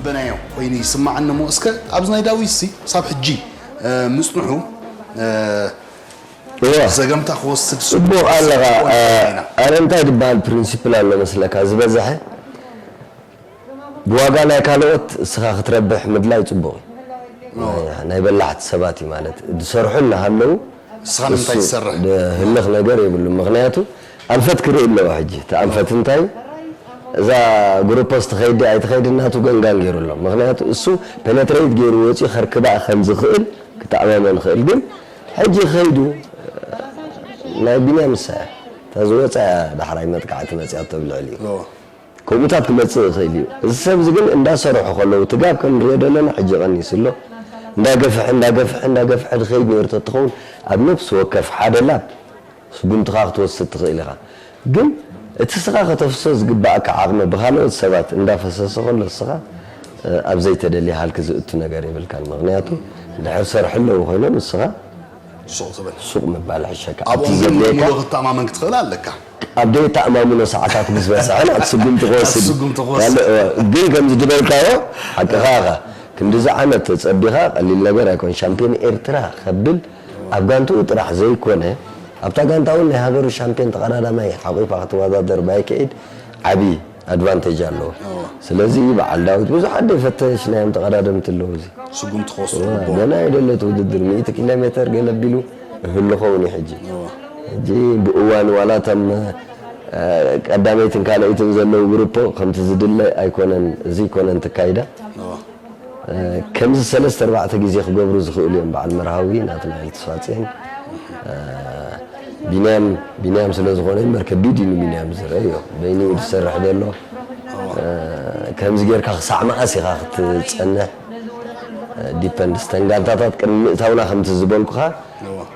በናዮ ኮይኑ ይስማዓኒ እሞ፣ እስከ ኣብዚ ናይ ዳዊት ሲ ሳብ ሕጂ፣ እ፣ ምጽንሑ፣ እ፣ እወ ዘገምታ ክወስድ ጽቡቕ ኣለኻ። ጽቡቕ እ፣ ኢና። ኣነ እንታይ ዝበሃል ፕሪንሲፕል ኣሎ መስለካ ዝበዝሐ ብዋጋ ናይ ካልኦት እስኻ ክትረብሕ ምድላይ ጽቡቕ እዩ። ናይ በላሕቲ ሰባት እዩ ማለት ዝሰርሑ እናሃለዉ እስኻ ንምንታይ እሱ ትሰርሕ? ድ- ህልኽ ነገር የብሉን። ምኽንያቱ ኣንፈት ክርኢ ኣለዎ። ሕጂ እቲ ኣንፈት እንታይ እዛ ግሩፖስ ትኸይድ ኣይትኸይድ እናቱ ገንጋን ገይሩ ኣሎ። ምኽንያቱ እሱ ፔኔትሬት ገይሩ ወፂኡ ከርክባ ከም ዝኽእል ክተኣማመን ይኽእል። ግን ሕጂ ከይዱ ናይ ቢንያም ምሳ እያ እታ ዝወፃ እያ ዳሕራይ መጥቃዕቲ መፅያቶ ብልዕሊኡ ከምኡታት ክመፅእ ይኽእል እዩ። እዚ ሰብ እዚ ግን እንዳሰርሑ ከለዉ እቲ ጋብ ከም ንሪኦ ዘለና ሕጂ ቀኒሱ ኣሎ። እንዳገፍሐ እንዳገፍሐ እንዳገፍሐ ዝኸይድ ነይሩ ተትኸውን ኣብ ነፍሲ ወከፍ ሓደ ላብ ስጉምትኻ ክትወስድ ትኽእል ኢኻ። ግን እቲ ስኻ ከተፍስሶ ዝግባኣካ ዓቕሚ ብኻልኦት ሰባት እንዳፈሰሰ ከሎ እስኻ ኣብ ዘይተደልየ ሃልኪ ዝእቱ ነገር የብልካን። ምኽንያቱ እንድሕር ሰርሑ ኣለዉ ኮይኖም እስኻ ሱቕ ትብል። ሱቕ ምባል ይሕሸካ። ኣብኦም እቲ ግን ዘድልየካ ሙሉእ ክትተኣማመን ክትኽእል ኣለካ። ኣብ ደይተኣማምኖ ሰዓታት ምስ በፅሐ ናብ ስጉምቲ ክወስድ ስጉምቲ ክወስድ። ካልእ፣ ግን ከምዚ ዝበልካዮ ሓቅኻ ኢኻ። ክንድዚ ዓመት ተፀቢኻ ቀሊል ነገር ኣይኮን። ሻምፒዮን ኤርትራ ከብል ኣብ ጋንትኡ ጥራሕ ዘይኮነ ኣብታ ጋንታ እውን ናይ ሃገሩ ሻምፒዮን ተቐዳዳማይ ሓቑፋ ክትወዳደር ባይክዒድ ዓብዪ ኣድቫንቴጅ ኣለዎ። ስለዚ በዓል ዳዊት ብዙሓት ደይፈተሽናዮም ተቐዳደምቲ ኣለዉ። እዚ ስጉምቲ ክወስዱ ገና ኣይደለት ውድድር ሚእቲ ኪሎ ሜተር ገለ ቢሉ እህሉ ኸውን እዩ። ሕጂ ሕጂ ብእዋን ዋላ እቶም ቀዳመይትን ካልኣይትን ዘለዉ ግሩፖ ከምቲ ዝድለ ኣይኮነን። እዚ ኣይኮነን ትካይዳ ከምዚ ሰለስተ ኣርባዕተ ግዜ ክገብሩ ዝኽእሉ እዮም። በዓል መርሃዊ ናትናኤል ተስፋጽዮን ቢንያም ቢንያም ስለ ዝኾነ እምበር ከቢድ እዩ ንቢንያም ዝረአዮ። በይኑ እዩ ዝሰርሕ ዘሎ። ከምዚ ጌርካ ክሳዕ መዓስ ኢኻ ክትጸንሕ? ዲፐንድስ ተን ጋንታታት ቅድሚ ምእታውና ከምቲ ዝበልኩኻ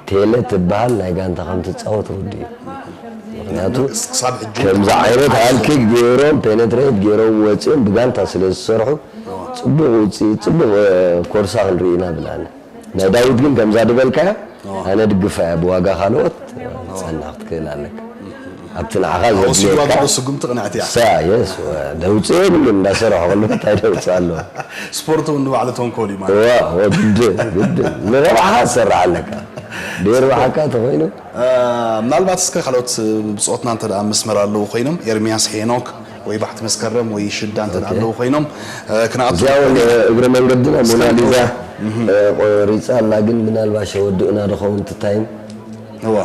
ቴለ ትበሃል ናይ ጋንታ ከም ትጻወት ርዱእ እዩ። ምክንያቱ ክሳብ ሕጂ ከምዚ ዓይነት ሃልኪ ገይሮም ፔኔትሬት ገይሮም ወፂኦም ብጋንታ ስለ ዝሰርሑ ፅቡቅ ውፅኢት ፅቡቅ ኮርሳ ክንርኢ ኢና ብላና። ናይ ዳዊት ግን ከምዛ ዝበልካያ ኣነ ድግፋ እያ ብዋጋ ካልኦት ፀና ክትክእል ኣለካ ኣብቲ ንዓኻ ወሲድዋ ዘድልየካ ዘሎ ስጉምቲ ቅንዕቲ እያ። ሳ የስ ደውፅእ የብሉን እንዳሰርሖ ከሎ እንታይ ደውፅእ ኣለዎ ስፖርት እውን ንባዕሉ ተንኮል እዩ ማለት ዋ ወግድ ግድ ንረብሓኻ ትሰርሕ ኣለካ ደይርባሓካ ተኮይኑ ምናልባት እስከ ካልኦት ብፆትና እንተ ደኣ መስመር ኣለዉ ኮይኖም ኤርሚያስ ሄኖክ ወይ ባሕቲ መስከረም ወይ ሽዳ እንተ ደኣ ኣለዉ ኮይኖም ክንኣቱ እዚኣ እውን እግረ መንገድና ሞናሊዛ ቆሪፃ ኣላ ግን ምናልባሽ ወድእና ዶ ኸውን ትታይም እዋ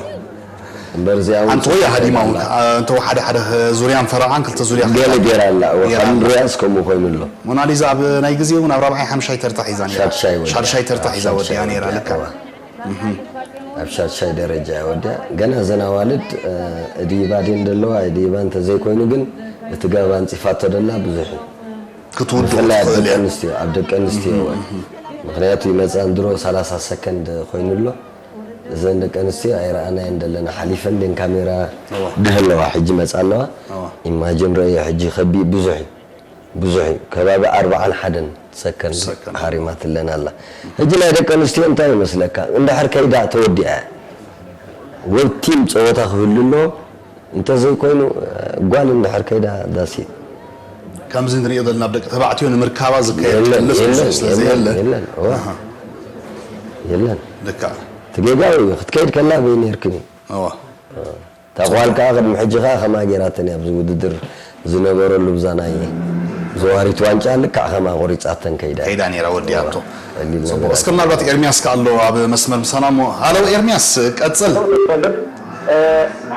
እምበር እዚኣ እውን ኣንተ ወይ ሃዲማ እውን እንተ ሓደ ሓደ ዙርያን ፈረቓን ክልተ ዙርያ ገለ ገይራ ኣላ እዋ ገይራ ካብ ኣላ። ንሪኣስ ከምኡ ኮይኑ ኣሎ ሞናሊዛ ኣብ ናይ ግዜ እውን ኣብ ራብዓይ ሓምሻይ ተርታ ሒዛ ነይራ ሻድሻይ ወዲኣ ሻድሻይ ተርታ ሒዛ ሻድሻይ ወዲኣ ነይራ ወዲኣ ልካ እዋ። ኣብ ሻድሻይ ደረጃ እያ ወዲኣ ገና እዘን ኣዋልድ እድይባ ድየን ደለዋ እድይባ እንተዘይኮይኑ ግን እቲ ጋብ ኣንፂፋቶ ደላ ብዙሕ እዩ ክትውድኡ ብፍላይ ኣብ ትኽእል ደቂ እያ ኣንስትዮ ኣብ ደቂ ኣንስትዮ እዋ። ምክንያቱ ይመፅኣን ድሮ ሰላሳ ሰከንድ ኮይኑ ኣሎ እዘን ደቂ ኣንስትዮ ኣይረኣናየን ዘለና ሓሊፈን ደን ካሜራ እዋ። ድህ ኣለዋ ሕጂ መፃ ኣለዋ እዋ። ኢማጅን ረእዮ ሕጂ ከቢድ ብዙሕ እዩ ብዙሕ እዩ ከባቢ ኣርባዓን ሓደን ሰከንድ ሰከንድ። ሃሪማትለን ኣላ ሕጂ ናይ ደቂ ኣንስትዮ እንታይ ይመስለካ እንድሕር ከይዳ ተወዲኣ እያ ወቲም ፀወታ ክህሉ ኣለዎ እንተዘይኮይኑ ጓል እንድሕር ከይዳ ዳሲ ከምዚ ንሪኦ ዘለና ኣብ ደቂ ተባዕትዮ ንምርካባ ዝካየድ የለን ቅልስ የለን ብዙሕ ስለ ዘየለ የለን የለን እዋ። የለን ልክዕ ትጌጋዊ እዩ ክትከይድ ከላ በይ ነርክኒ እዋ ታቋል ከዓ ቅድሚ ሕጂ ከዓ ከማ ጌራተን እያ ኣብዚ ውድድር ዝነበረሉ ብዛ ናይ ዘዋሪት ዋንጫ ልክዕ ከማ ቆሪፃተን ከይዳ ከይዳ ነይራ ወዲኣቶ ቀሊል ጽቡቅ ነገር እስከ ምናልባት ኤርሚያስ ከኣሎ ኣብ መስመር ምሳና እሞ ሃለው ኤርሚያስ ቀጽል እ፣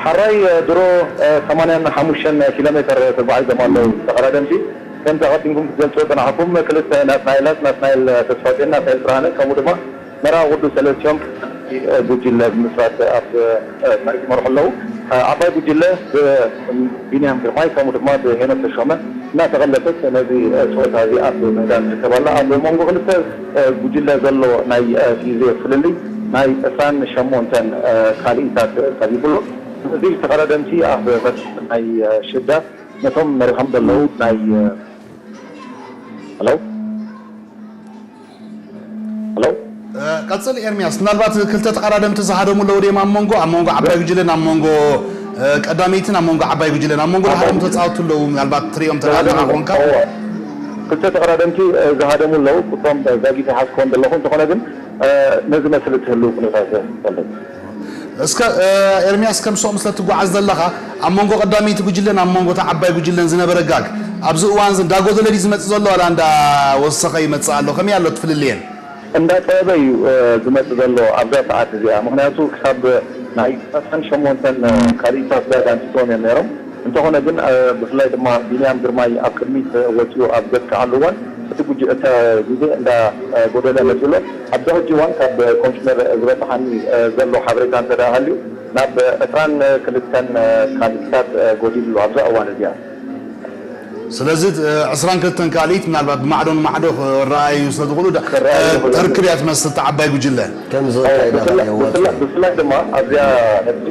ሓራይ እ፣ ድሮ እ፣ ሰማንያን ሓሙሽተን ኪሎ ሜትር ተጓዒዞም ኣለዉ ተቐዳደምቲ። ከምቲ ኣቐዲምኩም ክትገልጽዎ ዝጸናሕኩም ክልተ ናትናኤላት፣ ናትናኤል ተስፋጽዮን፣ ናትናኤል ብርሃነ፣ ከምኡ ድማ መርሃዊ ቅዱስ ሰለስቲኦም እ፣ ጉጅለ ብምስራት ኣብ እ፣ መሪሕ ይመርሑ ኣለዉ። እ፣ ዓባይ ጉጅለ ብቢንያም ግርማይ ከምኡ ድማ ብሄኖክ ተሾመ እናተቐለሰት ነዚ እ፣ ጸወታ እዚ ኣብ ሜዳ ትርከብ ኣላ። ኣብ መንጎ ክልተ እ፣ ጉጅለ ዘሎ ናይ እ፣ ግዜ ፍልልይ ናይ ዕስራን ሸሞንተን እ፣ ካልኢታት ጸቢቡ ኣሎ። እዚ ተቐዳደምቲ ኣብ መድረኽ ናይ እ፣ ሽዳ ነቶም መሪሖም ዘለዉ ናይ እ፣ ሄሎ ሄሎ ቀጽል ኤርሚያስ ምናልባት ክልተ ተቐዳደምቲ ዝሃደሙ ኣለዉ ድዮም ኣብ መንጎ ኣብ መንጎ ዓባይ ጉጅለን ኣብ መንጎ እ፣ ቀዳመይትን ኣብ መንጎ ዓባይ ጉጅለን ኣብ መንጎ ዝሃደሙ ተጻወቱ ኣለዉ ምናልባት ትሪኦም ተዳለኻ ኮንካ እዎ። ክልተ ተቐዳደምቲ ዝሃደሙ ኣለዉ። ቁፅሮም ዛጊት ይሓዝክዎ ዘለኹ፣ እንተኾነ ግን ነዚ መስል እቲ ህልው ኩነታት ፈልጥ። እስከ ኤርሚያስ፣ ከም ሶም ስለ ትጓዓዝ ዘለኻ፣ ኣብ መንጎ ቀዳመይቲ ጉጅለን ኣብ መንጎ እታ ዓባይ ጉጅለን ዝነበረ ጋግ ኣብዚ እዋን እዚ እንዳጎደለ ድዩ ዝመጽእ ዘሎ ዋላ እንዳወሰኸ ይመጽእ ኣሎ? ከመይ ኣሎ እቲ ፍልልየን? እንዳጠበበ እዩ ዝመጽእ ዘሎ ኣብዛ ሰዓት እዚኣ፣ ምኽንያቱ ክሳብ ናይ ሰላሳን ሸሞንተን ካልኢታት ጋግ ኣንቲቶም እዮም ነይሮም። እንተኾነ ግን ብፍላይ ድማ ቢንያም ግርማይ ኣብ ቅድሚት ወፂኡ ኣብ ዘጥቅዓሉ እዋን እቲ ጉጅ እተ ግዜ እንዳ ጎደለ መፅኡ ኣሎ። ኣብዚ ሕጂ እዋን ካብ ኮሚሽነር ዝበፅሓኒ ዘሎ ሓበሬታ እንተ ደኣ ሃልዩ ናብ ዕስራን ክልተን ካልኢታት ጎዲሉ ኣሎ ኣብዛ እዋን እዚኣ። ስለዚ ዕስራን ክልተን ካልኢት ምናልባት ብማዕዶ ንማዕዶ ክረኣዩ ስለ ዝኽእሉ ተርክብ እያ ትመስል እታ ዓባይ ጉጅለ። ከም ዝወጣ ኢዳ ብፍላይ- የዋጽእ ብፍላይ- ብፍላይ ድማ ኣብዚኣ ነጥቢ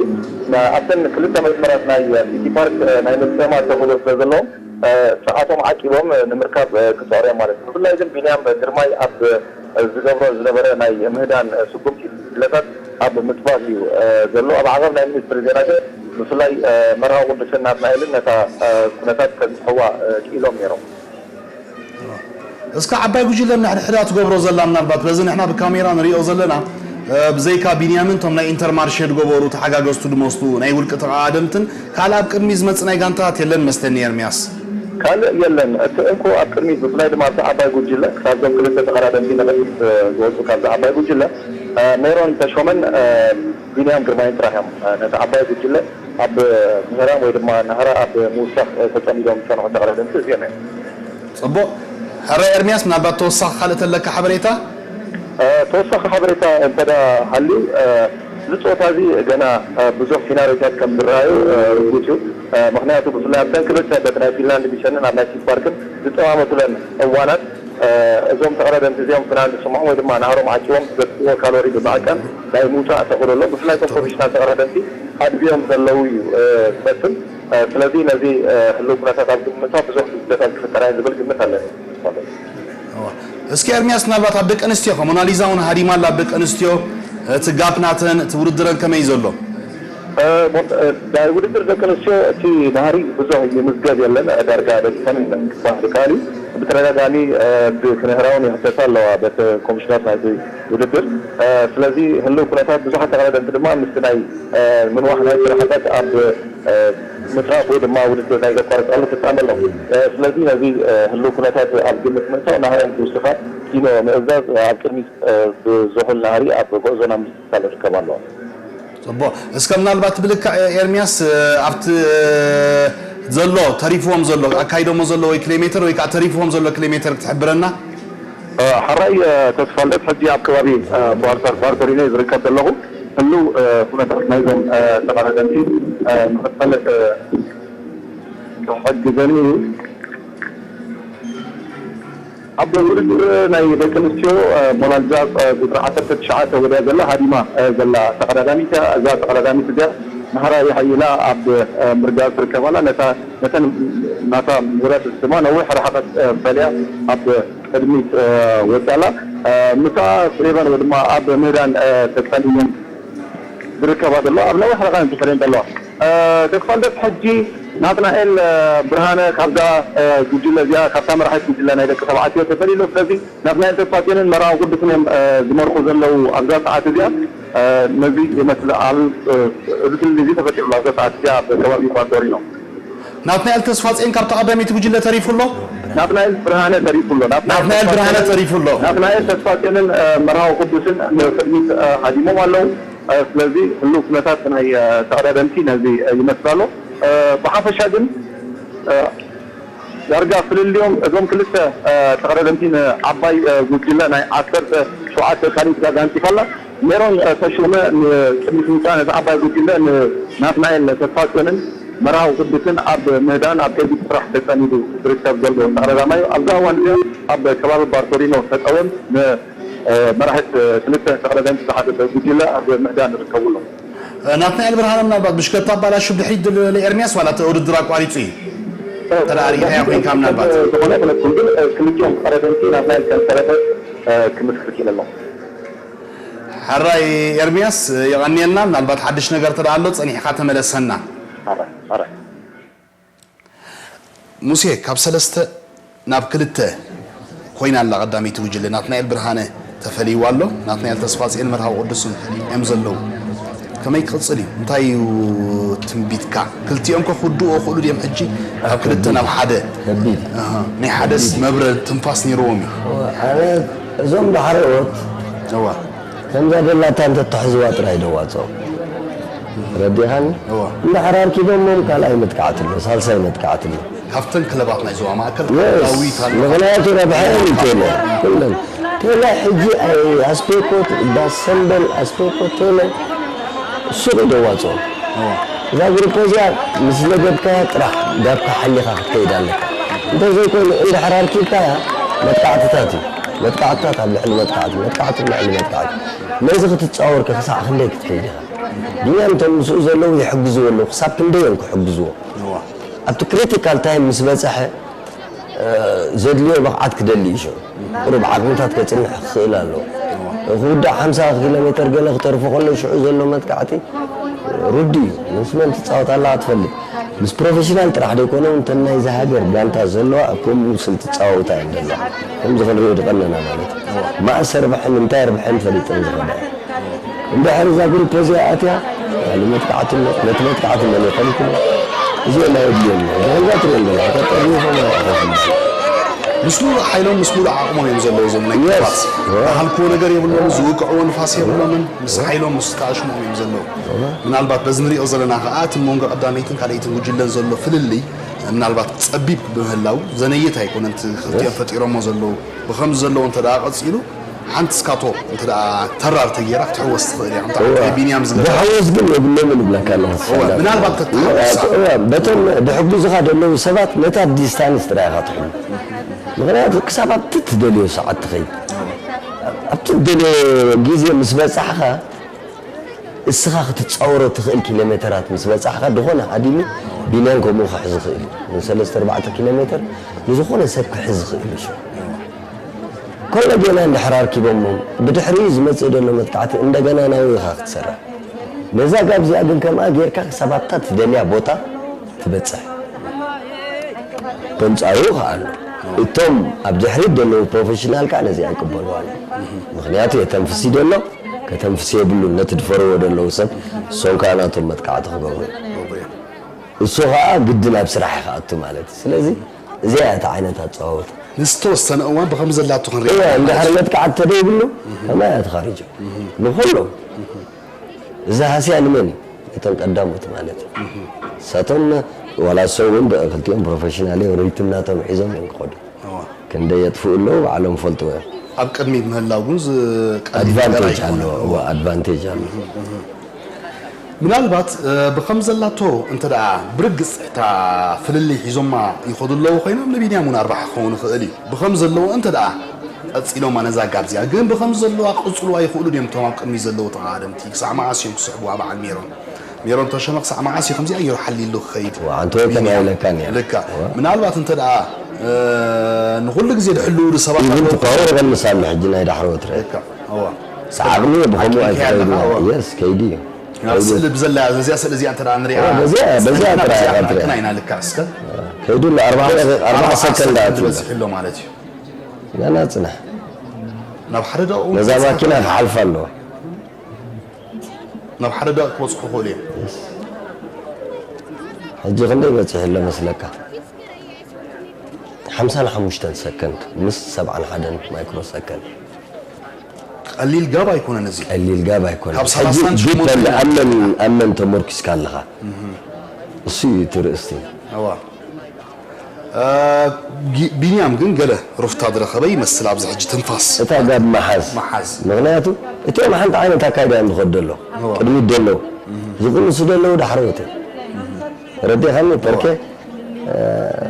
ና- ኣብተን ክልተ መስመራት ናይ ሲቲ ፓርክ ናይ መስተማ ተኽእሎ ስለ ዘለዎም ሰዓቶም ዓቂቦም ንምርካብ ክፅዕሩ እዮም ማለት እዩ። ብፍላይ ግን ቢንያም ግርማይ ኣብ ዝገብሮ ዝነበረ ናይ ምህዳን ስጉምቲ ጉድለታት ኣብ ምፅባብ እዩ ዘሎ። ኣብ ዓቐብ ናይ ሚኒስትሪ ዜና ግን ብፍላይ መርሃዊ ቅዱስን ናትናኤልን ነታ ኩነታት ከዝሕዋ ክኢሎም ነይሮም። እስከ ዓባይ ጉጅለ ንሕድሕዳ ትገብሮ ዘላ ምናልባት በዚ ንሕና ብካሜራ ንሪኦ ዘለና ብዘይካ ቢንያምን እቶም ናይ ኢንተርማርሼ ዝገበሩ ተሓጋገዝቱ ድመስቱ ናይ ውልቂ ተቐዳደምትን ካልእ ኣብ ቅድሚ ዝመጽእ ናይ ጋንታት የለን መስለኒ ኤርሚያስ። ካልእ የለን። እቲ እንኮ ኣብ ቅድሚት ብፍላይ ድማ ኣብቲ ዓባይ ጉጅለ ክሳብ እዞም ክልተ ተቐዳደምቲ ንቕድሚት ዝወፁ ካብዚ ዓባይ ጉጅለ ሜሮን ተሾመን ቢንያም ግርማይን ጥራሕ እዮም ነቲ ዓባይ ጉጅለ ኣብ ምህራም ወይ ድማ ናህራ ኣብ ምውሳኽ ተፀሚዶም ዝፀንሑ ተቐዳደምቲ እዚኦም እዮም። ፅቡቕ። ሕራይ ኤርሚያስ፣ ምናልባት ተወሳኺ ካልእ ተለካ ሓበሬታ? ተወሳኺ ሓበሬታ እንተ ሃልዩ፣ እዚ ፀወታ እዚ ገና ብዙሕ ሲናሪዮታት ከም ዝረኣዩ ርጉፅ እዩ። ምኽንያቱ ብፍላይ ኣብተን ክልተ በቲ ናይ ፊንላንድ ቢሸንን ኣብ ናይ ሲቲ ፓርክን ዝጠማመቱለን እዋናት እዞም ተቐዳደምቲ እዚኦም ፍናን ዝስምዖም ወይ ድማ ናህሮም ዓቂቦም ዘጥፍእዎ ካሎሪ ብምዕቃን ናይ ምውፃእ ተኽእሎ ኣሎ። ብፍላይ እቶም ፕሮፌሽናል ተቐዳደምቲ ኣድብዮም ዘለዉ እዩ ዝመስል። ስለዚ ነዚ ህልው ኩነታት ኣብ ግምት ምእታው ብዙሕ ጉድለታት ክፍጠር እየን ዝብል ግምት ኣለኒ። እስኪ ኤርሚያስ፣ ምናልባት ኣብ ደቂ ኣንስትዮ ከ ሞናሊዛ እውን ሃዲማ ኣላ። ኣብ ደቂ ኣንስትዮ እቲ ጋፕ ናተን እቲ ውድድረን ከመይ እዩ ዘሎ? ናይ ውድድር ደቂ ኣንስትዮ እቲ ናህሪ ብዙሕ ይምዝገብ የለን። ዳርጋ ደቂሰን ክባህ ዝከኣል እዩ። ብተደጋጋሚ እቲ ክንህራ እውን ይሕተታ ኣለዋ በቲ ኮሚሽነር ናይቲ ውድድር። ስለዚ ህልው ኩነታት ብዙሓት ተቐዳደምቲ ድማ ምስቲ ናይ ምንዋሕ ናይ ስራሕታት ኣብ ምትራፍ ወይ ድማ ውድድር ናይ ዘቋርፃሉ ፍፃመ ኣሎ። ስለዚ ነዚ ህልው ኩነታት ኣብ ግምት ምእታው ናህረን ክውስኻ ኪኖ ምእዛዝ ኣብ ቅድሚት ብዝሑል ናህሪ ኣብ ጉዕዞ ናብ ምስትሳል ይርከብ ኣለዋ። ፅቡቕ። እስከ ምናልባት ብልክዕ ኤርሚያስ ኣብቲ ዘሎ ተሪፍዎም ዘሎ ኣካይዶሞ ዘሎ ወይ ኪሎ ሜትር ወይ ከዓ ተሪፍዎም ዘሎ ኪሎ ሜትር ክትሕብረና? ሕራይ ተስፋልደት፣ ሕጂ ኣብ ከባቢ ኳርተር ባርቶሪኖ ዝርከብ ዘለኹ። ህልው ኩነታት ናይዞም ተቐዳደምቲ ንኽፈልጥ ክሕግዘኒ እዩ። ኣብ ውድድር ናይ ደቂ ኣንስትዮ ሞናልዛ ቁፅሪ ዓሰርተ ትሽዓተ ወዲያ ዘላ ሃዲማ ዘላ ተቐዳዳሚት እያ። እዛ ተቐዳዳሚት እዚኣ ናህራ ይሓይላ ኣብ ምርጋፅ ትርከብ ኣላ። ነታ ነተን ናታ ውረድ ድማ ነዊሕ ርሕቐት ፈልያ ኣብ ቅድሚት ወፅያ ኣላ። ምስኣ ስሌቨን ወይ ድማ ኣብ ምህዳን ተፀሊለን ዝርከባ ዘለዋ ኣብ ነዊሕ ርሕቐት ተፈልየን ዘለዋ። ተስፋልደት ሕጂ ናትናኤል ብርሃነ ካብዛ ጉጅለ እዚኣ ካብታ መራሒት ጉጅለ ናይ ደቂ ተባዕትዮ ተፈልዩ ኣሎ። ስለዚ ናትናኤል ተስፋጽዮንን መርሃዊ ቅዱስን እዮም ዝመርሑ ዘለዉ ኣብዛ ሰዓት እዚኣ። ነዚ ይመስል ኣብ እዚ ፍልልይ እዚ ተፈጢሩ ኣሎ ኣብዛ ሰዓት እዚኣ ኣብ ከባቢ ባርቶሪኖ። ናትናኤል ተስፋጽዮን ካብታ ቀዳመይቲ ጉጅለ ተሪፉ ኣሎ። ናትናኤል ብርሃነ ተሪፉ ኣሎ። ናትናኤል ብርሃነ ተሪፉ ኣሎ። ናትናኤል ተስፋጽዮንን መርሃዊ ቅዱስን ንቅድሚት ሃዲሞም ኣለዉ። ስለዚ ህሉው ኩነታት ናይ ተቐዳደምቲ ነዚ ይመስል ኣሎ። ብሓፈሻ ግን ዳርጋ ፍልልዮም እዞም ክልተ ተቐዳደምቲ ንዓባይ ጉጅለ ናይ ዓሰርተ ሸውዓተ ካልኢት ጋንቲፋ ኣላ። ሜሮን ተሾመ ንቅድሚት ምውፃእ ነቲ ዓባይ ጉጅለ ንናትናኤል ተስፋጽዮንን መርሃዊ ቅዱስን ኣብ ምህዳን ኣብ ከቢድ ስራሕ ተጸሚዱ ዝርከብ ዘሎ ተቐዳዳማይ ኣብዚ እዋን እዚ ኣብ ከባቢ ባርቶሪኖ ተጠወም ንመራሒት ክልተ ተቐዳደምቲ ዝሓዘ ጉጅለ ኣብ ምህዳን ይርከቡ ኣለዉ። ናትናኤል ብርሃነ ምናልባት ብሽከታ ኣባላሹ ድሕሪት ንኤርሚያስ ዋላ እቲ ውድድር ኣቋሪፁ እዩ? ተዳ ሪኢኻዮ ኮይንካ ምናልባት ዝኾነ ኣይፈለጥኩን፣ ግን ክልቲኦም ተቐዳደምቲ ናትናኤል ከም ዝተረፈ ክምስክር ክኢለ ኣለኹ። ሕራይ ኤርሚያስ የቐንየልና። ምናልባት ሓድሽ ነገር ተዳ ኣሎ ጸኒሕካ ተመለሰና። ሕራይ ሕራይ። ሙሴ ካብ ሰለስተ ናብ ክልተ ኮይና ኣላ ቀዳመይቲ ጉጅለ። ናትናኤል ብርሃነ ተፈልይዋ ኣሎ፣ ናትናኤል ተስፋጽዮን መርሃዊ ቅዱስን እዮም ዘለዉ። ከመይ ክቕጽል እዩ? እንታይ እዩ ትንቢትካ? ክልቲኦም ከ ክውድኡ ይኽእሉ ድዮም ሕጂ? ካብ ክልተ ናብ ሓደ? ከቢድ። ኣሃ፣ ናይ ሓደስ መብረ ትንፋስ ነይርዎም እዩ። ኣነ እዞም ዳሕረዎት እዋ። ከምዛ ደላታ እንተተሕዝዋ ጥራይ ደዋፅኦም። ረዲኻኒ? እዋ። እንድሕር ኣርኪቦሞም ካልኣይ መጥቃዕቲ ኣሎ፣ ሳልሳይ መጥቃዕቲ ኣሎ። ካብተን ክለባት ናይ ዞባ ማእከል የስ፣ ዳዊት ኣሎ። ምኽንያቱ ረብሐ የለን ቴለ። ኩለን። ቴለ ሕጂ ኣይ-፣ ኣስፔኮ፣ ባሰንበል፣ ኣስፔኮ፣ ቴለ ሱቕ እዩ ደዋፅኦም። እዋ። እዛ ግሩፕ እዚኣ ምስ ለገብካያ ጥራሕ ዳብካ ሓሊኻ ክትከይድ ኣለካ። እንተዘይኮይኑ እንድሕር ኣርኪብካያ መጥቃዕትታት እዩ። መጥቃዕትታት ኣብ ልዕሊ መጥቃዕቲ፣ መጥቃዕቲ ኣብ ልዕሊ መጥቃዕቲ። ነዚ ክትጻወር ከ ክሳዕ ክንደይ ክትከይድ ኢኻ? ቢንያም እቶም ምስኡ ዘለዉ ይሕግዝዎ ኣለዉ። ክሳብ ክንደይ እዮም ክሕግዝዎ? እዋ። ኣብቲ ክሪቲካል ታይም ምስ በጽሐ፣ እ፣ ዘድልዮ ብቕዓት ክደሊ እዩ ሽዑ። ቁሩብ ዓቕምታት ከጽንሕ ክኽእል ኣለዎ። ክውዳእ ሓምሳ ኪሎ ሜተር ገለ ክተርፎ ከሎ ሽዑ ዘሎ መጥቃዕቲ ሩዲ እዩ። ምስ መን ትጻወት ኣለኻ ትፈልጥ። ምስ ፕሮፌሽናል ጥራሕ ደይኮነ እውን እተን ናይዚ ሃገር ጋንታ ዘለዋ ኣብ ከምኡ ስልቲ ጻወታ እየን ዘለዋ። ከምዚ ክንሪኦ ዝቐነና ማለት እዩ። ማእስ ኣርብሐን እንታይ ኣርብሐን ፈሊጠን ዝኸዳ እየን። እንድሕር እዛ ግሩፕ እዚኣ ኣትያ፣ ልዕሊ መጥቃዕቲ ኣሎ፣ ነቲ መጥቃዕቲ መን ይኸልክሎ? እዚኦም ኣየድልዮም እዮም። ብኸምዛ ትሪኦም ዘለኻ፣ ተጠርኒፎም እዮም ኣሕዋቶም። ምስ ሙሉእ ሓይሎም፣ ምስ ሙሉእ ዓቕሞም እዮም ዘለዉ እዞም ናይ የስ። ክለባት። እዋ። ዝሃልክዎ ነገር የብሎምን፣ ዝውቅዕዎ ንፋስ የብሎምን። ምስ ሓይሎም፣ ምስ ተኣሽሞኦም እዮም ዘለዉ። እዋ። ምናልባት በዚ ንሪኦ ዘለና ኸኣ፣ እቲ መንጎ ቀዳመይትን ካልኣይትን ጉጅለን ዘሎ ፍልልይ፣ ምናልባት ጸቢብ ብምህላው፣ ዘነይት ኣይኮነን እቲ ክልቲኦም የስ። ፈጢሮሞ ዘለዉ። ብኸምዚ ዘለዎ እንተ ደኣ ቀጺሉ፣ ሓንቲ ስካቶ እንተ ደኣ ተራር ተገይራ ክትሕወስ ትኽእል እያ። ከምቲ እዋ። ዓንተ ቢንያም ዝገበረ። ዝሕወስ ግን የብሎምን እብለካ ኣለኹ። እዋ፣ ምናልባት ተተሓወሳ። እዋ፣ በቶም ድሕግዙኻ ዘለዉ ሰባት ነታ ዲስታንስ ጥራይ ኢኻ ትሕሉ። ምኽንያቱ ክሳብ ኣብቲ ትደልዮ ሰዓት ትኸይድ። ኣብቲ ትደልዮ ግዜ ምስ በጻሕኻ፣ እስኻ ክትጻወሮ ትኽእል ኪሎ ሜተራት ምስ በጻሕኻ፣ ዝኾነ ሃዲሙ ቢንያም ከምኡ ክሕዝ ይኽእል እዩ። ንሰለስተ ኣርባዕተ ኪሎ ሜተር ንዝኾነ ሰብ ክሕዝ ይኽእል እዩ። ኮሎ ጌና እንድሕር ኣርኪቦሞም፣ ብድሕሪኡ ዝመጽእ ዘሎ መጥቃዕቲ እንደገና ናብኡ ኢኻ ክትሰርሕ። ነዛ ጋብ እዚኣ ግን ከምኣ ጌርካ ክሳብ ኣብታ ትደልያ ቦታ ትበጽሕ። ተምጻኡ ከኣ ኣሎ። እቶም ኣብ ድሕሪት ዘለዉ ፕሮፌሽናል ከኣ ነዚኣ ኣይቅበልዋን እዮም። ምኽንያቱ የተንፍስ እዩ ዘሎ፣ ከተንፍስ የብሉን። ነቲ ዝፈርዎ ዘለዉ ሰብ እሶም ከኣ ናቶም መጥቃዕቲ ክገብሩ እዮም። እሱ ከኣ ግድን ኣብ ስራሕ ኢኻ ኣቱ ማለት እዩ። ስለዚ እዚኣ እያ እታ ዓይነት ኣጸዋውታ። ንዝተወሰነ እዋን ብኸም ዘላቶ ክንርኢ እያ፣ እንድሕር መጥቃዕቲ ተደይብሉ ከማይ እያ ተኻሪጆ። ንኹሎም እዚ ሃስያ ንመን እዩ? ነቶም ቀዳሞት ማለት እዩ። ንሳቶም ዋላ እሶም እውን ብ-፣ ክልቲኦም ፕሮፌሽናል እዮም፣ ሪትም ናቶም ሒዞም እዮም ክኸዱ። እዋ። ክንደይ የጥፍኡ ኣለዉ ባዕሎም ይፈልጥዎ እዮም። ኣብ ቅድሚት ምህላው ግን ዝ-፣ ቀሊል ነገር ኣድቫንቴጅ ኣይኮነን። ኣለዎ። እዋ፣ ኣድቫንቴጅ ኣለዎ። ምናልባት፣ እ፣ ብኸም ዘላቶ እንተ ደኣ ብርግጽ እታ ፍልልይ ሒዞማ ይኸዱ ኣለዉ ኮይኖም ንቢንያም እውን ኣርባሓ ክኸውን ይኽእል እዩ። ብኸም ዘለዎ እንተ ደኣ ቀጺሎማ ነዛ ጋብ እዚኣ፣ ግን ብኸም ዘለዋ ክቕጽልዋ ይኽእሉ ድዮም እቶም ኣብ ቅድሚት ዘለዉ ተቐዳደምቲ? ክሳዕ መዓስ እዮም ክስሕብዋ በዓል ሜሮን? ሜሮን ተሾመ ክሳዕ መዓስ እዩ ከምዚኣ ገይሩ ሓሊሉ ክኸይድ? ዋ፣ ኣንተ ወከን ቢንያም። ኣይለካን እያ። ልካ። ዋ። ምናልባት እንተ ደኣ፣ እ፣ ንኹሉ ግዜ ድሕልዉ ሰባት ኢቭን ኣለዉ። ትኳወር ይቐንስ ኣሎ ሕጂ ናይ ዳሕሮ ወትረ። ልካ። እዋ። ዓቕሚ ብኸምኡ ዓቕሚ ከያለኻ፣ ኣይትኸይድን። እዋ። የስ፣ ከይዲ እዩ። ናብ ከይዲ። ስእሊ ብዘላ፣ በዚኣ ስእሊ እዚኣ እንተ ደኣ ንሪኣ፣ ዋ፣ በዚኣ፣ በዚኣ ሰሪሕና ጥራይ በዚኣ እያ ጥራይ። ክንክና ኢና። ልካ እስከ። ከይዱ ኣሎ፣ ኣርባዓ፣ ኣርባዓ ኣርባዓ ሰከንድ ሰከንድ ኣትዩ። በዚሑ ኣሎ ማለት እዩ። ገና ጽናሕ። ናብ ሓደ ደቂቕ ነዛ ክበጽሕ ማኪና ይኽእል። ክሓልፋ ኣለዋ። ናብ ሓደ ደቂቕ ክበጽሑ ይኽእሉ እዮም። ሕጂ ክንደይ በጺሑ ኣሎ መስለካ? ሓምሳን ሓሙሽተን ሰከንድ ምስ ሰብዓን ሓደን ማይክሮ ሰከንድ። ቀሊል ጋብ ኣይኮነን እዚ። ቀሊል ጋብ ኣይኮነን። ካብ ሕጂ ሰላሳን ዲፐንድ ሸሞንተን ኣብ መን፣ ኣብ መን ተመርኪስካ ኣለኻ? እሱ እዩ እቲ ርእስቲ። እዋ። እ፣ ጊ-፣ ቢንያም ግን ገለ ሩፍታ ዝረኸበ ይመስል ኣብዚ ሕጂ ትንፋስ። እታ ጋብ መሓዝ። መሓዝ። ምኽንያቱ እቲኦም ሓንቲ ዓይነት ኣካይዳ እዮም ዝኸዱ ዘለዉ። እዋ። ቅድሚት ዘለዉ። ዝቕንሱ ዘለዉ ዳሕረዎት እዮም። ረዲኻኒ? ፐርኬ፣ እዋ። እ፣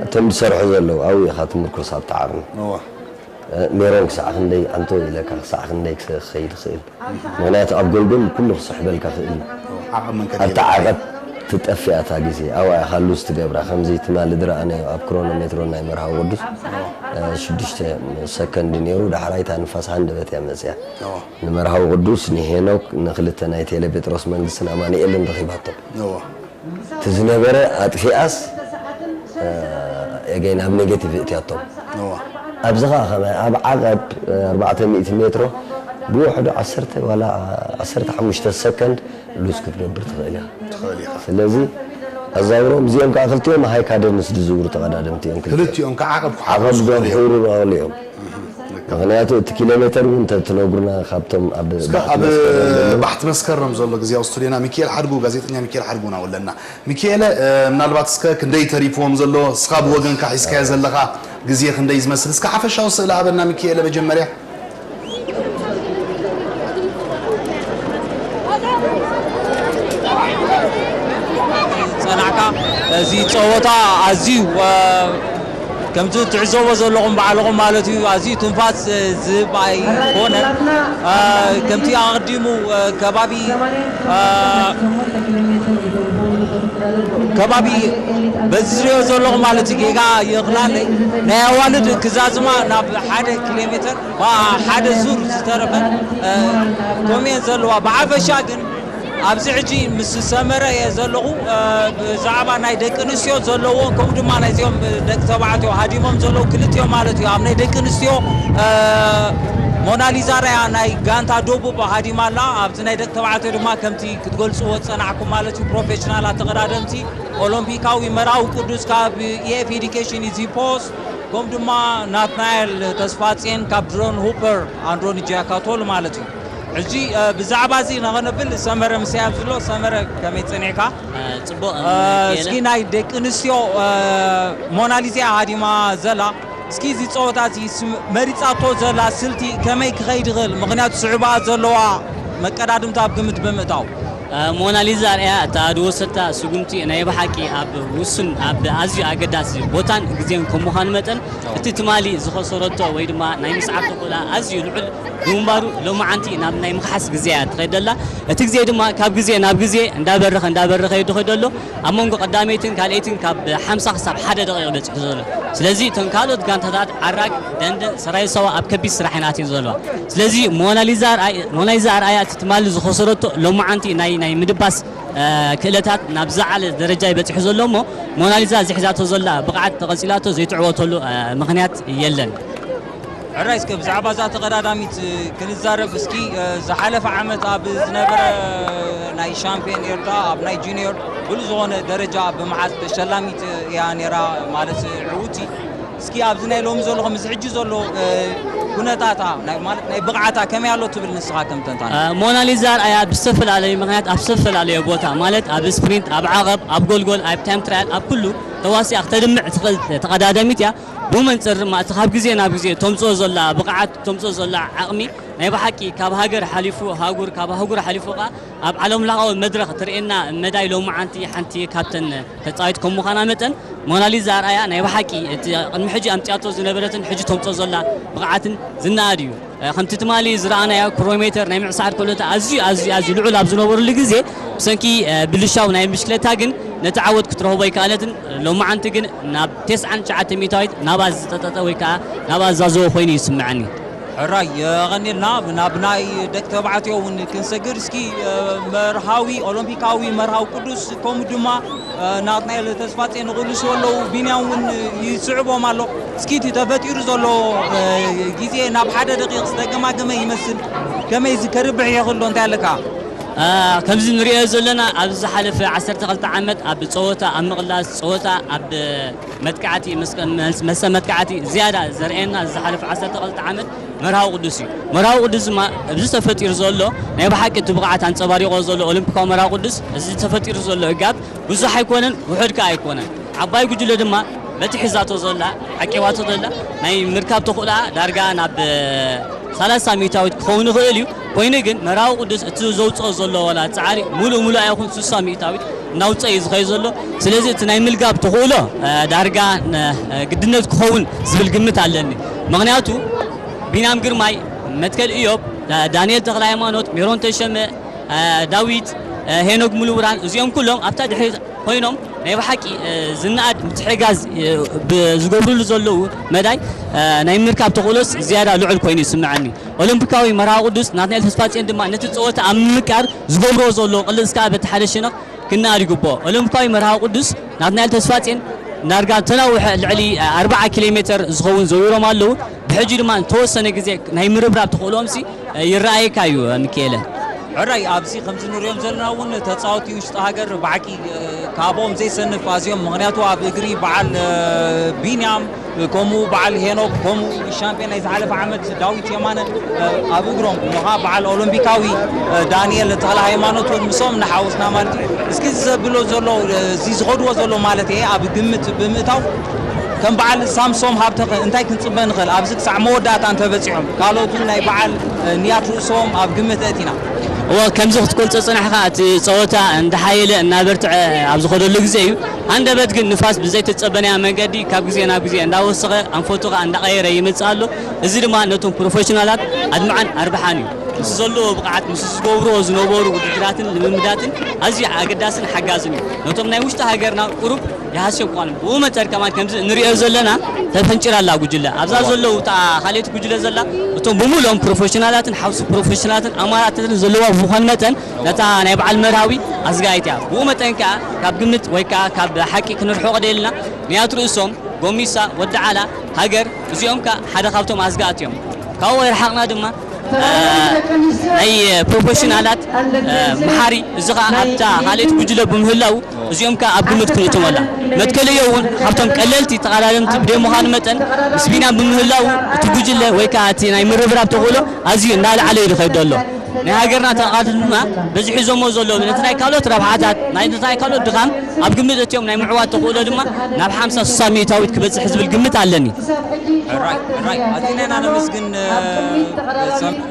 እቶም ዝሰርሑ ዘለዉ ኣብኡ ኢኻ ትምርኮስ ኣብቲ ዓቕሚ። እዋ። ሜሮን ክሳዕ ክንደይ ኣንቶ ኢለካ፣ ክሳዕ ክንደይ ክኸይድ ይኽእል? ምኽንያቱ ኣብ ጎልጎል ኩሉ ክስሕበልካ ክእል እዩ። ዓቐብ መንከድ ኣብታ የብልካ። ዓቐብ ትጠፍእ እታ ግዜ፣ ኣብኣ ኢኻ ሉዝ ትገብራ። ከምዚ ትማሊ ዝረኣናዮ ኣብ ክሮኖሜትሮ ናይ መርሃዊ ቅዱስ፣ እ፣ ሽዱሽተ ሰከንድ ነይሩ፣ ዳሕራይ እታ ንፋስ ሃንደበት እያ መጽያ። እዎ። ንመርሃዊ ቅዱስ፣ ንሄኖክ፣ ንክልተ ናይ ቴሌ ጴጥሮስ መንግስትን ኣማኑኤልን ረኺባቶም። እዎ። እቲ ዝነበረ ኣጥፊኣስ፣ እ፣ ኤገይን ኣብ ኔጌቲቭ እትያቶም። እዋ። ኣብዚ ኸዓ ከመይ ኣብ ዓቐብ ኣርባዕተ ሚእቲ ሜትሮ ብውሕዱ ዓሰርተ ዋላ ዓሰርተ ሓሙሽተ ሰከንድ ሉዝ ክትገብር ትኽእል ኢኻ። ስለዚ ኣዛውሮም እዚኦም ከዓ ክልቲኦም ሃይ ካደንስ ዝዝውሩ ተቐዳደምቲ እዮም። ክልቲኦም ከዓ ዓቐብ ዓቐብ ክሓርሱ ዝኽእሉ እዮም። ክሕሩ ዝኽእሉ እዮም። ምኽንያቱ እቲ ኪሎ ሜተር እውን እንተትነግሩና ካብቶም ኣብ እስከ ባሕቲ ኣብ መስከረም ዘለዉ ባሕቲ መስከረም ዘሎ ግዜ ኣብ ስቱድዮና ሚካኤል ሓድጉ፣ ጋዜጠኛ ሚካኤል ሓድጉ ኢና ኣለና። ሚካኤለ፣ እ፣ ምናልባት እስከ ክንደይ ተሪፍዎም ዘሎ፣ እስኻ ብወገንካ ሒዝካዮ ዘለኻ ግዜ ክንደይ ዝመስል? እስከ ሓፈሻዊ ስእሊ ሃበና ሚካኤለ መጀመርያ። ጸናሕካ። እዚ ጸወታ ኣዝዩ፣ እ፣ ከምቲ ትዕዘቦ ዘለኹም ባዕልኹም ማለት እዩ፣ ኣዝዩ ትንፋስ፣ እ፣ ዝህብ ኣይኮነን። እ፣ ከምቲ ኣቐዲሙ፣ እ፣ ከባቢ፣ እ፣ ከባቢ በዚ ዝሪኦ ዘለኹ ማለት እዩ፣ ጌጋ ይኽላለይ። ናይ ኣዋልድ ክዛዝማ ናብ ሓደ ኪሎ ሜተር፣ ዋ፣ ሓደ ዙር ዝተረፈ፣ እ፣ ከምኡ እየን ዘለዋ። ብሓፈሻ ግን ኣብዚ ሕጂ ምስ ሰመረ እየ ዘለኹ። እ፣ ብዛዕባ ናይ ደቂ ኣንስትዮ ዘለዎም፣ ከምኡ ድማ ናይዚኦም ደቂ ተባዕትዮ ሃዲሞም ዘለዉ ክልቲኦም ማለት እዩ። ኣብ ናይ ደቂ ኣንስትዮ፣ እ፣ ሞናሊዛ ራያ ናይ ጋንታ ደቡብ ሃዲማ ኣላ። ኣብዚ ናይ ደቂ ተባዕትዮ ድማ ከምቲ ክትገልጽዎ ዝጸናሕኩም ማለት እዩ፣ ፕሮፌሽናላት ተቐዳደምቲ ኦሎምፒካዊ መርሃዊ ቅዱስ ካብ ኢኤፍ ኤዱኬሽን ኢዚ ፖስት፣ ከምኡ ድማ ናትናኤል ተስፋጽዮን ካብ ድሮን ሁፐር ኣንድሮኒጅያ ካቶል ማለት እዩ። ሕጂ፣ እ፣ ብዛዕባ እዚ ንኸነብል ሰመረ ምሳይ ኣብዚ ኣሎ። ሰመረ ከመይ ጸኒሕካ? እ፣ ጽቡቕ፣ እ፣ ሚካኤለ። እስኪ ናይ ደቂ ኣንስትዮ፣ እ፣ ሞናሊዛ ሃዲማ ዘላ፣ እስኪ እዚ ጸወታ እዚ ስም-፣ መሪጻቶ ዘላ ስልቲ ከመይ ክኸይድ ይኽእል? ምኽንያቱ ስዕባ ዘለዋ መቀዳድምታ ኣብ ግምት ብምእታው። እ፣ ሞናሊዛ ኣርኣያ እታ ዝወሰድታ ስጉምቲ ናይ ብሓቂ ኣብ ውሱን፣ ኣብ ኣዝዩ ኣገዳሲ ቦታን ግዜን ከም ምዃኑ መጠን፣ እቲ ትማሊ ዝኸሰረቶ ወይ ድማ ናይ ምስዓር ተኽእሎኣ ኣዝዩ ልዑል ብምንባሩ፣ ሎማዓንቲ ናብ ናይ ምኽሓስ ግዜ እያ ትኸይድ ዘላ። እቲ ግዜ ድማ ካብ ግዜ ናብ ግዜ እንዳበረኸ እንዳበረኸ እዩ ዝኸይድ ዘሎ። ኣብ መንጎ ቀዳመይትን ካልኣይትን ካብ ሓምሳ ክሳብ ሓደ ደቂቕ በጺሑ ዘሎ። ስለዚ እተን ካልኦት ጋንታታት ዓራግ፣ ደንደን፣ ሰራየ ሳዋ ኣብ ከቢድ ስራሕ እየን ኣትየን ዘለዋ። ስለዚ ሞናሊዛ ኣርኣያ፣ ሞናሊዛ ኣርኣያ እቲ ትማሊ ዝኸሰረቶ ሎማዓንቲ ናይ፣ ናይ ምድባስ፣ እ፣ ክእለታት ናብ ዝዓለ ደረጃ እዩ በጺሑ ዘሎ እሞ፣ ሞናሊዛ እዚ ሒዛቶ ዘላ ብቕዓት ተቐጺላቶ ዘይትዕወተሉ፣ እ፣ ምኽንያት የለን። ሕራይ እስከ ብዛዕባ እዛ ተቐዳዳሚት ክንዛረብ እስኪ። እ፣ ዝሓለፈ ዓመት ኣብ ዝነበረ ናይ ሻምፒዮን ኤርትራ ኣብ ናይ ጁኒዮር ብሉጽ ዝኾነ ደረጃ ብምሓዝ ተሸላሚት እያ ነይራ፣ ማለት ዕውቲ። እስኪ ኣብዚ ናይ ሎሚ ዘሎ፣ ምስ ሕጂ ዘሎ፣ እ፣ ኩነታታ ናይ፣ ማለት ናይ ብቕዓታ ከመይ ኣሎ ትብል ንስኻ ከም ተንታኒ? እ፣ ሞናሊዛ ኣርኣያ ብዝተፈላለዩ ምኽንያት ኣብ ዝተፈላለየ ቦታ፣ ማለት ኣብ ስፕሪንት፣ ኣብ ዓቐብ፣ ኣብ ጎልጎል፣ ኣብ ታይም ትራያል፣ ኣብ ኩሉ ተዋሲኣ ክተድምዕ ትኽእል ተቐዳዳሚት እያ። ብመንጽር ድማ እቲ ካብ ግዜ ናብ ግዜ ተምጽኦ ዘላ ብቕዓት፣ ተምጽኦ ዘላ ዓቕሚ ናይ ብሓቂ ካብ ሃገር ሓሊፉ ኣህጉር፣ ካብ ኣህጉር ሓሊፉ ከኣ ኣብ ዓለምለኻዊ መድረኽ ትርእየና መዳይ ሎማዓንቲ ሓንቲ ካብተን ተጻዊት ከም ምዃና መጠን፣ ሞናሊዛ ኣርኣያ ናይ ብሓቂ እቲ ቅድሚ ሕጂ ኣምጺኣቶ ዝነበረትን ሕጂ ተምጽኦ ዘላ ብቕዓትን ዝነኣድ እዩ። እ፣ ከምቲ ትማሊ ዝረኣናዮ ክሮሜተር ናይ ምዕሳር ክእለታ ኣዝዩ፣ ኣዝዩ፣ ኣዝዩ ልዑል ኣብ ዝነበረሉ ግዜ፣ ብሰንኪ፣ እ፣ ብልሻው ናይ ብሽክለታ ግን ነቲ ዓወት ክትረኽቦ ኣይከኣለትን። ሎማዓንቲ ግን ናብ ተስዓን ትሽዓተ ሚእታዊት ናብኣ ዝጠጠጠ ወይ ከኣ ናብኣ ዝዛዘወ ኮይኑ ይስምዓኒ። ሕራይ የቐንየልና። ናብ ናይ ደቂ ተባዕትዮ እውን ክንሰግር እስኪ። እ፣ መርሃዊ፣ ኦሎምፒካዊ መርሃዊ ቅዱስ፣ ከምኡ ድማ፣ እ፣ ናትናኤል ተስፋጼን ይቕልስዎ ኣለዉ። ቢንያም እውን ይስዕቦም ኣሎ። እስኪ እቲ ተፈጢሩ ዘሎ፣ እ፣ ግዜ ናብ ሓደ ደቂቕ ዝተገማገመ ይመስል። ከመይ እዚ ከርብሕ ይኽእል ዶ? እንታይ ኣለካ? እ፣ ከምዚ ንሪኦ ዘለና ኣብ ዝሓለፈ ዓሰርተ ክልተ ዓመት ኣብ ጸወታ፣ ኣብ ምቕላስ ጸወታ፣ ኣብ መጥቃዕቲ፣ መስ-፣ መስ-፣ መሰ መጥቃዕቲ ዝያዳ ዘርእየና ዝሓለፈ ዓሰርተ ክልተ ዓመት መርሃዊ ቅዱስ እዩ። መርሃዊ ቅዱስ ድማ ኣብዚ ተፈጢሩ ዘሎ ናይ ብሓቂ እቲ ብቕዓት ኣንጸባሪቖ ዘሎ ኦሎምፒካዊ መርሃዊ ቅዱስ፣ እዚ ተፈጢሩ ዘሎ እጋብ ብዙሕ ኣይኮነን፣ ውሑድ ከኣ ኣይኮነን። ዓባይ ጉጅለ ድማ በቲ ሒዛቶ ዘላ፣ ዓቂባቶ ዘላ ናይ ምርካብ ተኽእሎኣ ዳርጋ ናብ ሰላሳ ሚእታዊት ክኸውን ይኽእል እዩ። ኮይኑ ግን መርሃዊ ቅዱስ እቲ ዘውጽኦ ዘሎ ዋላ ጻዕሪ ሙሉእ ሙሉእ ኣይኹን ስሳ ሚእታዊት እናውጽአ እዩ ዝኸይድ ዘሎ። ስለዚ እቲ ናይ ምልጋብ ተኽእሎ፣ እ፣ ዳርጋ ን-፣ እ፣ ግድነት ክኸውን ዝብል ግምት ኣለኒ። ምኽንያቱ ቢንያም ግርማይ፣ መትከል ኢዮብ፣ ዳ-፣ ዳንኤል ተኽለሃይማኖት፣ ሜሮን ተሸመ፣ እ፣ ዳዊት፣ እ፣ ሄኖክ ሙሉብርሃን እዚኦም ኩሎም ኣብታ ድሕሪት ኮይኖም ናይ ብሓቂ፣ እ፣ ዝነኣድ ምትሕግጋዝ፣ እ፣ ብ-፣ ዝገብርሉ ዘለዉ መዳይ፣ እ፣ ናይ ምርካብ ተኽእሎስ ዝያዳ ልዑል ኮይኑ ይስምዓኒ። ኦሎምፒካዊ መርሃዊ ቅዱስ ናትናኤል ተስፋጽዮን ድማ ነቲ ጸወታ ኣብ ምምቃር ዝገብርዎ ዘለዉ ቅልስ ከኣ በቲ ሓደ ሸነኽ ክነኣድ ይግብኦ። ኦሎምፒካዊ መርሃዊ ቅዱስ ናትናኤል ተስፋጽዮን ዳርጋ ተናውሐ ልዕሊ ኣርብዓ ኪሎ ሜተር ዝኸውን ዘዊሮም ኣለዉ። ሕጂ ድማ ንተወሰነ ግዜ ናይ ምርብራብ ተኽእሎምሲ ይረኣየካ እዩ። ሚካኤለ። ሕራይ ኣብዚ ከምዚ ንሪኦም ዘለና እውን ተፃወቲ ውሽጢ ሃገር ብሓቂ ካብኦም ዘይሰንፍ ኣዝዮም፣ ምክንያቱ ኣብ እግሪ በዓል ቢንያም፣ ከምኡ በዓል ሄኖክ፣ ከምኡ ሻምፒዮን ናይ ዝሓለፈ ዓመት ዳዊት የማነ ኣብ እግሮም፣ ሞኻ በዓል ኦሎምፒካዊ ዳንኤል ተኽለ ሃይማኖት እውን ምስኦም እናሓወስና ማለት እዩ። እስኪ እዚ ዘብሎ ዘሎ፣ እዚ ዝኸድዎ ዘሎ ማለት እየ ኣብ ግምት ብምእታው ከም በዓል ሳምሶም ሃብተኸ እንታይ ክንፅበ ንኽእል? ኣብዚ ክሳዕ መወዳእታ እንተበፂሖም ካልኦት እውን ናይ በዓል ንያት ርእሶም ኣብ ግምት ኣእቲና። እወ፣ ከምዚ ክትገልጾ ጽናሕካ፣ እቲ ጸወታ እንዳሓየለ እናበርትዐ ኣብ ዝኸደሉ ግዜ እዩ። ሃንደበት ግን ንፋስ ብዘይተጸበናያ መንገዲ ካብ ግዜ ናብ ግዜ እንዳወሰኸ ኣንፈቱ ከኣ እንዳቐየረ ይመጽእ ኣሎ። እዚ ድማ ነቶም ፕሮፌሽናላት ኣድማዕን ኣርባሓን እዩ። ምስ ዘለዎ ብቕዓት፣ ምስ ዝገብርዎ ዝነበሩ ውድድራትን ልምምዳትን ኣዝዩ ኣገዳስን ሓጋዝን እዩ። ነቶም ናይ ውሽጢ ሃገርና ቁሩብ ይሃስዮም ክኾኑ። ብኡ መጠን ከማን ከምዚ እንሪኦ ዘለና ተፈንጭራ ኣላ ጉጅለ። ኣብዛ ዘለዉ እታ ካልኣይቲ ጉጅለ ዘላ እቶም ብምሉኦም ፕሮፌሽናላትን ሓውሲ ፕሮፌሽናላትን ኣማራትትን ዘለዋ ብምዃን መጠን ነታ ናይ በዓል መርሃዊ ኣስጋኢት እያ። ብኡ መጠን ከኣ ካብ ግምት ወይ ከኣ ካብ ሓቂ ክንርሕቕ ደልና ንያት ርእሶም፣ ጎሚሳ፣ ወዲ ዓላ፣ ሃገር እዚኦም ከኣ ሓደ ካብቶም ኣስጋእቲ እዮም። ካብኡ ይርሓቕና ድማ ናይ ፕሮፌሽናላት መሓሪ እዚ ከዓ ኣብታ ካልእቲ ጉጅለ ብምህላው እዚኦም ከዓ ኣብ ግምት ክንእቶም ኣላ መትከልዮ እውን ካብቶም ቀለልቲ ተቐዳደምቲ ብደይ ምዃኑ መጠን ምስ ቢና ብምህላው እቲ ጉጅለ ወይ ከዓ እቲ ናይ ምርብራብ ተኽእሎ ኣዝዩ እናለዓለ እዩ ዝኸይድ ዘሎ። ናይ ሃገርና ተቐዳደምቲ ድማ በዚ ሒዞሞ ዘለዉ ነቲ ናይ ካልኦት ረብሓታት ናይ ነቲ ናይ ካልኦት ድኻም ኣብ ግምት እትዮም ናይ ምዕዋት ተኽእሎ ድማ ናብ ሓምሳ ስሳ ሚእታዊት ክበፅሕ ዝብል ግምት ኣለኒ። ሕራይ ሕራይ ኣዚና ኢና ነመስግን። ሰምና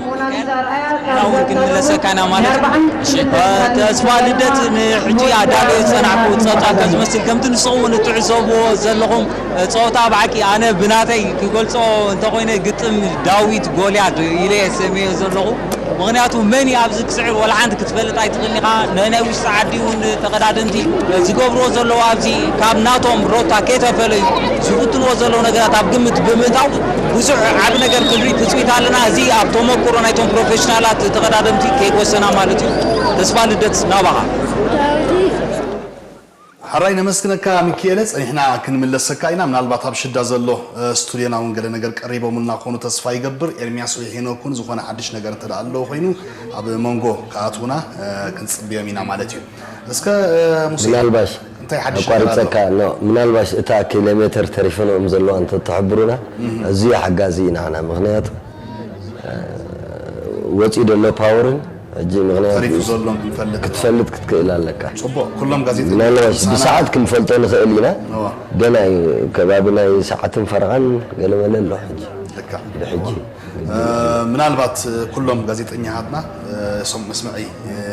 እውን ክንምለሰካ ኢና ማለት እዩ። ተስፋ ልደት ንሕጂ ኣዳልዮ ዝፀናሕኩ ፀብፃብ ከዝመስል ከምቲ ንስኹም እውን እትዕዘብዎ ዘለኹም ፀወታ ብሓቂ ኣነ ብናተይ ክገልፆ እንተኾይነ ግጥም ዳዊት ጎልያድ ኢለ እየ ሰምዮ ዘለኹ። ምኽንያቱ መን እዩ ኣብዚ ክስዕር ወላ ሓንቲ ክትፈልጥ ኣይትኽእልን ኢኻ። ንናይ ውሽጢ ዓዲ እውን ተቐዳደምቲ ዝገብርዎ ዘለዉ ኣብዚ ካብ ናቶም ሮታ ከይተፈለዩ ዝፍትንዎ ዘለዉ ነገራት ኣብ ግምት ብምእታው ብዙሕ ዓቢ ነገር ክንርኢ ትፅቢት ኣለና። እዚ ኣብ ተመኩሮ ናይቶም ፕሮፌሽናላት ተቐዳደምቲ ከይጎሰና ማለት እዩ። ተስፋ ልደት ናባኻ። ሕራይ ነመስግነካ ሚኪኤለ፣ ጸኒሕና ክንምለሰካ ኢና። ምናልባት ኣብ ሽዳ ዘሎ ስቱድዮና እውን ገለ ነገር ቀሪቦምልና ክኾኑ ተስፋ ይገብር። ኤርሚያስ ወይ ሄኖክ እውን ዝኾነ ሓድሽ ነገር እንተ ኣለዎ ኮይኑ ኣብ መንጎ ክኣትዉና ክንጽብዮም ኢና ማለት እዩ። እስከ ሙሴ ምናልባሽ እንታይ ሓድሽ ነገር ኣሎ? ኣቋርጸካ ኖ ምናልባሽ እታ ኪሎ ሜትር ተሪፈንኦም ዘለዋ እንተትሕብሩና ኣዝዩ ሓጋዚ እዩ ንዓና። ምኽንያቱ ወጺኡ ዘሎ ፓወርን ሕጂ ምኽንያቱ ተሪፉ ዘሎን ክንፈልጥ ክትፈልጥ ክትክእል ኣለካ። ጽቡቕ፣ ኩሎም ጋዜጠኛታት ምናልባሽ ምሳና ብሰዓት ክንፈልጦ ንኽእል ኢና። እዋ። ገና እዩ፣ ከባቢ ናይ ሰዓትን ፈረቓን ገለመለ ኣሎ ሕጂ ልካ። ብሕጂ። ምናልባት ኩሎም ጋዜጠኛታትና ሶም መስምዒ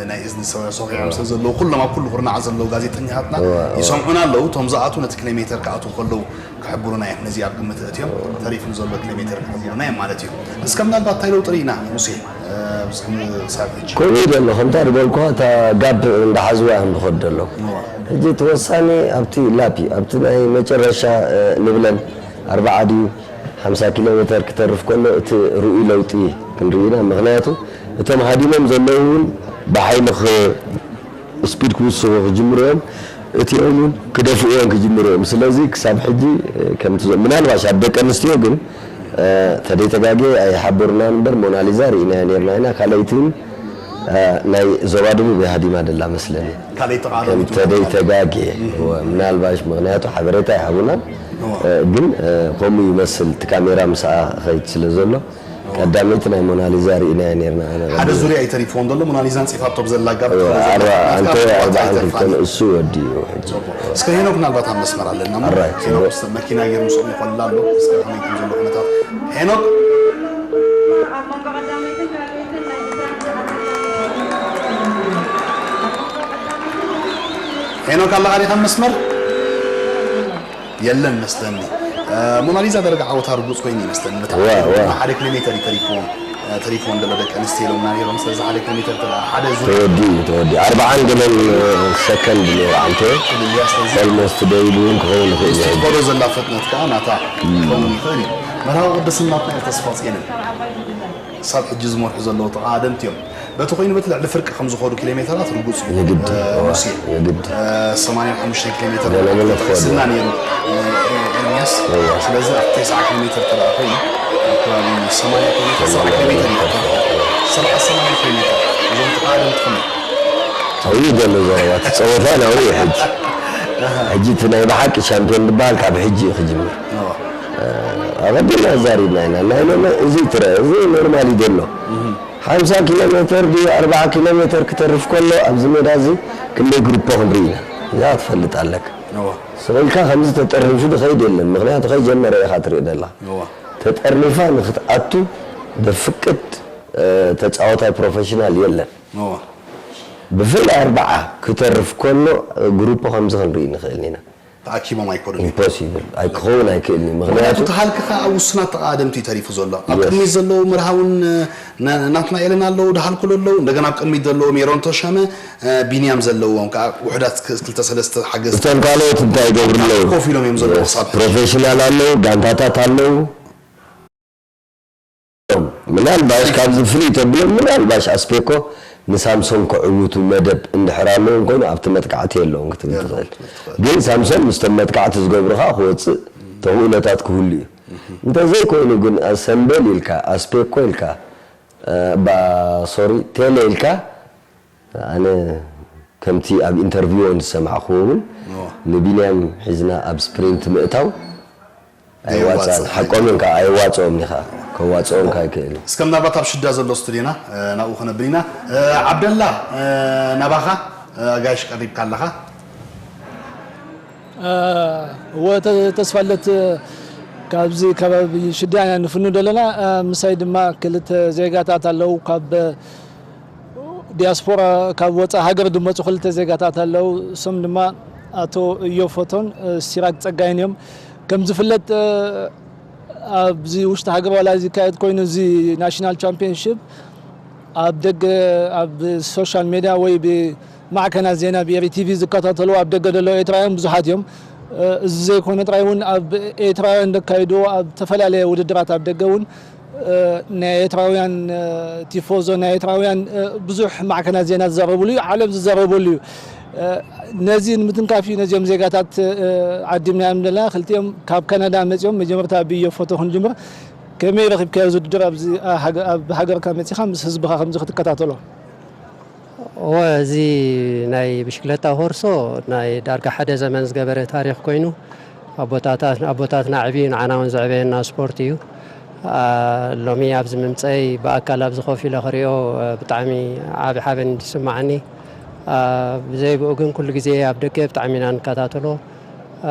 ናይ እዝኒ ሰ- ሰኺዖም ስለ ዘለዉ ኩሎም ኣብ ኩሉ ኩርናዓት ዘለዉ ጋዜጠኛታትና እዋ፣ እዋ። ይሰምዑና ኣለዉ። እቶም ዝኣትዉ ነቲ ኪሎ ሜተር ክኣትዉ ከለዉ ክሕብሩና እዮም። ነዚ ኣብ ግምት ኣእትዮም ተሪፉ ንዘሎ ኪሎ ሜተር ክሕብሩና እዮም ማለት እዩ። እስከ ምናልባት እንታይ ለውጢ ርኢና ሙሴ? ኣብዚ ክሳብ ሕጂ ከምኡ እዩ ዘሎ ከምታ ዝበልኩኻ እታ ጋብ እንዳሓዝዋ እዮም ዝኸዱ ዘለዉ። ሕጂ እቲ ወሳኒ ኣብቲ ላፕ እዩ ኣብቲ ናይ መጨረሻ ንብለን ኣርባዓ ድዩ ሓምሳ ኪሎ ሜተር ክተርፍ ከሎ እቲ ርኡይ ለውጢ ክንርኢ ኢና። ምኽንያቱ እቶም ሃዲሞም ዘለዉ እውን ብሓይሊ ኽ- ስፒድ ክውስኹ ክጅምሩ እዮም። እቲኦም እውን ክደፍኡ እዮም ክጅምሩ እዮም። ስለዚ ክሳብ ሕጂ ከምቲ ምናልባሽ ኣብ ደቂ ኣንስትዮ ግን ተደይ ተጋጌ ኣይሓበሩናን እምበር ሞናሊዛ ርኢናያ ነርና ኢና። ካልኣይቲ እውን ናይ ዞባ ደቡብ እያ ሃዲማ ደላ መስለኒ። ካልኣይቲ ከዓ ከም ዳዊት ተደይ ይበሃል። ተጋጌ እወ፣ ምናልባሽ ምኽንያቱ ሓበሬታ ኣይሃቡናን። እወ። ግን ከምኡ ይመስል እቲ ካሜራ ምስኣ ኸይድ ስለ ዘሎ ቀዳመይቲ ናይ ሞናሊዛ ርኢናያ ኔርና ኣነ ሓደ ዙርያ እዩ ተሪፍዎም ዘሎ ሞናሊዛ ኣንጺፋቶ ብዘላ ጋብ እወ፣ ትኾነ ዘላ ኣርባ- ናትካ ኣንተ ምቑራጽ ኣርባዓን ኣይተርፋን ክልተን እዩ። እሱ ወዲኡ ሕጂ። ጽቡቕ። እስከ ሄኖክ ምናልባት ኣብ መስመር ኣለና እሞ ኣራይ፣ ሄኖክ ጽቡቕ። ምስ መኪና ገይሩ ምስኦም ይኾልል ኣሎ እስከ ከመይ ከም ዘሎ ኩነታት ሄኖክ ሄኖክ ኣለኻ ዲኻ ኣብ መስመር የለን መስለኒ። ሞናሊዛ ደረጋ ዓወታ ርጉጽ ኮይኑ ይመስለኒ። ነታ እዋ፣ እዋ። ሓደ ኪሎ ሜተር እዩ ተሪፍዎም፣ ተሪፍዎም ዘሎ ደቂ ኣንስትዮ ኢሎምና ነይሮም። ስለዚ ሓደ ኪሎ ሜተር ተላ ሓደ ዙር ተወዲኡ እዩ፣ ተወዲኡ። ኣርባዓን ገለን ሰከንድ ነይሩ ዓንተ። ክልልያ ስለዚ ኦልሞስት ደይቡ እውን ክኸውን ይኽእል እዩ። ዝትኾዶ ዘላ ፍጥነት ከዓ ናታ ክኸውን ይኽእል እዩ። መርሃዊ ቅድስናትና እዩ ተስፋ ጽዮንን። ክሳብ ሕጂ ዝመርሑ ዘለዉ ተቓደምቲ እዮም። በቲ ኮይኑ በቲ ልዕሊ ፍርቂ ከም ዝኾዱ ኪሎ ሜተራት ርጉጽ እዩ። የግድ፣ እ፣ እዋ፣ ሙሴ። የግድ። እ፣ ሰማንያን ሓሙሽተን ኪሎ ሜተር ገለ ገለ ተጠቒስና ክኾኑ። ነይሩ፣ እ፣ ኤርሚያስ። እዋ። ስለዚ ኣብ ተስዓ ኪሎ ሜተር ተረኣ ኮይኑ ሰማንያ ኪሎ ሜትር፣ ሰብዓ ኪሎ ሜትር እዩ። ሰብዓ ሰማንያ ኪሎ ሜትር። እዞም ተቐዳደምትኹም። ኣብኡ ዘሎ ዘረባ እቲ ጸወታ ናብኡ እዩ ሕጂ። ሕጂ እቲ ናይ ብሓቂ ሻምፒዮን ዝበሃል ካብ ሕጂ እዩ ክጅምር። ኣቐዲምና ኣዛሪብና ኢና። ናይ ሎሚ እዚ ትረ፣ እዚ ኖርማል እዩ ዘሎ። ሓምሳ ኪሎ ሜትር ድዩ ኣርብዓ ኪሎ ሜትር ክተርፍ ከሎ ኣብዚ ሜዳ እዚ ክንደይ ግሩፖ ክንርኢ ኢና። እዚኣ ትፈልጥ ኣለካ። ስቕ ኢልካ ከምዚ ተጠርኒፉ ዝኸይድ የለን። ምኽንያቱ ከይጀመረ ኢኻ ትርኢ ደላ። ተጠርኒፋ ንክትኣቱ ደፍቅድ ተጻወታይ ፕሮፌሽናል የለን። ብፍላይ ኣርብዓ ክተርፍ ከሎ ግሩፖ ከምዚ ክንርኢ ንኽእል ኢና። ተኣኪቦም ኣይኮኑን። ኢምፖሲብል ኣይክኸውን ኣይክእልን እዩ። ምክንያቱ ምክንያቱ ተሃልኪ ከኣ ኣብ ውሱናት ተቐዳደምቲ እዩ ተሪፉ ዘሎ። ኣብ ቅድሚት ዘለዉ መርሃውን ና- ናትናኤልን ኣለዉ፣ ደሃልኩ ኣለዉ። እንደገና ኣብ ቅድሚት ዘለዉ ሜሮን ተሸመ፣ ቢንያም ዘለዎም ከኣ ውሑዳት ክ- ክልተ ሰለስተ ሓገዝ እቶም ካልኦት እንታይ ይገብሩ ኣለዉ? ኮፍ ኢሎም እዮም ዘለዉ ክሳብ ፕሮፌሽናል ኣለዉ፣ ጋንታታት ኣለዉ። ምናልባሽ ካብዚ ፍልይ ተብሎ ምናልባሽ ኣስፔኮ ንሳምሶም ክዕውቱ መደብ እንድሕር ኣለዎም ኮይኑ ኣብቲ መጥቃዕቲ የለውን ክትብል ትኽእል። ግን ሳምሶም ምስቶም መጥቃዕቲ ዝገብሩ ከዓ ክወፅእ ተኽእሎታት ክህሉ እዩ። እንተዘይኮይኑ ግን ኣሰምበል ኢልካ ኣስፔኮ ኢልካ ባ ሶሪ ቴሌ ኢልካ ኣነ ከምቲ ኣብ ኢንተርቪው ዝሰማዕክዎ እውን ንቢንያም ሒዝና ኣብ ስፕሪንት ምእታው ኣይዋፅኣን። ሓቆም እዮም ከዓ ኣይዋፅኦም ኢኻ ከዋፅኦም ከዓ ኣይክእል እዩ። እስከ ምናልባት ኣብ ሽዳ ዘሎ ስቱዲዮና ናብኡ ክነብል ኢና። ዓብደላ ናባኻ ኣጋይሽ ቀሪብካ ኣለኻ። እወ ተስፋለት ካብዚ ከባቢ ሽዳ ኢና ንፍኑ ዘለና። ምሳይ ድማ ክልተ ዜጋታት ኣለዉ ካብ ዲያስፖራ ካብ ወፃእ ሃገር ዝመፁ ክልተ ዜጋታት ኣለዉ። እሶም ድማ ኣቶ እዮብ ፎቶን ሲራክ ፀጋይን እዮም። ከም ዝፍለጥ ኣብዚ ውሽጢ ሃገር ዋላ ዝካየድ ኮይኑ እዚ ናሽናል ቻምፒዮንሽፕ ኣብ ደገ ኣብ ሶሻል ሜድያ ወይ ብማዕከናት ዜና ብኤሪ ቲቪ ዝከታተሉ ኣብ ደገ ዘለዉ ኤርትራውያን ብዙሓት እዮም። እዚ ዘይኮነ ጥራይ እውን ኣብ ኤርትራውያን ዘካይድዎ ኣብ ዝተፈላለየ ውድድራት ኣብ ደገ እውን ናይ ኤርትራውያን ቲፎዞ ናይ ኤርትራውያን ብዙሕ ማዕከናት ዜና ዝዛረብሉ እዩ፣ ዓለም ዝዛረበሉ እዩ። ነዚ ንምትንካፍ እዩ ነዚኦም ዜጋታት ዓዲምናዮም ዘለና። ክልቲኦም ካብ ካናዳ መፂኦም መጀመርታ ብዮ ፎቶ ክንጅምር ከመይ ረኺብካዮ እዚ ውድድር ኣብ ሃገርካ መፂኻ ምስ ህዝብኻ ከምዚ ክትከታተሎ? እወ እዚ ናይ ብሽክለታ ሆርሶ ናይ ዳርጋ ሓደ ዘመን ዝገበረ ታሪኽ ኮይኑ ኣቦታትና ኣዕብዩ ንዓና እውን ዘዕበየና ስፖርት እዩ። ሎሚ ኣብዚ ምምፀይ ብኣካል ኣብዚ ኮፍ ኢለ ክሪኦ ብጣዕሚ ዓቢ ሓበን ዝስማዓኒ። ብዘይ ብኡ ግን ኩሉ ግዜ ኣብ ደገ ብጣዕሚ ኢና ንከታተሎ።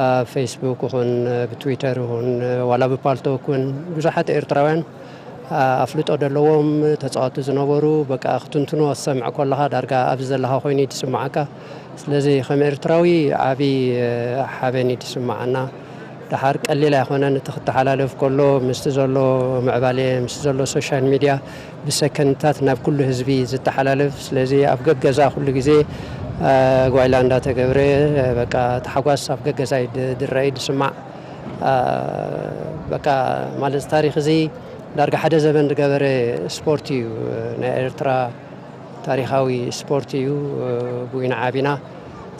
ኣብ ፌስቡክ ይኹን ብትዊተር ይኹን ዋላ ብፓልቶክ እውን ብዙሓት ኤርትራውያን ኣፍልጦ ዘለዎም ተፃወቲ ዝነበሩ በቃ ክትንትኖ ዝሰምዕ ከለኻ ዳርጋ ኣብዚ ዘለኻ ኮይኑ እዩ ዝስማዓካ። ስለዚ ከም ኤርትራዊ ዓቢ ሓበን እዩ ዝስማዓና። ደሓር ቀሊል ኣይኮነን እቲ ክተሓላለፍ ከሎ ምስቲ ዘሎ ምዕባለ ምስቲ ዘሎ ሶሻል ሚድያ ብሰከንድታት ናብ ኩሉ ህዝቢ ዝተሓላለፍ። ስለዚ ኣብ ገገዛ ኩሉ ግዜ ጓይላ እንዳተገብረ በቃ ታሕጓስ ኣብ ገገዛ እዩ ዝረአ እዩ ዝስማዕ። በቃ ማለት ታሪኽ እዚ ዳርጋ ሓደ ዘበን ዝገበረ ስፖርት እዩ ናይ ኤርትራ ታሪኻዊ ስፖርት እዩ። ብኡ ኢና ዓቢና።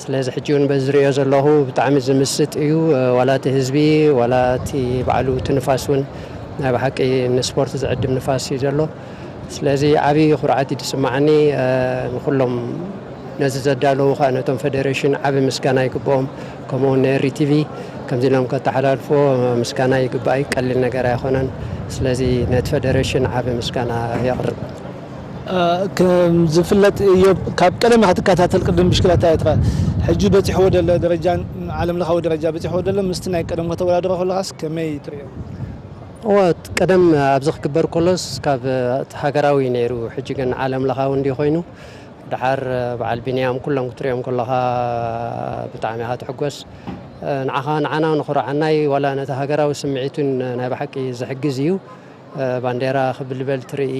ስለዚ ሕጂ እውን በዚ ዝሪኦ ዘለኹ ብጣዕሚ ዝምስጥ እዩ። ዋላ እቲ ህዝቢ ዋላ እቲ ባዕሉ እቲ ንፋስ እውን ናይ ብሓቂ ንስፖርት ዝዕድም ንፋስ እዩ ዘሎ። ስለዚ ዓቢ ኩርዓት እዩ ዝስማዓኒ። ንኩሎም ነዚ ዘዳለዉ ከዓ ነቶም ፈደሬሽን ዓቢ ምስጋና ይግብኦም። ከምኡ እውን ንኤሪ ቲቪ ከምዚ ኢሎም ከተሓላልፎ ምስጋና ይግባእ እዩ። ቀሊል ነገር ኣይኮነን። ስለዚ ነቲ ፈደሬሽን ዓቢ ምስጋና የቕርብ። ከም ዝፍለጥ እዮብ ካብ ቀደም ክትከታተል ቅድም ብሽክለታ ኤርትራ ሕጂ በፂሕዎ ደሎ ደረጃን ዓለም ለኻዊ ደረጃ በፂሕዎ ደሎ ምስቲ ናይ ቀደም ከተወዳድሮ ከለኻስ ከመይ ትሪኦ? እወ ቀደም ኣብዚ ክግበር ከሎስ ካብ ሃገራዊ ነይሩ ሕጂ ግን ዓለም ለኻዊ እንዲ ኮይኑ ደሓር በዓል ቢንያም ኩሎም ክትሪኦም ከለኻ ብጣዕሚ ኢኻ ትሕጎስ። ንዓኻ ንዓና ንኹርዓናይ ዋላ ነቲ ሃገራዊ ስምዒቱን ናይ ብሓቂ ዝሕግዝ እዩ። ባንዴራ ክብልበል ትርኢ፣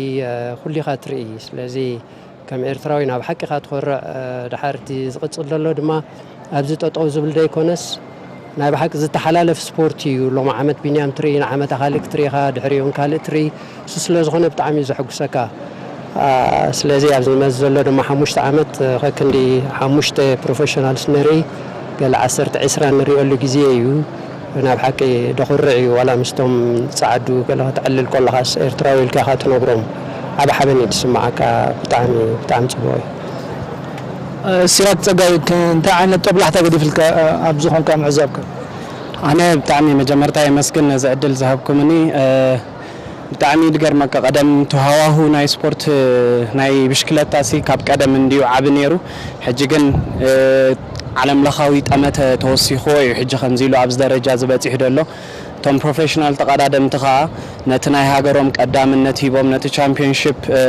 ኩሊኻ ትርኢ። ስለዚ ከም ኤርትራዊ ናብ ሓቂኻ ትኾርዕ። ደሓር እቲ ዝቕጽል ዘሎ ድማ ኣብዚ ጠጠው ዝብል ዘይኮነስ ናይ ብሓቂ ዝተሓላለፍ ስፖርት እዩ። ሎሚ ዓመት ቢንያም ትርኢ፣ ንዓመታ ካልእ ክትርኢ ኢኻ፣ ድሕሪኡ እውን ካልእ ትርኢ። እሱ ስለ ዝኾነ ብጣዕሚ እዩ ዘሐጉሰካ። ስለዚ ኣብዚ ዝመጽእ ዘሎ ድማ ሓሙሽተ ዓመት ከክንዲ ሓሙሽተ ፕሮፌሽናልስ ንርኢ፣ ገለ ዓሰርተ ዒስራ ንሪኦሉ ግዜ እዩ። ናብ ሓቂ ደኹርዕ እዩ። ዋላ ምስቶም ጸዓዱ ገለ ከተዕልል ከለኻስ ኤርትራዊ ኢልካ ኢኻ ትነግሮም። ዓቢ ሓበን እዩ ዝስምዓካ። ብጣዕሚ፣ ብጣዕሚ ጽቡቕ እዩ። እ፣ ሲራክ ጸጋይ፣ ከ-፣ እንታይ ዓይነት ጦብላሕታ ገዲፍልካ፣ እ፣ ኣብ ዝኾንካ ምዕዛብካ? ኣነ ብጣዕሚ መጀመርታ የመስግን ነዚ ዕድል ዝሃብኩምኒ። እ፣ ብጣዕሚ ዝገርመካ፣ ቀደም ተሃዋሁ ናይ ስፖርት፣ እ፣ ናይ ብሽክለታ ሲ ካብ ቀደም እንድዩ ዓቢ ነይሩ። ሕጂ ግን፣ እ፣ ዓለም ለኻዊ ጠመተ ተወሲኽዎ እዩ ሕጂ ከምዚ ኢሉ ኣብዚ ደረጃ እዚ በጺሑ ዘሎ። እቶም ፕሮፌሽናል ተቐዳደምቲ ኸኣ ነቲ ናይ ሃገሮም ቀዳምነት ሂቦም፣ ነቲ ቻምፒዮንሺፕ፣ እ፣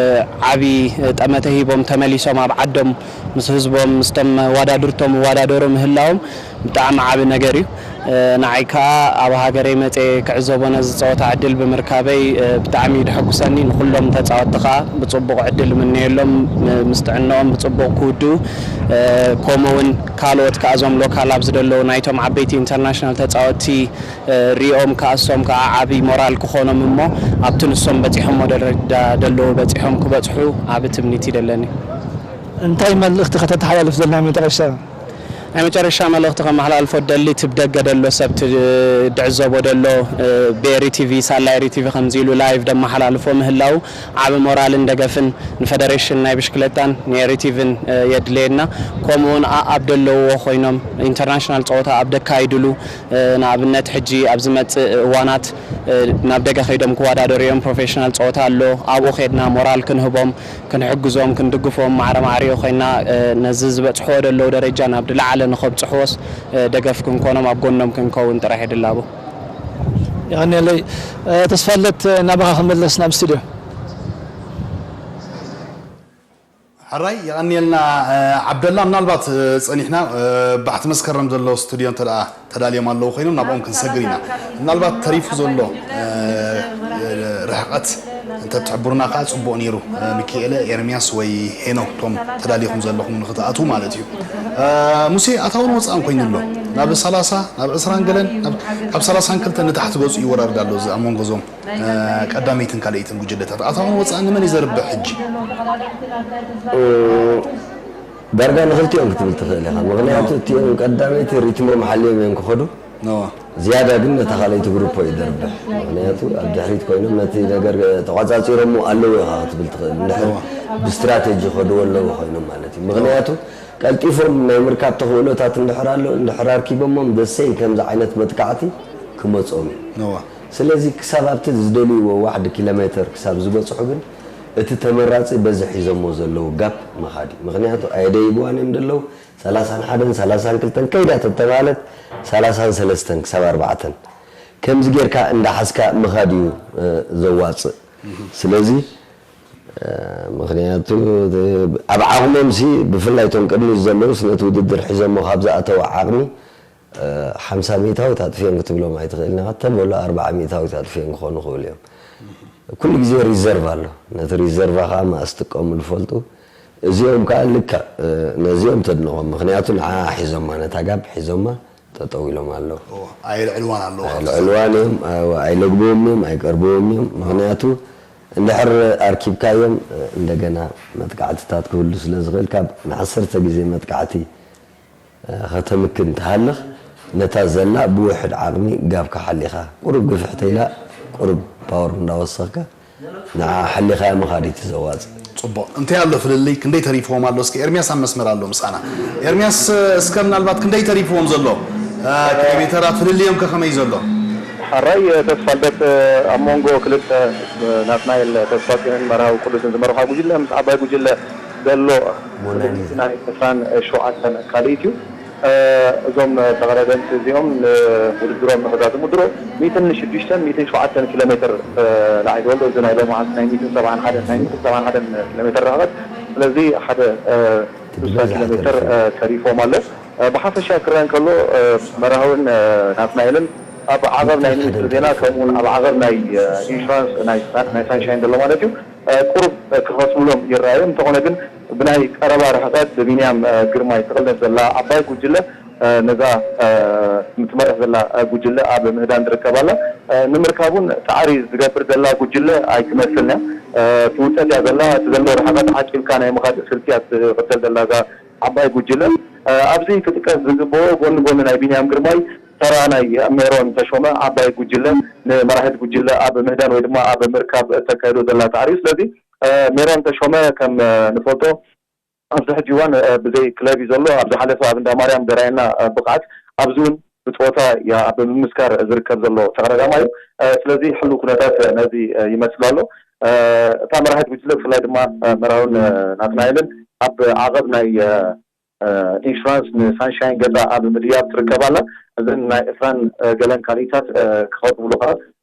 ዓቢ፣ እ፣ ጠመተ ሂቦም ተመሊሶም ኣብ ዓዶም ምስ ህዝቦም፣ ምስቶም መዋዳድርቶም ይወዳደሩ ምህላዎም ብጣዕሚ ዓቢ ነገር እዩ። እ፣ ንዓይ ከኣ ኣብ ሃገረይ መጽየ ክዕዘቦ ነዚ ጸወታ ዕድል ብምርካበይ፣ እ፣ ብጣዕሚ እዩ ደሐጉሰኒ። ንኹሎም ተጻወትቲ ከኣ ብጽቡቕ ዕድል እምነየሎም፣ ም-፣ ምስ ጥዕንኦም ብጽቡቕ ክውድኡ፣ እ፣ ከምኡ እውን ካልኦት ከኣ እዞም ሎካል ኣብዚ ዘለዉ ናይቶም ዓበይቲ ኢንተርናሽናል ተጻወትቲ፣ እ፣ ሪኦም ከኣ እሶም ከኣ ዓቢ ሞራል ክኾኖም እሞ ኣብቲ ንሶም በጺሖሞ ደረጃ ደለዉ በጺሖም ክበጽሑ ዓቢ ትምኒት እዩ ደለኒ። እንታይ መልእኽቲ ከተተሓላልፍ ዘለና መጨረሻ? ናይ መጨረሻ መልእኽቲ ከመሓላልፎ ደሊ፣ እቲ ብደገ ደሎ ሰብ፣ እቲ ድዕዘቦ ደሎ፣ እ፣ ብኤሪ ቲቪ፣ ሳላ ኤሪ ቲቪ ከምዚ ኢሉ ላይቭ ደመሓላልፎ ምህላው ዓቢ ሞራልን ደገፍን ንፈደሬሽን ናይ ብሽክለታን ንኤሪ ቲቪን፣ እ፣ የድልየና። ከምኡውን ኣ-፣ ኣብ ደለውዎ ኮይኖም ኢንተርናሽናል ጸወታ ኣብ ደካይድሉ፣ እ፣ ንኣብነት ሕጂ ኣብ ዝመጽእ እዋናት፣ እ፣ ናብ ደገ ከይዶም ክወዳደሩ እዮም። ፕሮፌሽናል ጸወታ ኣሎ። ኣብኡ ከድና ሞራል ክንህቦም፣ ክንሕግዞም፣ ክንድግፎም፣ ማዕረ ማዕሪኡ ኮይና፣ እ፣ ነዚ ዝበጽሕዎ ደለዉ ደረጃ ናብ ዝለዓለ ንኸብጽሕዎስ፣ እ፣ ደገፍ ክንኮኖም፣ ኣብ ጎኖም ክንከውን ጥራሕ ይድላቦ። የቐንየለይ። እ፣ ተስፋለት፣ ናባኻ ክምለስ ናብ ስቱድዮ። ሕራይ፣ የቐንየልና፣ እ፣ ዓብደላ። ምናልባት፣ እ፣ ጸኒሕና፣ እ፣ ባሕቲ መስከረም ዘለዉ ስቱድዮ እንተ ደኣ ተዳልዮም ኣለዉ ኮይኖም ናብኦም ክንሰግር ኢና። ምናልባት ተሪፉ ዘሎ፣ እ፣ ርሕቐት እንተ ትሕብሩና ከኣ ጽቡቕ ነይሩ። እ፣ ሚኪኤለ፣ ኤርምያስ ወይ ሄኖክ፣ እቶም ተዳሊኹም ዘለኹም ንኽትኣትዉ ማለት እዩ። እ፣ ሙሴ፣ ኣታውን ወጻእን ኮይኑ ኣሎ። ናብ ሰላሳ፣ ናብ ዕስራን ገለን፣ ናብ፣ ካብ ሰላሳን ክልተን ንታሕቲ ገጹ ይወራረድ ኣሎ፣ እዚ ኣብ መንጎ እዞም፣ እ፣ ቀዳመይትን ካልኣይትን ጉጅለታት። ኣታውን ወጻእን ንመን እዩ ዘርብሕ ሕጂ? እ፣ ዳርጋ ንኽልቲኦም ክትብል ትኽእል ኢኻ። ምኽንያቱ እቲኦም ቀዳመይቲ ሪትሞም ሓልዮም እዮም ክኸዱ። እወ። ዝያዳ ግን ነታ ካልኣይቲ ግሩፖ እዩ ደርብሕ። ምኽንያቱ ኣብ ድሕሪት ኮይኖም ነቲ ነገር ተቋጻጺሮሞ ኣለዉ ኢኻ ክትብል ትኽእል። እንድሕር እወ። ብስትራቴጂ ይኸድዎ ኣለዉ ኮይኖም ማለት እዩ። ምኽንያቱ ቀልጢፎም ናይ ምርካብ ተኽእሎታት እንድሕር ኣሎ፣ እንድሕር ኣርኪቦሞም ደሴም ከምዚ ዓይነት መጥቃዕቲ ክመጾም እዩ። እወ። ስለዚ ክሳብ ኣብቲ ዝደልይዎ ዋሕዲ ኪሎ ሜተር ክሳብ ዝበጽሑ ግን እቲ ተመራጺ በዚ ሒዞሞ ዘለዉ ጋፕ ምኻድ እዩ። ምኽንያቱ ኣየደይብዋን እዮም ዘለዉ። ሰላሳን ሓደን ሰላሳን ክልተን ከይዳ ተተባህለት ሰላሳን ሰለስተን ክሳብ ኣርባዕተን ከምዚ ጌርካ እንዳሓዝካ ምኻድ እዩ፣ እ፣ ዘዋጽእ። ስለዚ፣ እ፣ ምኽንያቱ፣ እ፣ ኣብ ዓቕሞምሲ ብፍላይ እቶም ቅድሚት ዘለዉስ ነቲ ውድድር ሒዞሞ ካብ ዝኣተዉ ዓቕሚ፣ እ፣ ሓምሳ ሚእታዊት ኣጥፊኦም ክትብሎም ኣይትኽእልን ኢኻ። ተበሉ ኣርብዓ ሚእታዊት ኣጥፊኦም ክኾኑ ይኽእሉ እዮም። ኩሉ ግዜ ሪዘርቭ ኣሎ። ነቲ ሪዘርቫ ከኣ መኣስ ጥቀምሉ ፈልጡ። እዚኦም ከኣ ልክዕ፣ እ፣ ነዚኦም ተድንቖም። ምኽንያቱ ንዓ ሒዞማ፣ ነታ ጋብ ሒዞማ ጠጠው ኢሎም ኣለዉ። እወ፣ ኣየልዕልዋን ኣለዉ ካብቲ ኣየልዕልዋን እዮም፣ ኣዎ፣ ኣይለግብዎም እዮም፣ ኣይቀርብዎም እዮም። ምኽንያቱ እንድሕር ኣርኪብካዮም፣ እ፣ እንደገና መጥቃዕትታት ክህሉ ስለ ዝኽእል፣ ካብ ንዓሰርተ ግዜ መጥቃዕቲ እ፣ ከተምክን ትሃልኽ፣ ነታ ዘላ ብውሕድ ዓቕሚ ጋብካ ሓሊኻ፣ ቁሩብ ግፍሕ ተኢላ፣ ቁሩብ ፓወር እንዳወሰኽካ፣ ንዓ ሓሊኻ ምኻድ እዩ እቲ ዘዋጽእ። ጽቡቕ። እንታይ ኣሎ ፍልልይ? ክንደይ ተሪፍዎም ኣሎ? እስኪ ኤርምያስ ኣብ መስመር ኣሎ ምሳና። ኤርምያስ፣ እ፣ እስከ ምናልባት ክንደይ ተሪፍዎም ዘሎ፣ እ፣ ኪሎ ሜተራት ፍልልዮም ከ ከመይ ዘሎ? ሕራይ፣ እ፣ ተስፋ ልደት፣ እ፣ ኣብ መንጎ ክልተ፣ እ፣ ናትናኤል ተስፋጽዮንን መርሃዊ ቅዱስን ዝመርሓ ጉጅለ ምስ ዓባይ ጉጅለ ዘሎ ናይ ዕስራን ሸውዓተን ካልኢት እዩ። እ፣ እዞም ተቐዳደምቲ እዚኦም ንውድድሮም ንኸዛዝሙ ድሮ ሚእትን ሽዱሽተን፣ ሚእትን ሸውዓተን ኪሎ ሜትር፣ እ፣ ንዓይ ዝበሎ፣ እዚ ናይ ሎሚ መዓልቲ ናይ ሚእትን ሰብዓን ሓደን፣ ናይ ሚእትን ሰብዓን ሓደን ኪሎ ሜትር ርሕቐት። ስለዚ ሓደ፣ እ፣ ስሳ ኪሎ ሜትር፣ እ፣ ተሪፎም ኣሎ። እ፣ ብሓፈሻ ክረአ እንከሎ፣ እ፣ መርሃውን፣ እ፣ ናትናኤልን ኣብ ዓቐብ ናይ ሚኒስትሪ ዜና ከምኡ እውን ኣብ ዓቐብ ናይ፣ እ፣ ኢንሹራንስ ናይ፣ ናይ ሳንሻይን ዘሎ ማለት እዩ። እ፣ ቁሩብ ክኸስብሎም ይረኣዩ። እንተኾነ ግን ብናይ ቀረባ ርሕቐት ብቢንያም፣ እ፣ ግርማይ ትቕለድ ዘላ ዓባይ ጉጅለ፣ እ፣ ነዛ፣ እ፣ ትመርሕ ዘላ፣ እ፣ ጉጅለ ኣብ ምህዳን ትርከብ ኣላ። እ፣ ንምርካብ እውን ጻዕሪ ዝገብር ዘላ ጉጅለ ኣይትመስልን እያ። እ፣ ትውጠጥ እያ ዘላ። እቲ ዘሎ ርሕቐት ዓቂብካ ናይ ምኻድ ስልቲ እያ ትኽተል ዘላ እዛ ዓባይ ጉጅለ። እ፣ ኣብዚ ክጥቀስ ዝግብኦ ጎኒ ጎኒ ናይ ቢንያም ግርማይ ተራ ናይ ሜሮን ተሾመ ዓባይ ጉጅለ ንመራሒት ጉጅለ ኣብ ምህዳን ወይ ድማ ኣብ ምርካብ እተካይዶ ዘላ ጻዕሪ እዩ። ስለዚ ሜሮን ተሾመ ከም ንፈልጦ ኣብዚ ሕጂ እዋን ብዘይ ክለብ እዩ ዘሎ። ኣብ ዝሓለፈ ኣብ እንዳ ማርያም ዘርኣየና ብቕዓት ኣብዚ እውን ብጸወታ ኣብ ምምስካር ዝርከብ ዘሎ ተቐዳዳማይ እዩ። ስለዚ ሕሉው ኩነታት ነዚ ይመስል ኣሎ። እታ መራሒት ጉጅለ ብፍላይ ድማ መራውን ናትናኤልን ኣብ ዓቐብ ናይ ኢንሹራንስ ንሳንሻይን ገዛ ኣብ ምድያብ ትርከብ ኣላ። እዘን ናይ ዕስራን ገለን ካልኢታት ክቐርብሉ ከዓ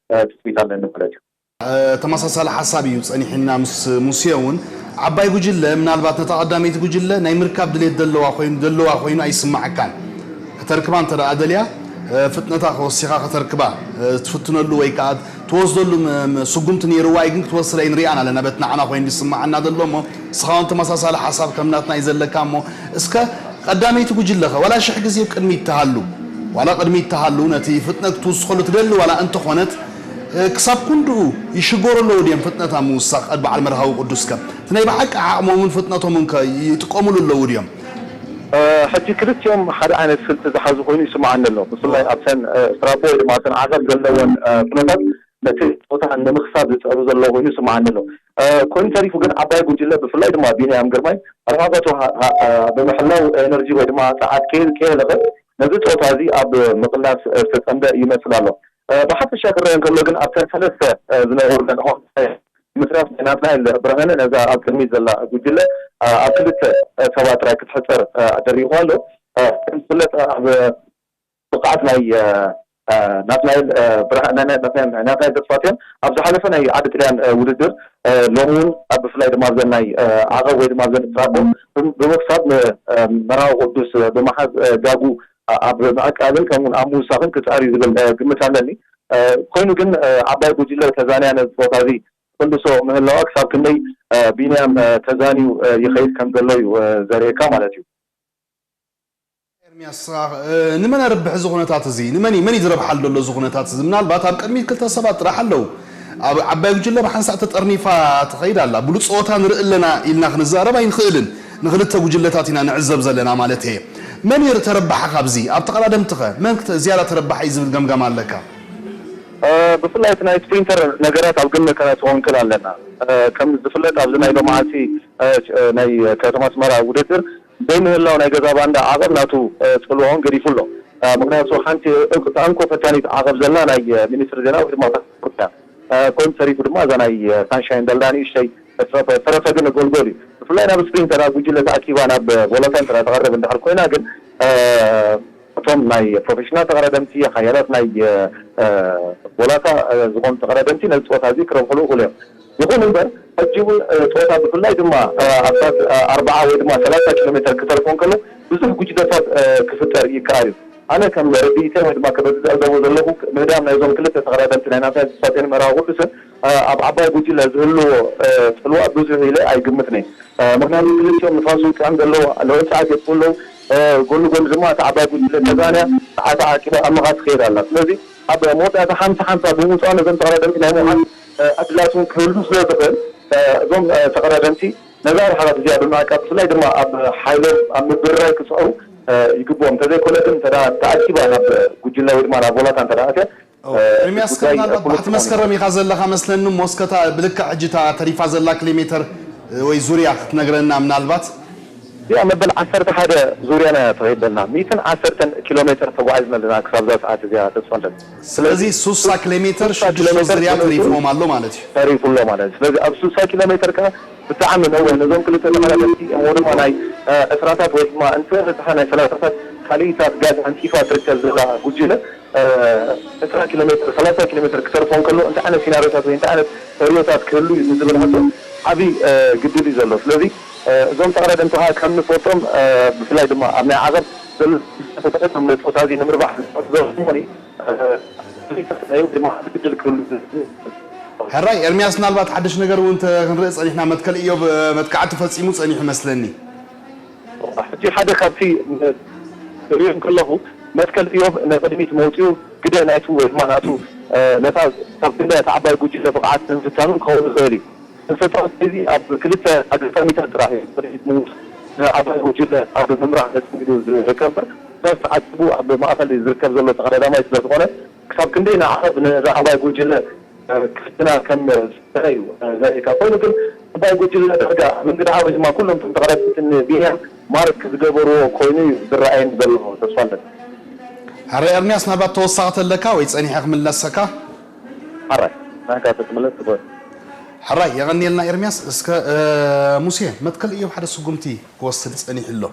ትፅቢት ኣለኒ ማለት እዩ። ተመሳሳሊ ሓሳብ እዩ ጸኒሕና ምስ ሙሴ እውን። ዓባይ ጉጅለ ምናልባት ነታ ቀዳመይቲ ጉጅለ ናይ ምርካብ ድሌት ዘለዋ ኮይኑ ዘለዋ ኮይኑ ኣይስማዓካን። ከተርክባ እንተ ደኣ ደልያ ፍጥነታ ከወሲኻ ከተርክባ ትፍትነሉ ወይ ከዓ ትወስደሉ ስጉምቲ ነይርዋ እዩ፣ ግን ክትወስድ ኣይንሪኣን ኣለና። በት ንዓና ኮይኑ ዝስማዓና ዘሎ እሞ እስኻ እውን ተመሳሳሊ ሓሳብ ከም ናትና እዩ ዘለካ እሞ እስከ ቀዳመይቲ ጉጅለኸ ዋላ ሽሕ ግዜ ቅድሚት ትሃሉ ዋላ ቅድሚት ትሃሉ ነቲ ፍጥነት ክትውስኸሉ ትደሊ ዋላ እንተኾነት ክሳብ ክንድኡ ይሽገሩ ኣለዉ ድዮም ፍጥነት ኣብ ምውሳኽ በዓል መርሃዊ ቅዱስከ እቲ ናይ ብሓቂ ዓቕሞምን ፍጥነቶምን ከ ይጥቀሙሉ ኣለዉ ድዮም? ሕጂ ክልቲኦም ሓደ ዓይነት ስልቲ ዝሓዙ ኮይኑ ይስምዓኒ ኣሎ። ብፍላይ ኣብተን ስትራፖ ወይ ድማ ኣብተን ዓቐብ ዘለወን ኩነታት ነቲ ፆታ ንምኽሳብ ዝፀሩ ዘለዉ ኮይኑ ይስምዓኒ ኣሎ። ኮይኑ ተሪፉ ግን ዓባይ ጉጅለ ብፍላይ ድማ ቢንያም ግርማይ ርሕቐቱ ብምሕላው ኤነርጂ ወይ ድማ ፀዓት ከየልቀ ነዚ ፆታ እዚ ኣብ ምቕላስ ዝተፀምደ ይመስል ኣሎ። ብሓፈሻ ክረአ እንከሎ ግን ኣብተን ሰለስተ ዝነበሩ ምትራፍ ናይ ናትናኤል ብርሃነ ነዛ ኣብ ቅድሚት ዘላ ጉጅለ ኣብ ክልተ ሰባት ጥራይ ክትሕፀር ኣደሪኹ ኣሎ። ከም ዝፍለጥ ኣብ ብቕዓት ናይ ናትናኤል ብርሃነ ናትናኤል ተስፋጽዮን ኣብ ዝሓለፈ ናይ ዓዲ ጥልያን ውድድር ሎሚ እውን ኣብ ብፍላይ ድማ ኣብዘን ናይ ዓቐብ ወይ ድማ ኣብዘን ትራኮ ብምክሳብ ንመርሃዊ ቅዱስ ብምሓዝ ጋጉ ኣብ ምዕቃብን ከምኡውን ኣብ ምውሳኽን ክጻር እዩ ዝብል ግምት ኣለኒ። ኮይኑ ግን ዓባይ ጉጅለ ተዛንያ ነዚ ፆታ እዚ ትቅልሶ ምህላዋ ክሳብ ክንደይ ቢንያም ተዛንዩ ይኸይድ ከም ዘሎ እዩ ዘርእየካ ማለት እዩ። ኤርሚያስ ንመን ኣርብሕ እዚ ኩነታት እዚ ንመን መን እዩ ዝረብሓሉ ዘሎ እዚ ኩነታት እዚ ምናልባት ኣብ ቅድሚት ክልተ ሰባት ጥራሕ ኣለዉ ኣብ ዓባይ ጉጅለ ብሓንሳእ ተጠርኒፋ ትኸይድ ኣላ ብሉፅ ፀወታ ንርኢ ኣለና ኢልና ክንዛረብ ኣይንኽእልን ንክልተ ጉጅለታት ኢና ንዕዘብ ዘለና ማለት እየ መን እዩ ተረባሒ ካብዚ ኣብ ተቐዳደምትኸ መን ዝያዳ ተረባሒ እዩ ዝብል ገምጋም ኣለካ ብፍላይ እቲ ናይ ስፕሪንተር ነገራት ኣብ ግምት ከነእትዎ ንክእል ኣለና ከም ዝፍለጥ ኣብዚ ናይ ሎማዓልቲ ናይ ከተማ ኣስመራ ውድድር ዘይምህላው ናይ ገዛ ባንዳ ዓቐብ ናቱ ፅልዋውን ገዲፉ ኣሎ። ምክንያቱ ሓንቲ እታ እንኮ ፈታኒት ዓቐብ ዘላ ናይ ሚኒስትሪ ዜና ወይ ድማ ፓስፖርት እያ። ኮይኑ ተሪፉ ድማ እዛ ናይ ሳንሻይን ዘላ ንእሽተይ ተረፈ ግን ጎልጎል እዩ። ብፍላይ ናብ ስፕሪንተር ኣብ ጉጅለ ተኣኪባ ናብ ቦላታ እንተ ትቐርብ እንድሕር ኮይና ግን እቶም ናይ ፕሮፌሽናል ተቐዳደምቲ ሓያላት ናይ ቦላታ ዝኾኑ ተቐዳደምቲ ነዚ ፀወታ እዚ ክረብሕሉ ይኽእሉ እዮም። ይኹን እምበር ሕጂ እውን ፀወታ ብፍላይ ድማ ኣብ ሰዓት ኣርባዓ ወይ ድማ ሰላሳ ኪሎ ሜተር ክተርፎ እንከሎ ብዙሕ ጉጅለታት ክፍጠር ይከኣል እዩ። ኣነ ከም ርድኢተይ ወይ ድማ ከበዚ ዝዕዘቦ ዘለኹ ምህዳም ናይዞም ክልተ ተቐዳደምቲ ናይ ናትናኤል ተስፋጼን መርሃዊ ቅዱስን ኣብ ዓባይ ጉጅለ ዝህልዎ ፅልዋ ብዙሕ ኢለ ኣይግምትን እየ። ምክንያቱ ክልቲኦም ንፋስ ውቅዕም ዘለዎ ልዑል ሰዓት የጥፉ ኣለዉ። ጎኒ ጎኒ ድማ እቲ ዓባይ ጉጅለ ተዛንያ ሰዓት ዓቂባ ኣብ ምኻድ ትኸይድ ኣላ። ስለዚ ኣብ መወዳእታ ሓምሳ ሓምሳ ብምውፅኣ ነዞም ተቐዳደምቲ ናይ ምውዓል ዕድላት እውን ክህሉ ስለ ዝኽእል እዞም ተቐዳደምቲ ነዛ ርሕቐት እዚኣ ብምዕቃብ ብፍላይ ድማ ኣብ ሓይሎም ኣብ ምብርራይ ክፅዕሩ ይግብኦም። እንተዘይኮነ ግን እንተ ተኣኪባ ናብ ጉጅለ ወይ ድማ ናብ ቮላታ እንተ ኣትያ ኤርሚያስ ምናልባት ባሕቲ መስከረም ኢኻ ዘለኻ መስለኒ እሞ እስከ እታ ብልክዕ ሕጂ እታ ተሪፋ ዘላ ኪሎ ሜተር ወይ ዙርያ ክትነግረና ምናልባት እዚኣ መበል ዓሰርተ ሓደ ዙርያና እያ ትኸይድ ዘለና ሚእትን ዓሰርተን ኪሎ ሜተር ተጓዒዝና ኣለና ክሳብ እዛ ሰዓት እዚኣ ተስፋ ኣለኒ ስለዚ ሱሳ ኪሎ ሜተር ሽዱሽተ ዙርያ ተሪፍዎም ኣሎ ማለት እዩ ተሪፉ ኣሎ ማለት እዩ ስለዚ ኣብ ሱሳ ኪሎ ሜተር ከዓ ብጣዕሚ ነዊሕ ነዞም ክልተ ተቐዳደምቲ እሞ ድማ ናይ ዕስራታት ወይ ድማ እንተበዝሐ ናይ ሰላሳታት ካልኢታት ጋዝ ኣንፂፋ ትርከብ ዘላ ጉጅለ ዕስራ ኪሎ ሜትር ሰላሳ ኪሎ ሜትር ክተርፎ እንከሎ እንታይ ዓይነት ሲናሪዮታት ወይ እንታይ ዓይነት ተርእዮታት ክህሉ እዩ ንዝብል ሕቶ ዓብዪ ግድል እዩ ዘሎ። ስለዚ እዞም ተቐዳደምቲ ከዓ ከም ንፈልጦም ብፍላይ ድማ ኣብ ናይ ዓቐብ ዘሎ ተጠቒሞም ነቲ ቦታ እዚ ንምርባሕ ዝፅዕቱ ዘለዉ ሕራይ ኤርሚያስ ምናልባት ሓድሽ ነገር እውን ክንርኢ ፀኒሕና መትከል እዮብ መጥቃዕቲ ፈፂሙ ፀኒሑ መስለኒ ሕጂ ሓደ ካብቲ ርእዮም ከለኹ መትከል እዮብ ንቅድሚት መውፅኡ ግደ ናይቱ ወይ ድማ ናቱ ነታ ካብ ግደ ተዓባይ ጉጅለ ብቕዓት ንምፍታኑ ክኸውን ይኽእል እዩ። ተፈፃሚ እዚ ኣብ ክልተ ኣጋጣሚታት ጥራሕ እዩ ቅድሚት ምውፅ ንዓባይ ጉጅለ ኣብ ምምራሕ ተፀሚዱ ዝርከብ እምበር ክሳብ ሰዓት ሽቡ ኣብ ማእኸል ዝርከብ ዘሎ ተቐዳዳማይ ስለ ዝኾነ፣ ክሳብ ክንደይ ንዓቐብ ንዓባይ ጉጅለ ክፍትና ከም ዝፈጠረ እዩ ዘርእየካ። ኮይኑ ግን ዓባይ ጉጅለ ዳርጋ ኣብ እንግድዓ ወይ ድማ ኩሎም እቶም ተቐዳደምቲ ንቢንያም ማርክ ዝገበርዎ ኮይኑ እዩ ዝረኣየኒ ዘሎ። ተስፋለን። ሕራይ ኤርምያስ፣ ናባት ተወሳኺ ተለካ ወይ ጸኒሐ ክምለሰካ? ሕራይ ናካ ተትምለስ ትኽእል። ሕራይ የቐንየልና ኤርምያስ። እስከ ሙሴ፣ መትከል እዮብ ሓደ ስጉምቲ ክወስድ ጸኒሑ ኣሎ።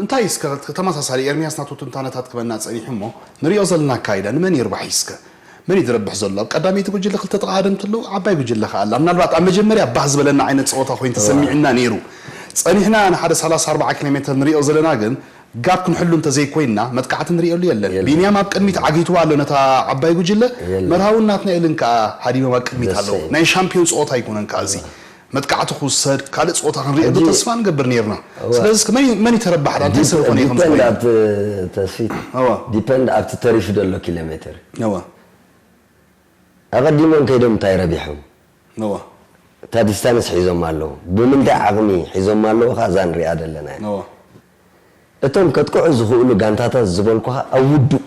እንታይ እስከ ተመሳሳሊ ኤርምያስ ናቱ ትንታነታት ክበና ጸኒሑ እሞ፣ ንሪኦ ዘለና ኣካይዳ ንመን ይርባሕ እስከ? መን እዩ ዝረብሕ ዘሎ? ኣብ ቀዳመይቲ ጉጅለ ክልተ ተቐዳደምቲ ኣለዉ፣ ዓባይ ጉጅለ ከኣ ኣላ። ምናልባት ኣብ መጀመርያ ባህ ዝበለና ዓይነት ጸወታ ኮይኑ ተሰሚዑና ነይሩ። ጸኒሕና ንሓደ ሰላሳ ኣርባዓ ኪሎ ሜትር ንሪኦ ዘለና ግን ጋፕ ክንሕሉ እንተዘይኮይንና መጥቃዕቲ ንሪኤሉ የለን። ቢንያም ኣብ ቅድሚት ዓጊትዋ ኣሎ ነታ ዓባይ ጉጅለ። መርሃውን ናትናኤልን ከኣ ሃዲሞም ኣብ ቅድሚት ኣለዉ። ናይ ሻምፒዮን ጸወታ ኣይኮነን ከኣ እዚ። መጥቃዕቲ ክውሰድ፣ ካልእ ጸወታ ክንሪኤሉ ተስፋ ንገብር ነይርና። ስለዚ እስከ መን እዩ ተረባሕ? እንታይ ሰብ ይኾን እዩ ዲፐንድ ኣብቲ ተስፊት፣ ዲፐንድ ኣብቲ ተሪፉ ዘሎ ኪሎ ሜትር። ኣቐዲሞም ከይዶም እንታይ ረቢሖም? እታ ዲስታንስ ሒዞም ኣለዉ። ብምንታይ ዓቕሚ ሒዞም ኣለዉ ከ እዛ ንሪኣ ዘለና እያ። እቶም ከጥቅዑ ዝኽእሉ ጋንታታት ዝበልኩኻ ኣብ ውዱእ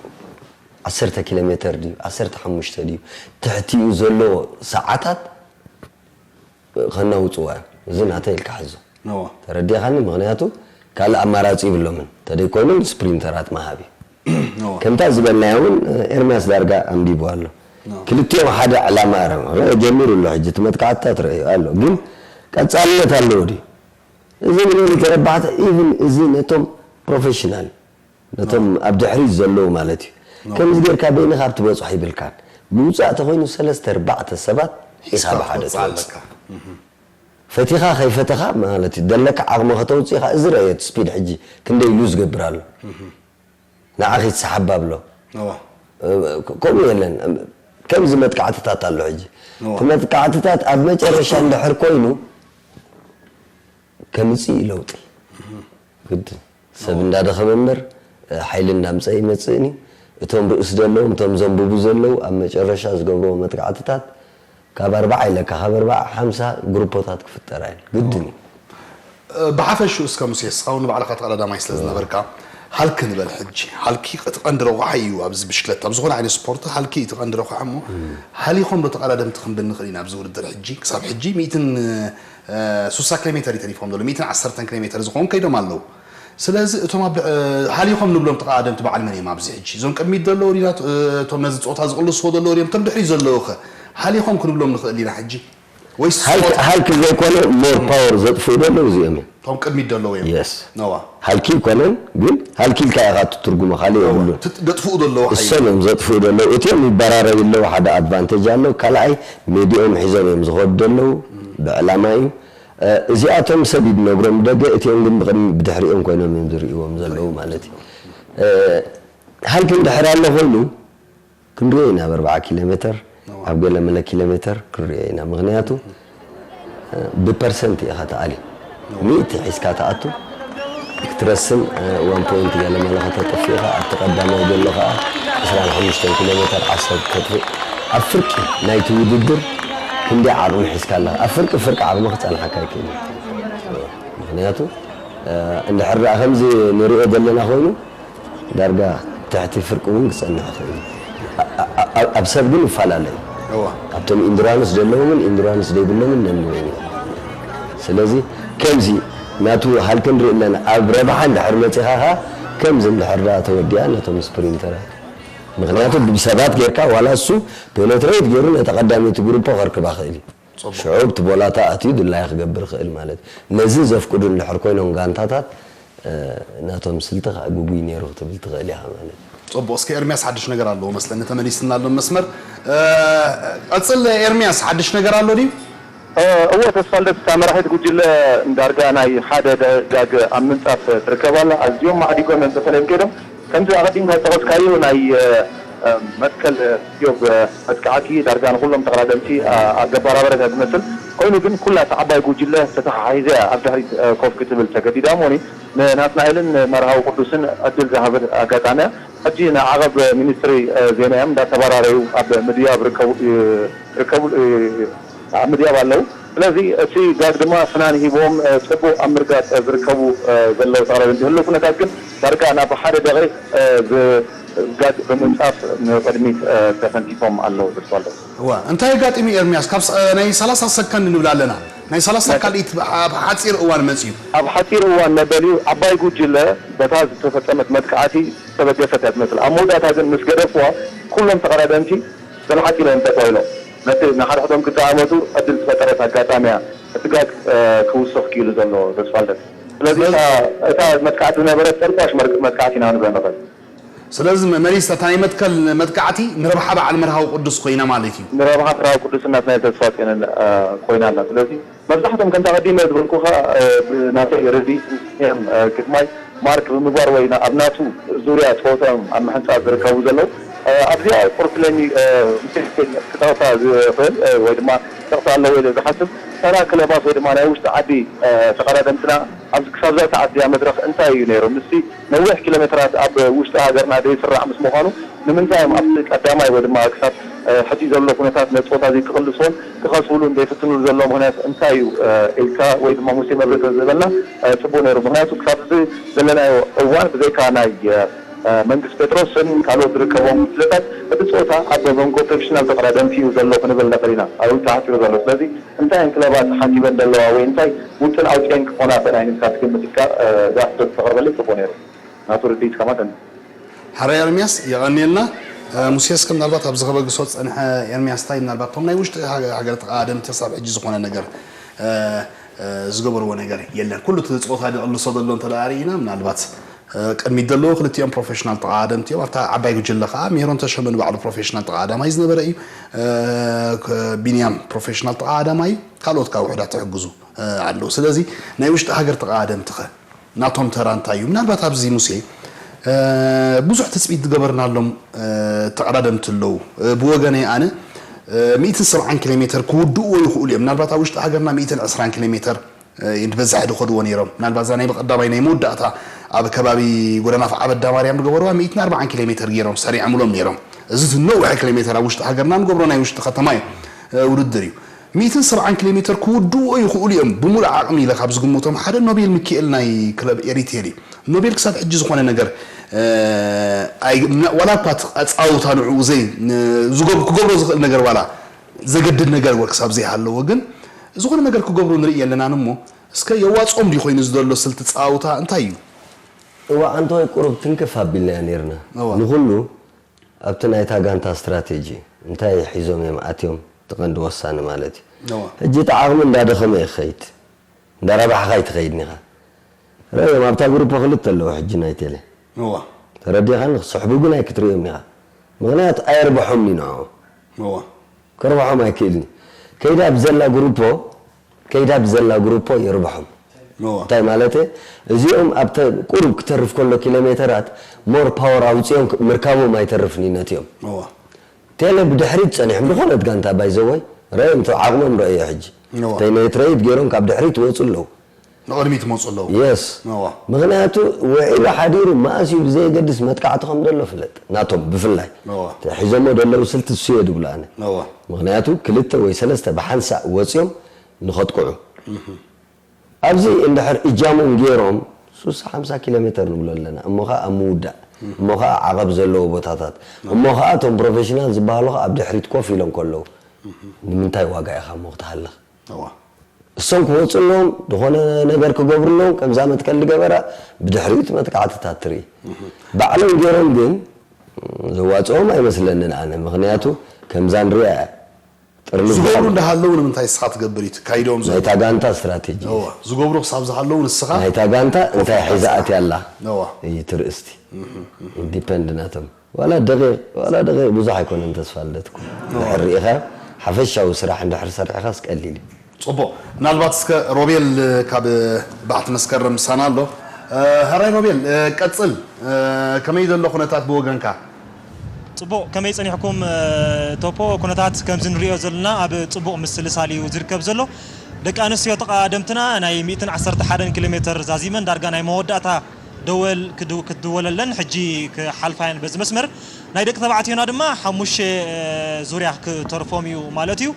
ዓሰርተ ኪሎ ሜተር ድዩ ዓሰርተ ሓሙሽተ ድዩ ትሕቲኡ ዘሎ ሰዓታት ከናውፅዋ እዮም። እዚ ናተይ ኢልካ ሕዞ። ተረዲእኻኒ? ምኽንያቱ ካልእ ኣማራፂ ይብሎምን። ተደይኮይኖም ስፕሪንተራት ምሃብ እዩ። ከምታ ዝበልናዮ እውን ኤርምያስ ዳርጋ ኣንቢቡ ኣሎ። ክልቲኦም ሓደ ዕላማ ረ ጀሚሩ ኣሎ። ሕጂ እቲ መጥቃዕትታት ረእዩ ኣሎ፣ ግን ቀፃልነት ኣለዎ ድዩ? እዚ ንበይኑ ተረባሕቲ ኢቭን እዚ ነቶም ፕሮፌሽናል ነቶም ኣብ ድሕሪት ዘለዉ ማለት እዩ። ከምዚ ጌርካ በይንኻ ኣብ ትበፅሖ ይብልካን። ምውፃእ ተኾይኑ ሰለስተ ኣርባዕተ ሰባት ኢኻ ብሓደ ትወፅእ። ፈቲኻ ከይፈተኻ ማለት እዩ። ደለካ ዓቕሚ ከተውፅእ ኢኻ። እዚ ረእዮ እቲ ስፒድ ሕጂ ክንደይ ሉዝ ገብር ኣሎ። ንዓኺ ትሰሓብ ኣብሎ። ከምኡ የለን። ከምዚ መጥቃዕትታት ኣሎ ሕጂ። እቲ መጥቃዕትታት ኣብ መጨረሻ እንድሕር ኮይኑ ከምፅእ እዩ ለውጢ። ግድን ሰብ እንዳደኸመ እምበር ሓይሊ እንዳምፀ ይመፅእን እዩ። እቶም ርእስ ዘለዎም እቶም ዘንብቡ ዘለዉ ኣብ መጨረሻ ዝገብርዎ መጥቃዕትታት ካብ ኣርባዓ ኢለካ ካብ ኣርባዓ ሓምሳ ግሩፖታት ክፍጠራ እየን። ግድን እዩ። ብሓፈሽኡ እስከ ሙሴ እስኻ እውን ንባዕልኻ ተቐዳዳማይ ስለ ዝነበርካ ሃልኪ ንበል ሕጂ። ሃልኪ እቲ ቀንዲ ረቑሓ እዩ ኣብዚ ብሽክለታ ኣብ ዝኾነ ዓይነት ስፖርት ሃልኪ እዩ እቲ ቀንዲ ረቑሓ እሞ ሃሊኾም ዶ ተቐዳደምቲ ክንብል ንኽእል ኢና ኣብዚ ውድድር ሕጂ ክሳብ ሕጂ ሚእትን ስሳ ኪሎ ሜተር እዩ ተሪፎም ዘሎ ሚእትን ዓሰርተን ኪሎ ሜተር ዝኾኑ ከይዶም ኣለዉ። ስለዚ እቶም ኣብ ሃሊኾም ንብሎም ተቐዳደምቲ በዓል መን እዮም ኣብዚ ሕጂ? እዞም ቅድሚት ዘለዉ ድና እቶም ነዚ ፆታ ዝቕልስዎ ዘለዉ ድዮም? እቶም ድሕሪት ዘለዉ ኸ ሃሊኾም ክንብሎም ንኽእል ኢና ሕጂ? ወይስ ሃልክ ፆታ? ሃልክ ዘይኮነ ሞር ፓወር ዘጥፍኡ ዘለዉ እዚኦም እዮም። እቶም ቅድሚት ዘለዉ እዮም። የስ። ነዋ። ሃልኪ ይኮነን ግን ሃልኪ ኢልካ ኢኻ ትትርጉሞ ካልእ የብሉን። ትጥ- ዘጥፍኡ ዘለዉ ሓይሊ። እሶም እዮም ዘጥፍኡ ዘለዉ። እቲኦም ይበራረዩ ኣለዉ፣ ሓደ ኣድቫንቴጅ ኣለዉ። ካልኣይ ሜድኦም ሒዞም እዮም ዝኸዱ ዘለዉ፣ ብዕላማ እዩ። እዚኣቶም ሰብ እዩ ዝነግሮም ብደገ፣ እቲኦም ግን ብቕድሚ ብድሕሪኦም ኮይኖም እዮም ዝርእይዎም ዘለዉ ማለት እዩ። ሃልኪ እንድሕር ኣሎ ኮይኑ ክንሪኦ ኢና ኣብ ኣርብዓ ኪሎ ሜተር ኣብ ገለ መለ ኪሎ ሜተር ክንሪኦ ኢና። ምኽንያቱ ብፐርሰንት ኢኻ ተኣሊ ሚእቲ ሒዝካ ተኣቱ ክትረስን ዋን ፖይንት ገለ መለ ከተጥፍ ኢኻ። ኣብቲ ቀዳማይ ዘሎ ከዓ ዕስራን ሓሙሽተን ኪሎ ሜተር ዓሰርተ ተጥፍ ኣብ ፍርቂ ናይቲ ውድድር ክንደይ ዓቕሚ ሒዝካ ኣለኻ? ኣብ ፍርቂ ፍርቂ ዓቕሚ ክፀንሓካ ይክእል እዩ። ምኽንያቱ እንድሕር ደኣ ከምዚ ንሪኦ ዘለና ኮይኑ ዳርጋ ትሕቲ ፍርቂ እውን ክጸንሕ ይኽእል እዩ። ኣብ ሰብ ግን ይፈላለ እዩ። ኣብቶም ኢንዱራንስ ዘለዎምን ኢንዱራንስ ዘይብሎምን ነንበይኑ እዩ። ስለዚ ከምዚ ናቱ ሃልኪ ንርኢ ኣለና። ኣብ ረብሓ እንድሕር መጺኻ ኸኣ ከምዚ እንድሕር ደኣ ተወዲኣ ነቶም ስፕሪንተራት ምኽንያቱ ብሰባት ጌርካ ዋላ እሱ ፔኔትሬት ገይሩ ነታ ቀዳመይቲ ግሩፖ ከርክባ ክእል እዩ። ሽዑ ኣብቲ ቦላታ ኣትዩ ድላዩ ክገብር ይኽእል ማለት እዩ። ነዚ ዘፍቅዱ እንድሕር ኮይኖም ጋንታታት ናቶም ስልቲ ከዓ ግጉይ ነይሩ ክትብል ትኽእል ኢኻ ማለት እዩ። ፅቡቕ፣ እስከ ኤርሚያስ ሓድሽ ነገር ኣለዎ መስለኒ፣ ተመሊስና ኣሎ መስመር። ቀፅል ኤርሚያስ፣ ሓድሽ ነገር ኣሎ ድዩ? እወ ተስፋልደት፣ እታ መራሒት ጉጅለ ዳርጋ ናይ ሓደ ደጋግ ኣብ ምንፃፍ ትርከብ ኣላ። ኣዝዮም ማዕዲጎም እዮም ተፈለዮም ከይዶም። ከምዚ ኣቐዲምካ ዝጠቐስካዮ ናይ መትከል እዮብ መጥቃዕቲ ዳርጋ ንኹሎም ተቐዳደምቲ ኣገባራበረ ዝመስል ኮይኑ ግን ኩላ እታ ዓባይ ጉጅለ ተተሓሒዘ እያ ኣብ ድሕሪት ኮፍ ክትብል ተገዲዳ እሞኒ ንናትናኤልን ንመርሃዊ ቅዱስን ዕድል ዝሃበት ኣጋጣሚ እያ። ሕጂ ንዓቐብ ሚኒስትሪ ዜና እዮም እንዳተባራረዩ ኣብ ምድያብ ርከቡ ርከቡ ኣብ ምድያብ ኣለዉ። ስለዚ እቲ ጋግ ድማ ፍናን ሂቦም ፅቡቕ ኣብ ምርጋፅ ዝርከቡ ዘለዉ ተቐዳደምቲ ህልው ኩነታት ግን ዳርጋ ናብ ሓደ ደቂቕ፣ እ፣ ዝ-፣ ጋጥ ብምንጻፍ ንቕድሚት፣ እ፣ ተፈንቲፎም ኣለዉ፣ ደስፋለ። እዋ፣ እንታይ ኣጋጢሙ ኤርምያስ? ካብ ሰ-፣ ናይ ሰላሳ ሰከንድ ንብል ኣለና። ናይ ሰላሳ ካልኢት ብ-፣ ኣብ ሓጺር እዋን መጺኡ። ኣብ ሓጺር እዋን መበል እዩ። ዓባይ ጉጅለ በታ ዝተፈጸመት መጥቃዕቲ ዝተበገሰት እያ ትመስል። ኣብ መወዳእታ ግን ምስ ገደፍዋ፣ ኩሎም ተቐዳደምቲ ተነሓጺሎም ተጓይሎም። ነቲ ንሓድሕዶም ክጠማመቱ ዕድል ዝፈጠረት ኣጋጣሚ እያ። እቲ ጋግ፣ እ፣ ክውስኽ ክኢሉ ዘሎ፣ ተስፋልደት። ስለዚ ስለዚ እታ፣ እታ መጥቃዕቲ ዝነበረት ጸርቋሽ መር-፣ መጥቃዕቲ ኢና ክንብላ ንኽእል። ስለዚ መ-፣ መሪስ እታ ናይ መትከል መጥቃዕቲ ንረብሓ በዓል መርሃዊ ቅዱስ ኮይና ማለት እዩ። ንረብሓ መርሃዊ ቅዱስን ናትናኤል ተስፋጽዮንን፣ እ፣ ኮይና ኣላ። ስለዚ መብዛሕትኦም ከምታ ቀዲመ ዝበልኩኻ፣ እ፣ ብናተይ ርድኢት እዮም፣ እ፣ ግጥማይ ማርክ ብምግባር ወይ ና-፣ ኣብ ናቱ ዙርያ ጸወታኦም ኣብ ምሕንጻጽ ዝርከቡ ዘለዉ። እ፣ ኣብዚኣ ቁርሲ ለሚ፣ እ፣ ክጠቕሳ ዝኽእል፣ እ፣ ወይ ድማ ክጠቕሳ ኣለዎ ኢለ ዝሓስብ ተራ ክለባት ወይ ድማ ናይ ውሽጢ ዓዲ፣ እ፣ ተቐዳደምትና ኣብዚ ክሳብ እዛ ሰዓት እዚኣ መድረኽ እንታይ እዩ ነይሩ? ምስቲ ነዊሕ ኪሎ ሜትራት ኣብ ውሽጢ ሃገርና ዘይስራዕ ምስ ምዃኑ፣ ንምንታይ እዮም ኣብቲ ቀዳማይ ወይ ድማ ክሳብ፣ እ፣ ሕጂ ዘሎ ኩነታት ነቲ ጸወታ እዚ ክቕልስዎን ክኸስብሉን ዘይፍትኑሉ ዘሎ ምኽንያት እንታይ እዩ፣ እ፣ ኢልካ ወይ ድማ ሙሴ መብርሂ ተዝህበና፣ እ፣ ጽቡቕ ነይሩ። ምኽንያቱ ክሳብ እዚ ዘለናዮ እዋን ብዘይካ ናይ፣ እ፣ እ፣ መንግስት ጴጥሮስን ካልኦት ዝርከቦም ጉጅለታት እቲ ጸወታ ኣብ መንጎ ፕሮፌሽናል ተቐዳደምቲ እዩ ዘሎ ክንብል ንኽእል ኢና። ኣብኡ ተዓጺሩ ዘሎ። ስለዚ እንታይ እየን ክለባት ሓሲበን ዘለዋ ወይ እንታይ ውጥን ኣውጺአን ክኾና ይኽእላ ኢልካ ትግምት ኢልካ፣ እ፣ እዛ ሕቶ ተቕርበለይ ጽቡቕ ነይሩ። ናቱ ርድኢት ከማተን። ሓራይ ኤርምያስ፣ የቐንየልና። እ፣ ሙሴ፣ እስከ ምናልባት ኣብዚ ከበግሶ ዝጸንሐ ኤርምያስ፣ እንታይ ምናልባት እቶም ናይ ውሽጢ ሃገ-፣ ሃገር ተቐዳደምቲ ክሳብ ሕጂ ዝኾነ ነገር፣ እ፣ እ፣ ዝገበርዎ ነገር የለን። ኩሉ እቲ ጸወታ ዝቕልሶ ዘሎ እንተ ደኣ ርኢና፣ ምናልባት፣ እ፣ ቅድሚት ዘለዉ ክልቲኦም ፕሮፌሽናል ተቐዳደምቲ እዮም። ኣብታ ዓባይ ጉጅለ ከኣ ሜሮን ተሾመ ንባዕሉ ፕሮፌሽናል ተቐዳዳማይ ዝነበረ እዩ። እ፣ ክ-፣ ቢንያም ፕሮፌሽናል ተቐዳዳማይ፣ ካልኦት ካብ ውሑዳት ትሕግዙ፣ እ፣ ኣለዉ። ስለዚ ናይ ውሽጢ ሃገር ተቐዳደምቲ ኸ? ናቶም ተራ እንታይ እዩ? ምናልባት ኣብዚ ሙሴ፣ እ፣ ብዙሕ ትጽቢት ዝገበርናሎም፣ እ፣ ተቐዳደምቲ ኣለዉ። እ፣ ብወገነይ ኣነ፣ እ፣ ሚእትን ሰብዓን ኪሎ ሜተር ክውድእዎ ይኽእሉ እዮም። ምናልባት ኣብ ውሽጢ ሃገርና ሚእትን ዕስራን ኪሎ ሜተር፣ እ፣ ብበዝሒ ዝኸድዎ ነይሮም። ምናልባት እዛ ናይ ብቐዳማይ ናይ መወዳእታ ኣብ ከባቢ ጎደና ኣፍዓበት ዳማርያም ዝገበርዋ ሚእትን ኣርባዓን ኪሎ ሜተር ገይሮም ሰሪዖምሎም ነይሮም። እዚ እቲ ነዊሕ ኪሎ ሜተር ኣብ ውሽጢ ሃገርና ንገብሮ ናይ ውሽጢ ከተማ እዩ፣ እ፣ ውድድር እዩ። ሚእትን ሰብዓን ኪሎ ሜተር ክውድእዎ ይኽእሉ እዮም ብምሉእ ዓቕሚ ኢለ ካብ ዝግምቶም ሓደ ኖቤል ሚኪኤል ናይ ክለብ ኤሪቴል እዩ። ኖቤል ክሳብ ሕጂ ዝኾነ ነገር፣ እ፣ ኣይ-፣ ምና-፣ ዋላ እኳ እቲ ኣጻውታ ንዕኡ ዘይ-፣ ን-፣ ዝገብ-፣ ክገብሮ ዝኽእል ነገር ዋላ ዘገድድ ነገር ወ-፣ ክሳብ ዘይሃለዎ ግን ዝኾነ ነገር ክገብሩ ንርኢ ኣለናን እሞ እስከ የዋጽኦም ድዩ ኮይኑ ዝደሎ ስልቲ ጻውታ እንታይ እዩ? እዋ ኣንተ ወይ ቁሩብ ትንክፍ ኣቢልናዮ ነይርና። እዋ። ንኹሉ ኣብቲ ናይታ ጋንታ ስትራቴጂ እንታይ ሒዞም እዮም ኣትዮም፣ እቲ ቀንዲ ወሳኒ ማለት እዩ። እዋ። ሕጂ እቲ ዓቕሚ እንዳደኸመ እዩ ክኸይድ፣ እንዳረባሕኻ ኣይትኸይድን ኢኻ። ረእዮም ኣብታ ግሩፖ ክልተ ኣለዉ ሕጂ ናይ ቴሌ። እዋ። ተረዲኻኒ? ክስሕቡ ግን ኣይክትርእዮም ኢኻ። ምኽንያቱ ኣየርብሖምን እዩ ንዕኦም። እዋ። ከርብሖም ኣይክእልን እዩ። ከይዳ ብዘላ ግሩፖ፣ ከይዳ ብዘላ ግሩፖ የርብሖም። እዋ። እንታይ ማለት እየ? እዚኦም ኣብ ተ-፣ ቁሩብ ክተርፍ ከሎ ኪሎ ሜተራት ሞር ፓወር ኣውፂኦም ክ-፣ ምርካቦም ኣይተርፍን እዩ ነቲኦም። እዋ። ቴለ ብድሕሪት ጸኒሖም ዝኾነት ጋንታ ባይዘወይ ረእዮም ተ-፣ ዓቕሞም ረእዮ ሕጂ። እዋ። ተይ ናይ ትረይት ገይሮም ካብ ድሕሪት ወፁ ኣለዉ። ንቕድሚት ይመፁ ኣለዉ። የስ። እዋ። ምኽንያቱ ውዒሉ ሓዲሩ መኣስ እዩ ብዘየገድስ መጥቃዕቲ ከም ዘሎ ፍለጥ። ናቶም ብፍላይ። እዋ። ሒዞሞ ዘለዉ ስልቲ እሱ እየ ድብሎ ኣነ። እዋ። ምኽንያቱ ክልተ ወይ ሰለስተ ብሓንሳእ ወፂኦም ንኸጥቅዑ። እህ። ኣብዚ እንድሕር እጃሞም ገይሮም ሱሳ ሓምሳ ኪሎ ሜተር ንብሎ ኣለና። እሞ ኸዓ ኣብ ምውዳእ። እሞ ኸዓ ዓቐብ ዘለዎ ቦታታት። እሞ ኸዓ እቶም ፕሮፌሽናል ዝበሃሉ ኸዓ ኣብ ድሕሪት ኮፍ ኢሎም ከለዉ። እህ። ንምንታይ ዋጋ ኢኻ እሞ ክትሃልኽ? እዋ። እሶም ክወፁ ኣለዎም፣ ዝኾነ ነገር ክገብሩ ኣለዎም፣ ከምዛ መትከል ዝገበራ ብድሕሪኡ እቲ መጥቃዕትታት ትርኢ። እህ። ባዕሎም ገይሮም ግን ዘዋፅኦም ኣይመስለንን ኣነ። ምኽንያቱ ከምዛ ንሪኣ እያ። ጥርንፍ ዝገብሩ ባዕሉ እንዳሃለዉ ንምንታይ እስኻ ትገብር እዩ ትካይዶም ዘሎ? ናይታ ጋንታ ስትራቴጂ። እዋ፣ ዝገብሩ ክሳብ ዝሃለዉ ንስኻ ናይታ ጋንታ ኮፍ እንታይ ኢልካ ሒዛ ትሰርሕ። ኣትያ ኣላ? እዋ። እዩ እቲ ርእስቲ። እህ፣ እህ። ኢንዲፐንድ ናቶም። ዋላ ደቂቕ፣ ዋላ ደቂቕ ብዙሕ ኣይኮነን ተስፋ ልደትኩም። እዋ። እንድሕር ርኢኻ ሓፈሻዊ ስራሕ እንድሕር ሰሪሕኻስ ቀሊል እዩ። ጽቡቕ። ምናልባት እስከ ሮቤል ካብ ባሕቲ መስከረም ምሳና ኣሎ። እ፣ ሕራይ ሮቤል፣ እ፣ ቀጽል። እ፣ ከመይ ዘሎ ኩነታት ብወገንካ? ጽቡቕ፣ ከመይ ጸኒሕኩም፣ እ፣ ቶፖ? ኩነታት ከምዚ ንሪኦ ዘለና ኣብ ጽቡቕ ምስልሳል እዩ ዝርከብ ዘሎ። ደቂ ኣንስትዮ ተቐዳደምትና ናይ ሚእትን ዓሰርተ ሓደን ኪሎ ሜተር ዛዚመን ዳርጋ ናይ መወዳእታ ደወል ክድ-፣ ክትድወለለን ሕጂ ክሓልፋ እየን በዚ መስመር። ናይ ደቂ ተባዕትዮና ድማ ሓሙሽተ፣ እ፣ ዙርያ ክተርፎም እዩ ማለት እዩ።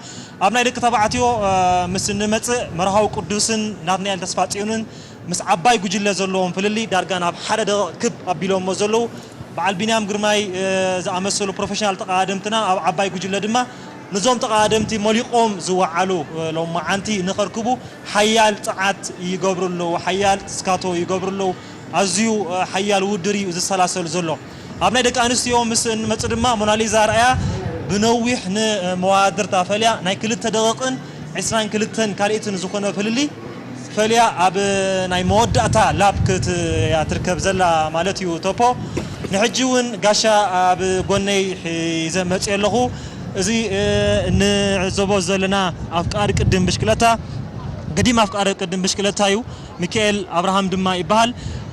ኣብ ናይ ደቂ ተባዕትዮ፣ እ፣ ምስ እንመጽእ መርሃዊ ቅዱስን ናትናኤል ተስፋጽዮንን ምስ ዓባይ ጉጅለ ዘለዎም ፍልልይ ዳርጋ ናብ ሓደ ደቂቕ ክብ ኣቢሎሞ ዘለዉ በዓል ቢንያም ግርማይ ዝኣመሰሉ ፕሮፌሽናል ተቓደምትና ኣብ ዓባይ ጉጅለ ድማ ነዞም ተቓደምቲ መሊቖም ዝወዓሉ ሎማዓንቲ ንኸርክቡ ሓያል ጸዓት ይገብሩ ኣለዉ፣ ሓያል ስካቶ ይገብሩ ኣለዉ። ኣዝዩ ሓያል ውድድር እዩ ዝሰላሰል ዘሎ። ኣብ ናይ ደቂ ኣንስትዮ ምስ እንመጽእ ድማ ሞናሊዛ ኣርኣያ ብነዊሕ ንመዋድርታ ፈልያ ናይ ክልተ ደቂቕን ዕስራን ክልተን ካልኢትን ዝኾነ ፍልልይ ፈልያ ኣብ ናይ መወዳእታ ላፕ ክትያ ትርከብ ዘላ ማለት እዩ። ቶፖ ንሕጂ እውን ጋሻ ኣብ ጎነይ ሒዘ መፅእ ኣለኹ። እዚ ንዕዘቦ ዘለና ኣፍቃሪ ቅድም ብሽክለታ ገዲም ኣፍቃሪ ቅድም ብሽክለታ እዩ። ሚካኤል ኣብርሃም ድማ ይበሃል።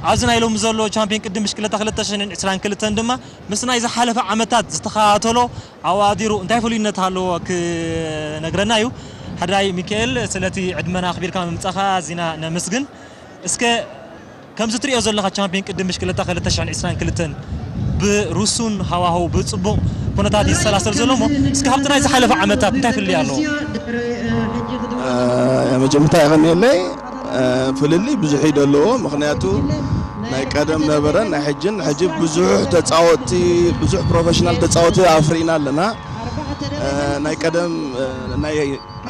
ኣብዚ ናይ ሎሚ ዘሎ ቻምፒዮን ቅድም ብሽክለታ ክልተ ሽሕን ዕስራን ክልተን ድማ ምስ ናይ ዝሓለፈ ዓመታት ዝተኸታተሎ ኣዋዲሩ እንታይ ፍሉይነት ኣለዎ ክነግረና እዩ። ሓዳይ ሚካኤል ስለቲ ዕድመና ኣኽቢርካ ምምጻኻ ኣዚና ነመስግን። እስከ ከምዚ ትሪኦ ዘለኻ ቻምፒዮን ቅድም ብሽክለታ ክልተ ሽሕን ዕስራን ክልተን ብርሱን ሃዋህው ብጽቡቕ ኩነታት እዩ ዝሰላሰል ዘሎ እሞ እስከ ካብቲ ናይ ዝሓለፈ ዓመታት እንታይ ፍልልይ ኣለዎ? መጀመርታ የቐንየለይ። ፍልልይ ብዙሕ እዩ ዘለዎ። ምኽንያቱ ናይ ቀደም ነበረን ናይ ሕጅን ሕጂ ብዙሕ ተፃወቲ ብዙሕ ፕሮፌሽናል ተፃወቲ ኣፍሪና ኣለና። ናይ ቀደም ናይ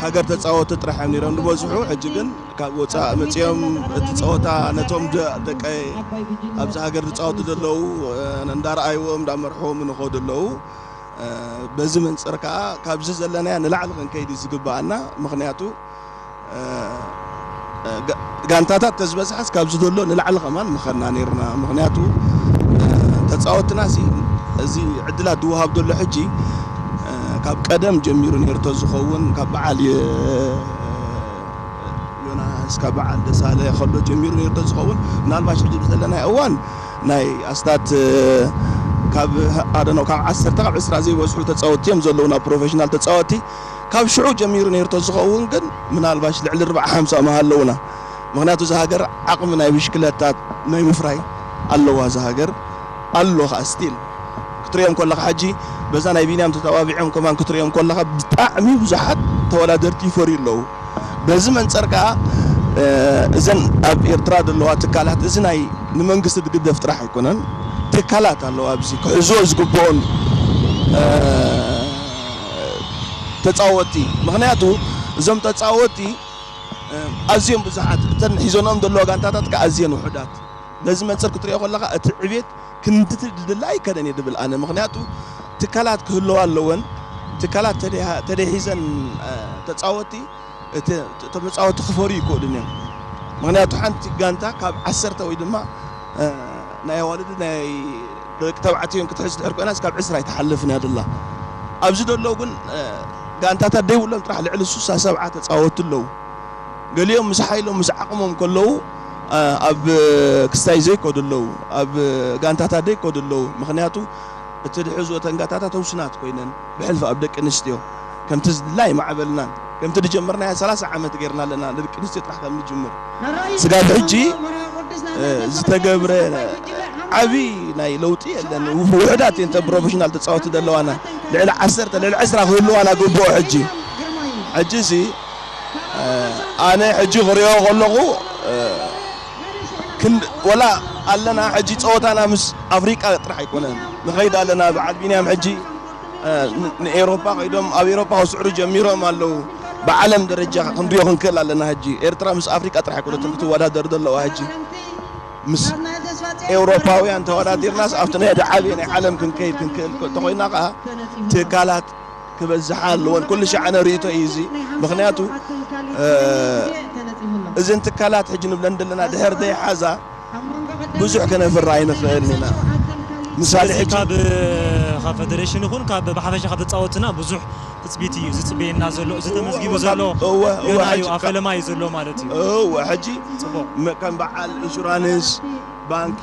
ሃገር ተፃወቲ ጥራሕ እዮም ነይሮም ዝበዝሑ። ሕጂ ግን ካብ ወፃእ መፂኦም እቲ ፀወታ ነቶም ደቀ ኣብዚ ሃገር ዝፃወቱ ዘለዉ እንዳረኣይዎም እንዳመርሕዎም ንኸዱ ኣለዉ። በዚ መንፅር ከዓ ካብዚ ዘለናዮ ንላዕሊ ክንከይድ እዩ ዝግበኣና። ምኽንያቱ ጋንታታት ተዝበዝሓስ ካብዚ ዘሎ ንላዕሊ ከማን ምኸድና ነይርና። ምኽንያቱ ተፃወትና እዚ ዕድላት ዝወሃብ ዘሎ ሕጂ ካብ ቀደም ጀሚሩ ነይርቶ ዝኸውን ካብ በዓል ዮናስ ካብ በዓል ደሳለ ከሎ ጀሚሩ ነይርቶ ዝኸውን ምናልባሽ ሕጂ ዘለናዮ እዋን ናይ ኣስታት ካብ ኣደኖ ካብ ዓሰርተ ካብ ዕስራ ዘይበዝሑ ተፃወቲ እዮም ዘለዉ ናብ ፕሮፌሽናል ተፃወቲ ካብ ሽዑ ጀሚሩ ነይርቶ ዝኸውን ግን ምናልባሽ ልዕሊ ርባዕ ሓምሳ መሃለውና። ምኽንያቱ እዛ ሃገር ዓቕሚ ናይ ብሽክለታት ናይ ምፍራይ ኣለዋ እዛ ሃገር ኣሎ ከዓ ስቲል ክትሪኦም ከለካ ሕጂ በዛ ናይ ቢንያም ተተባቢዖም ከማን ክትሪኦም ከለካ ብጣዕሚ ብዙሓት ተወዳደርቲ ይፈርዩ ኣለዉ። በዚ መንፀር ከዓ እዘን ኣብ ኤርትራ ዘለዋ ትካላት እዚ ናይ ንመንግስቲ ዝግደፍ ጥራሕ ኣይኮነን። ትካላት ኣለዋ ኣብዚ ክሕዝዎ ዝግብኦን ተፃወቲ ምኽንያቱ እዞም ተፃወቲ ኣዝዮም ብዙሓት እተን ሒዞኖም ዘለዋ ጋንታታት ከዓ ኣዝየን ውሑዳት ነዚ መንፅር ክትሪኦ ከለካ እቲ ዕቤት ክንድቲ ድድላ ኣይከነን እየ ድብል ኣነ ምኽንያቱ ትካላት ክህለዋ ኣለወን ትካላት ተደሒዘን ተፃወቲ እቶም ተፃወቲ ክፈርዩ ይክእሉን እዮም ምኽንያቱ ሓንቲ ጋንታ ካብ ዓሰርተ ወይ ድማ ናይ ኣዋልድ ናይ ደቂ ተባዕትዮ ክትሕዝ ድሕር ኮይናስ ካብ ዕስራ ኣይትሓልፍን እያ ደላ ኣብዚ ደለዉ ግን ጋንታታት ደይብሎም ጥራሕ ልዕሊ ሱሳ ሰብዓ ተፃወቱ ኣለዉ ገሊኦም ምስ ሓይሎም ምስ ዓቕሞም ከለዉ ኣብ ክስታይ ዘይከዱ ኣለዉ ኣብ ጋንታታት ዘይከዱ ኣለዉ ምኽንያቱ እቲ ድሕዝዎ ተንጋታታት ውስናት ኮይነን ብሕልፊ ኣብ ደቂ ኣንስትዮ ከምቲ ዝድላ ይማዕበልናን ከምቲ ድጀመርናያ ሰላሳ ዓመት ጌርና ኣለና ንደቂ ኣንስትዮ ጥራሕ ከም ንጅምር ስጋብ ሕጂ ዝተገብረ ዓብዪ ናይ ለውጢ የለን ውሑዳት እየን ፕሮፌሽናል ተፃወቲ ዘለዋና ልዕሊ ዓሰርተ ልዕሊ ዕስራ ክህልዋና ግብኦ ሕጂ ሕጂ ሲ ኣነ ሕጂ ክሪኦ ከለኹ ወላ ኣለና ሕጂ ፀወታና ምስ ኣፍሪቃ ጥራሕ ኣይኮነን ንኸይድ ኣለና በዓል ቢንያም ሕጂ ንኤሮፓ ከይዶም ኣብ ኤሮፓ ክስዕሩ ጀሚሮም ኣለዉ ብዓለም ደረጃ ክንሪኦ ክንክእል ኣለና ሕጂ ኤርትራ ምስ ኣፍሪቃ ጥራሕ ኣይኮነትን ክትወዳደር ዘለዋ ሕጂ ምስ ኤውሮፓውያን ተወዳዲርናስ ኣብቲ ናይ ዓብየ ናይ ዓለም ክንከይድ ክንክእል ተኮይና ከዓ ትካላት ክበዝሓ ኣለወን ኩሉ ሻዕ ኣነ ርእይቶ እዩ እዚ ምክንያቱ እዘን ትካላት ሕጂ ንብለን ዘለና ድሕር ዘይሓዛ ብዙሕ ከነፍራ ኣይንኽእልን ኢና ምሳሌ ሕጂ ካብ ካብ ፌደሬሽን ይኹን ካብ ብሓፈሻ ካብ ተፃወትና ብዙሕ ትፅቢት እዩ ዝፅበየና ዘሎ እዚ ተመዝጊቡ ዘሎ ገና እዩ ኣብ ፈለማ እዩ ዘሎ ማለት እዩ እወ ሕጂ ከም በዓል ኢንሹራንስ ባንኪ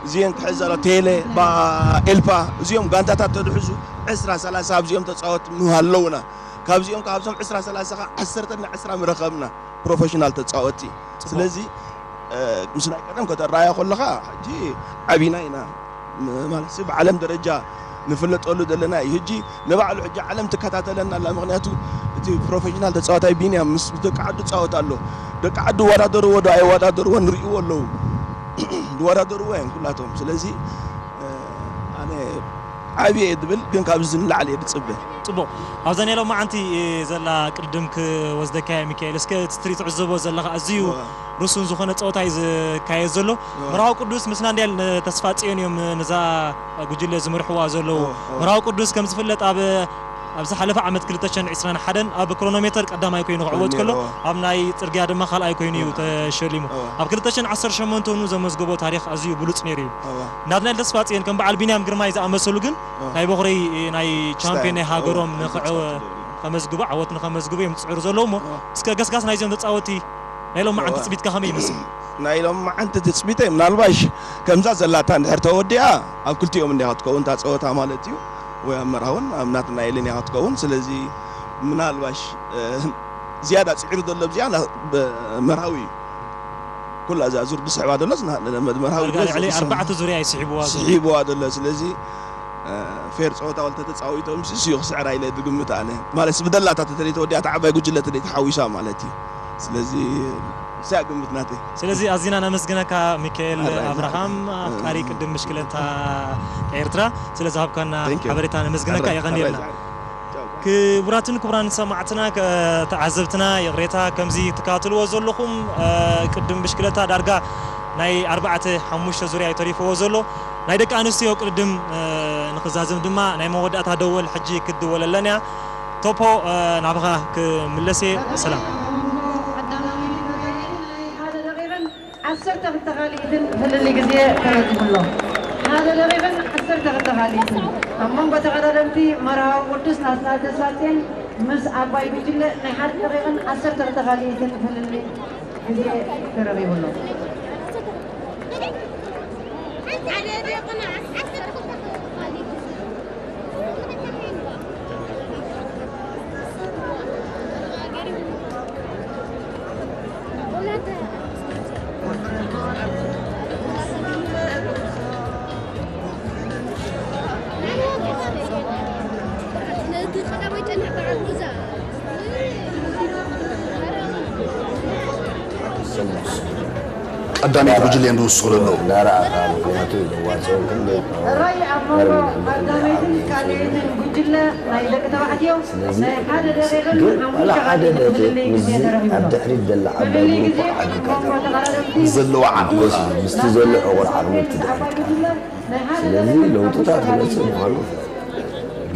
እዚአን ክሕዝ ዘሎ ቴሌ ኤልፓ እዚኦም ጋንታታት ተድሕዙ ዕስራ ሰላሳ ኣብዚኦም ተፃወት ምሃለውና ካብዚኦም ካብዞም ዕስራ ሰላሳ ከዓ ዓሰርተ ና ዕስራ ምረኸብና ፕሮፌሽናል ተፃወቲ ስለዚ ምስ ናይ ቀደም ከተረኣዮ ከለካ ሕጂ ዓቢና ኢና ማለት ብዓለም ደረጃ ንፍለጠሉ ዘለና እዩ ሕጂ ንባዕሉ ሕጂ ዓለም ትከታተለና ኣላ ምክንያቱ እቲ እቲ ፕሮፌሽናል ተጻዋታይ ቢንያም ምስ ደቂ ዓዱ ይጻወት ኣሎ። ደቂ ዓዱ ይወዳደርዎ ዶ ኣይወዳደርዎ ንርእይዎ ኣለዉ። ዝወዳደርዎ እዮም ኩላቶም። ስለዚ፣ እ፣ ኣነ ዓብየ እየ ዝብል፣ ግን ካብዚ ንላዕሊ እየ ዝጽበ። ጽቡቕ። ኣብዛ ናይ ሎማዓንቲ ዘላ ቅድም ክወስደካ እየ ሚካኤል። እስከ እቲ ትሪ ትዕዘቦ ዘለኻ ኣዝዩ እወ። ርሱን ዝኾነ ጸወታ እዩ ዝካየድ ዘሎ። እወ። መርሃዊ ቅዱስ ምስ ናንዴል ተስፋ ጽዮን እዮም ነዛ ጉጅለ ዝመርሕዋ ዘለዉ። እወ፣ እወ። መርሃዊ ቅዱስ ከም ዝፍለጥ ኣብ፣ ኣብ ዝሓለፈ ዓመት ክልተ ሽሕን ዕስራን ሓደን ኣብ ክሮኖሜተር ቀዳማይ ኮይኑ ክዕወት ኮይኑ፣ ከሎ፣ እወ። ኣብ ናይ ጽርግያ ድማ ካልኣይ ኮይኑ እዩ እወ። ተሸሊሙ። እወ። ኣብ ክልተ ሽሕን ዓሰርተ ሸሞንተ እውን ዘመዝገቦ ታሪኽ ኣዝዩ ብሉጽ ነይሩ እዩ። እወ። ናትናኤል ተስፋጽዮን ከም በዓል ቢንያም ግርማይ ዝኣመሰሉ ግን እወ። ናይ በኹሪ ናይ ቻምፒዮን ናይ ስታይል፣ ሃገሮም እወ፣ ንኽዕወ-፣ ንኽዕወት ከመዝግቡ፣ ዓወት ንኸመዝግቡ እዮም ዝጽዕሩ ዘለዉ እሞ፣ እወ። እስከ ገስጋስ ናይዞም ተጻወትቲ ናይ ሎማዓንቲ እወ። ትጽቢትካ ከመይ ይመስል? ናይ ሎማዓንቲ ትጽቢተይ ምናልባሽ ከምዛ ዘላታ እንድሕር ተወዲኣ ኣብ ክልቲኦም እንዲያ ክትከውን እታ ጸወታ ማለት እዩ። ወይ ኣብ መርሃውን ኣብ ናትናኤልን እያ ክትከውን። ስለዚ ምናልባሽ፣ እ፣ ዝያዳ ጽዒሩ ዘሎ ኣብዚኣ ና-፣ ብ-፣ መርሃዊ እዩ። ኩላ እዛ ዙር ዝስዕባ ዘሎ ዝና-፣ መ-፣ መርሃዊ ዳርጋ ድረስ ልዕሊ ዝስዕባ። ኣርባዕተ ዙርያ እዩ ስሒብዋ ዘሎ። ስሒብዋ ዘሎ። ስለዚ፣ እ፣ ፌር ጸወታ ወልተ ተጻዊቶም ሲ-፣ ሲዩ ክስዕራ ኢለ ዝግምት ኣነ። ማለት ብደላታ ተተለይ ተወዲኣ እታ ዓባይ ጉጅለ ተለይ ተሓዊሳ ማለት እዩ። ስለዚ እዚኣ ግምት ናተይ። ስለዚ ኣዚና ነመስግነካ ሚካኤል ኣራይ፣ ኣብርሃም፣ ኣራይ። ኣፍቃሪ ቅድም ብሽክለታ ኤርትራ፣ ስለ ዝሃብካና Thank you። ሓበሬታ ነመስግነካ፣ ኣራይ፣ የቐንየልና። ኣራይ፣ ዛዕባ። ቻው፣ ቻው። ክቡራትን ክቡራን ሰማዕትና፣ ከ-፣ ተዓዘብትና፣ ይቕሬታ፣ ከምዚ ትከታተልዎ ዘለኹም፣ እ፣ ቅድም ብሽክለታ ዳርጋ ናይ ኣርባዕተ ሓሙሽተ ዙርያ እዩ ተሪፍዎ ዘሎ። ናይ ደቂ ኣንስትዮ ቅድም፣ እ፣ ንኽዛዘም ድማ ናይ መወዳእታ ደወል ሕጂ ክድወለለን እያ። ቶፖ፣ እ፣ ናብኻ ክምለስ እየ። ሰላም። ዓሰርተ ክልተ ካልኢትን ፍልልይ ግዜ ተመዝጊቡ ኣሎ። ሓደ ደቂቕን ዓሰርተ ክልተ ካልኢትን ኣብ መንጎ ተቐዳደምቲ መርሃዊ ቅዱስ ናትናኤል ተስፋጽዮን ምስ ዓባይ ጉጅለ ናይ ሓደ ደቂቕን ዓሰርተ ክልተ ካልኢትን ፍልልይ ግዜ ተረኺቡ ኣሎ። ቀዳመይቲ ጉጅለ እዮም ዝውስኹ ዘለዉ። እናረኣኻ፣ ምኽንያቱ ዘዋፅኦም ክንደይ ሕራይ ኣብ መንጎ ቀዳመይትን ካልኣይትን ጉጅለ ናይ ደቂ ተባዕትዮ ስለዚ ናይ ሓደ ደቂቕን ግን ሓሙሽተ ዋላ ሓደ ደቂቕን ነጥብ ፍልልይ ግዜ ምስዚ ተረኺቡ ኣብ ኣሎ። ድሕሪት ዘላ ዓባይ ፍልልይ ግዜ ግሩፕ ዓዲ ኣብ መንጎ ተቐዳደምቲ ዘለዋ ዓቕሚ ምስቲ ዘሎ ዕቑር ዓቕሚ እቲ ድሕሪት ዓባይ ጉጅለ ናይ ሓደ ስለዚ ደቂቕን ለውጥታት ሓሙሽተ ዝመፅእ ካልኣይትን ምዃኑ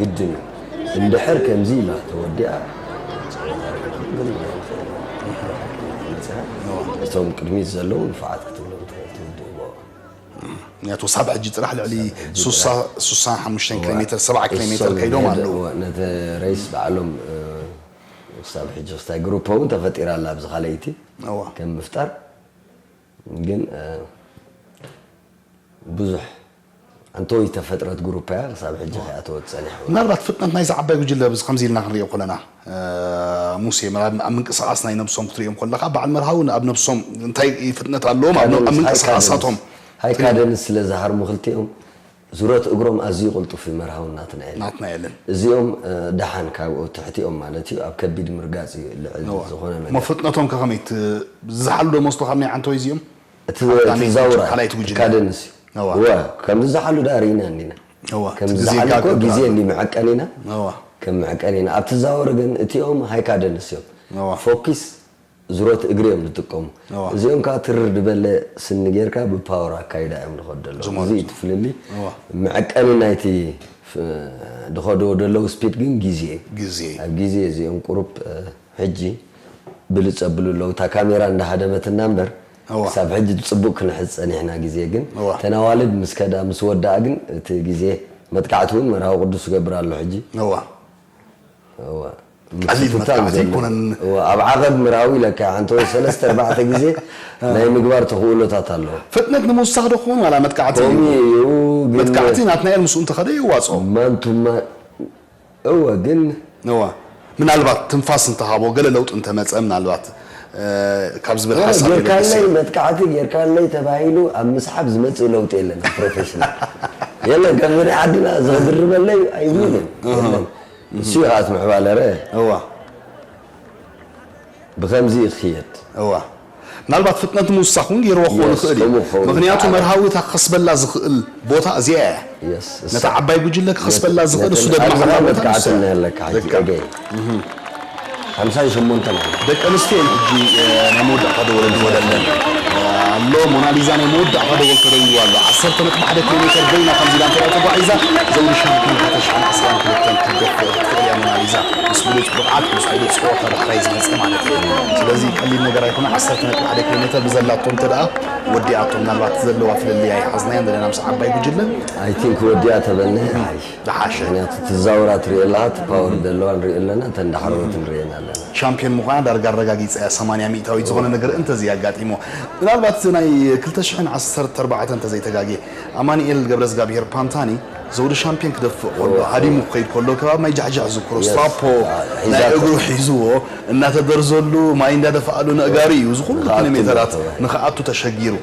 ግድን እዩ። እንድሕር ከምዚ ኢላ ተወዲኣ እቶም ቅድሚት ዘለዉ ንፉዓት ክትብሎም ትኽእል ትውድእዎ። ምክንያቱ ሳብ ሕጂ ጥራሕ ልዕሊ ሱሳ ሓሙሽተ ኪሎ ሜትር ሰብዓ ኪሎ ሜትር ከይዶም ኣለዉ። ነቲ ሬስ ባዕሎም ክሳብ ሕጂ ክስታይ ግሩፕ እውን ተፈጢራ ኣላ ኣብዚ ካልኣይቲ ከም ምፍጣር ግን ብዙሕ ኣንቶይ ተፈጥረት ግሩፕ እያ ክሳብ ሕጂ ከይኣተወት ፀኒሕዋ። ምናልባት ፍጥነት ናይዚ ዓባይ ጉጅለ ብዚ ከምዚ ኢልና ክንሪኦ ከለና ሙሴ ኣብ ምንቅስቃስ ናይ ነብሶም ክትሪኦም ከለካ በዓል መርሃዊ ኣብ ነብሶም እንታይ ፍጥነት ኣለዎም ኣብ ምንቅስቃሳቶም ሃይ ካደንስ ስለ ዝሃርሙ ክልቲኦም ዙረት እግሮም ኣዝዩ ቅልጡፍ እዩ መርሃውን ናትናኤልን ናትናኤልን እዚኦም ደሓን ካብ ትሕቲኦም ማለት እዩ ኣብ ከቢድ ምርጋፅ እዩ ልዕል ዝኾነ ነገር ፍጥነቶም ከከመይ ዝሓሉ ዶ መስሎ ካብ ናይ ዓንተወይ እዚኦም እቲ ዛውራ ካደንስ እዩ እወ ከምዚ ዝሓሉ ዳ ርኢና እንዲና ከምዚ ዝሓሉ እኮ ግዜ እንዲ መዐቀን ኢና ከም መዐቀን ኢና ኣብቲ ዛወር ግን እቲኦም ሃይ ካደንስ እዮም ፎኪስ ዙረት እግሪ እዮም ዝጥቀሙ እዚኦም ከዓ ትርር ዝበለ ስኒ ጌርካ ብፓወር ኣካይዳ እዮም ዝኸዱ ዘለዉ እዚ እቲ ፍልልይ መዐቀኒ ናይቲ ዝኸድዎ ዘለዉ ስፒድ ግን ግዜ እዩ ኣብ ግዜ እዚኦም ቁሩብ ሕጂ ብልፅ ኣብሉ ኣለዉ እታ ካሜራ እንዳሃደመትና እምበር ክሳብ ሕጂ ፅቡቅ ክንሕዝ ፀኒሕና ግዜ ግን ተን ኣዋልድ ምስ ከዳ ምስ ወዳኣ ግን እቲ ግዜ መጥቃዕቲ እውን መርሃዊ ቅዱስ ይገብር ኣሎ ሕጂ ኣብ ዓቐብ ምርሃዊ ኢለካ ሓንቲ ወይ ሰለስተ ኣርባዕተ ግዜ ናይ ምግባር ተኽእሎታት ኣለዎ ፍጥነት ንምውሳኽ ዶ ክኸውን ዋላ መጥቃዕቲ እዩ መጥቃዕቲ ናትናኤል ምስኡ እንተኸደ ይዋፅኦ ማንቱማ እወ ግን እወ ምናልባት ትንፋስ እንተሃቦ ገለ ለውጢ እንተመፀ ምናልባት ካብ ዝብል ሓሳብ ጌርካለይ መጥቃዕቲ ጌርካለይ ተባሂሉ ኣብ ምስሓብ ዝመፅእ ለውጢ የለን ፕሮፌሽናል የለን ከም ናይ ዓድና ዘድርበለይ ኣይብሉን የለን እሱ እዩ ከዓ ምዕባለ ረ እዋ ብኸምዚ ይኽየድ። እዋ ምናልባት ፍጥነት ምውሳኽ እውን ገይርዎ ክኸውን ይኽእል እዩ። ምኽንያቱ መርሃዊ እታ ክኸስበላ ዝኽእል ቦታ እዚኣ እያ። ነታ ዓባይ ጉጅለ ክኸስበላ ዝኽእል እሱ ደድማ ሓላፍነት መትካዕቲ ኣለዎ። እነሀለካ ሕጂ እገይ ሓምሳን ሸሞንተን ኣለ። ደቂ ኣንስትዮ እየን ሕጂ ናይ መወዳእታ ደወል ዝወለለን ኣሎ። ሞናሊዛ ናይ መወዳእታ ደወል ተደዊሉ ኣሎ። ዓሰርተ ነጥቢ ሓደ ኪሎ ሜትር በይና ከምዚ ኢላ እንተ ተጓዒዛ ዘውዲ ሻምፒዮን ክልተ ሽሕን ዓሰርተ ክልተን ክትደፍእ ትኽእል እያ ሞናሊዛ። ምስ ብሉጽ ብቕዓት ምስ ብሉጽ ጸወታ ዳሕራይ ዝመጸ ማለት እዩ። ስለዚ ቀሊል ነገር ኣይኮነ። ዓሰርተ ነጥቢ ሓደ ኪሎ ሜትር ብዘላቶ እንተ ደኣ ወዲኣቶ ምናልባት ዘለዋ ፍልልይ ኣይሓዝናዮን ዘለና ምስ ዓባይ ጉጅለ። I think ወዲኣ ተበነ ይሓይሽ። ዝሓሸ። ምክንያቱ ትዛውራ ትሪኦ ኣለኻ፣ እቲ ፓወር ዘለዋ ንሪኦ ኣለና፣ እተን ዳሕረዎት ንሪኤን ኣለና። ሻምፒዮን ምዃና ዳርጋ ኣረጋጊጻ እያ፣ ሰማንያ ሚእታዊት ዝኾነ ነገር እንተዘይ ኣጋጢሞ። ምናልባት ናይ ክልተ ሽሕን ዓሰርተ ኣርባዕተን እንተዘይተጋግየ ኣማኑኤል ገብረዝጋብሄር ፓንታኒ ዘውዲ ሻምፒዮን ክደፍእ ከሎ ሃዲሙ ክኸይድ ከሎ ከባቢ ማይ ጃሕጃሕ ዝዝክሮ ስትራፖ ናይ እግሩ ሒዝዎ እናተደርዘሉ ማይ እንዳደፍኣሉ ነእጋሩ እዩ እዚ ኩሉ ኪሎ ሜተራት ንኽኣቱ ተሸጊሩ።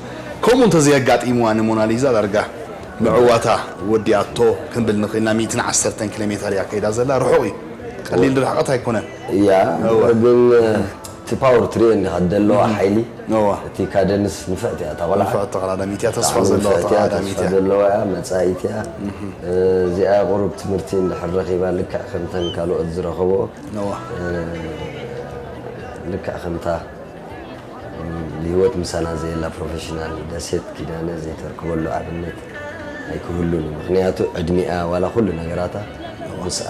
ከምኡ እንተዘየጋጢምዋ ንሞናሊዛ ዳርጋ ምዕዋታ ወዲኣቶ ክንብል ንኽእል ኢና። ሚእትን ዓሰርተን ኪሎ ሜተር እያ ከይዳ ዘላ። ርሑቕ እዩ፣ ቀሊል ርሕቐት ኣይኮነን። እያ ግን እቲ ፓወር ትሪኦ እንዲኻ ዘለዋ ሓይሊ እዋ እቲ ካደንስ ንፍዕቲ እያ እታ ቆልዓ ንፍዕቲ ተቐዳዳሚት እያ ተስፋ ብጣዕሚ ዘለዋ ንፍዕቲ እያ ተቐዳዳሚት ተስፋ እያ ዘለዋ እያ መጻኢት እያ እዚኣ ቁሩብ ትምህርቲ እንድሕር ረኺባ ልክዕ ከምተን ካልኦት ዝረኸቦ እዋ ልክዕ ከምታ ብህይወት ምሳና ዘየላ ፕሮፌሽናል ደሴት ኪዳነ ዘይተርክበሉ ኣብነት ኣይክህሉን እዩ ምኽንያቱ ዕድሚኣ ዋላ ኩሉ ነገራታ ምስኣ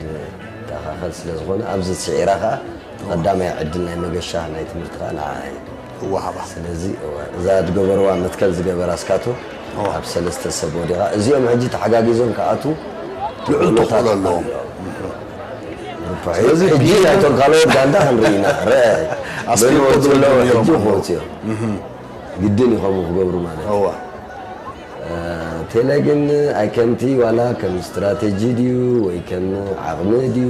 ድተኻኸል ስለ ዝኾነ ኣብዚ ስዒራ ኸዓ ቀዳማይ ዕድል ናይ መገሻ ናይ ትምህርቲ ኸዓ ንዓኣ እየ ክወሃባ። ስለዚ እወ እዛ ዝገበርዋ መትከል ዝገበራ እስካቶ እወ። ኣብ ሰለስተ ሰብ ወዲቓ እዚኦም ሕጂ ተሓጋጊዞም ክኣትዉ ልዑል ተኽእሎ ኣለዎም። ኣለዎም። ስለዚ ሕጂ ቢና ናይቶም ካልኦት ጋንታ ክንርኢ ኢና። ርአ ኣስፊልቶ በልዎ ዘለዉ ዘለዉ ነይሮም ሕጂ ኣለዉ። ክወፁ እዮም። ግድን እዩ ከምኡ ክገብሩ ማለት እዩ። እወ። ቴለ ግን ኣይከምቲ ዋላ ከም ስትራቴጂ ድዩ ወይ ከም ዓቕሚ ድዩ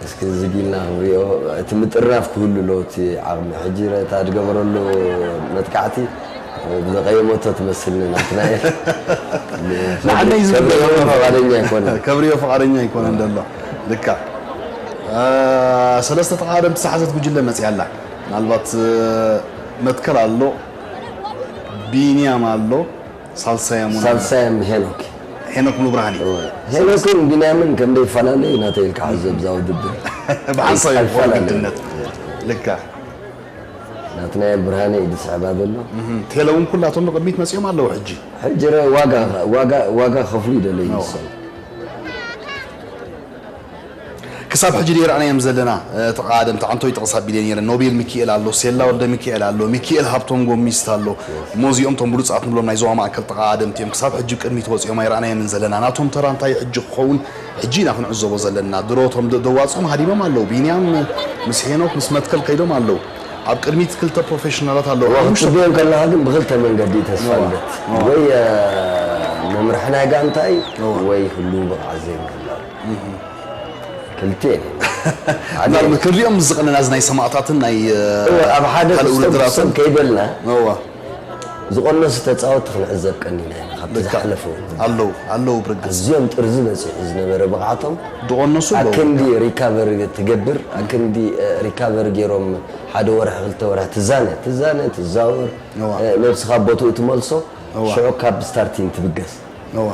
እስኪ ዝጊልና ክንሪኦ እቲ ምጥርናፍ ክህሉ ኣሎ እቲ ዓቕሚ ሕጂ ረእታ ዝገበረሉ መጥቃዕቲ ዝቐየመቶ ትመስልኒ ናትናኤል ንዓነይ ዝብል ከብሪኦ ፍቓደኛ ኣይኮነን ከብሪኦ ፍቓደኛ ኣይኮነን ዘሎ ልካ ሰለስተ ተቓደምቲ ዝሓዘት ጉጅለ መፅያ ኣላ ምናልባት መትከል ኣሎ ቢንያም ኣሎ ሳልሳይ ኣሙና ሳልሳይ ኣም ሄኖክ ሄኖክ ሙሉብርሃን እዩ። ሄኖክን ቢንያምን ከም ዘይፈላለዩ ናተይ ኢልካ ሕዘብ እዛ ውድድር። ብሓንሳብ እዩ ክኾን ኣይፈላለዩን። ግድነት። ልካ። ናትናኤል ብርሃነ እዩ ዝስዕባ ዘሎ። እህም፣ ቴለ እውን ኩላቶም ንቕድሚት መፂኦም ኣለዉ ሕጂ። ሕጂ ረ ዋጋ ዋጋ ዋጋ ከፍሉ ይደለዩ ንሶም። ክሳብ ሕጂ ደይረኣናዮም ዘለና ተቓደምቲ ዓንቶ ይጠቕስ ኣቢለ ነይረ። ኖቤል ሚኪኤል ኣሎ፣ ሴላ ወልደ ሚኪኤል ኣሎ፣ ሚኪኤል ሃብቶም ጎሚስታ ኣሎ። እሞ እዚኦም እቶም ብሉጻት ንብሎም ናይ ዞባ ማእከል ተቓደምቲ እዮም። ክሳብ ሕጂ ቅድሚት ወጺኦም ኣይረኣናዮምን ዘለና። ናቶም ተራ እንታይ እዩ ሕጂ ክኸውን ሕጂ ኢና ክንዕዘቦ ዘለና። ድሮ እቶም ደ- ደዋጾም ሃዲሞም ኣለዉ። ቢንያም ምስ ሄኖክ ምስ መትከል ከይዶም ኣለዉ። ኣብ ቅድሚት ክልተ ፕሮፌሽናላት ኣለዉ። ሓሙሽተ ክትጽበዮም ከለኻ ግን ብኽልተ መንገዲ እዩ ተስፋ እዋ፣ ልደት እዋ። ወይ እ፣ መምርሒ ናይ ጋንታ እዩ እዋ። ወይ ህሉው ብቕዓት ዘይምህላው። ክልቲኤን እየን። ኣነ ምናልባት ክንሪኦም ምስ ዝቐነና እዚ ናይ ሰማእታትን ናይ እወ፣ ኣብ ሓደ ካልእ ክስቶም ውድድራትን ክስቶም ከይበልና እወ፣ ዝቐነሱ ተፃወትቲ ክንዕዘብ ቀኒና ኢና ካብቲ ልክዕ። ዝሓለፈ ውድድር። ኣለዉ ኣለዉ ብርግፅ ኣዝዮም ጥርዚ በፂሑ ዝነበረ ብቕዓቶም ዝቐነሱ ኣለዉ ኣክንዲ ሪካቨሪ ትገብር ኣክንዲ እ፣ ሪካቨሪ ገይሮም ሓደ ወርሒ ክልተ ወርሒ ትዛነ ትዛነ ትዛወር እወ። እ፣ ነብስኻ ቦትኡ ትመልሶ እወ። ሽዑ ካብ ስታርቲን ትብገስ እዋ።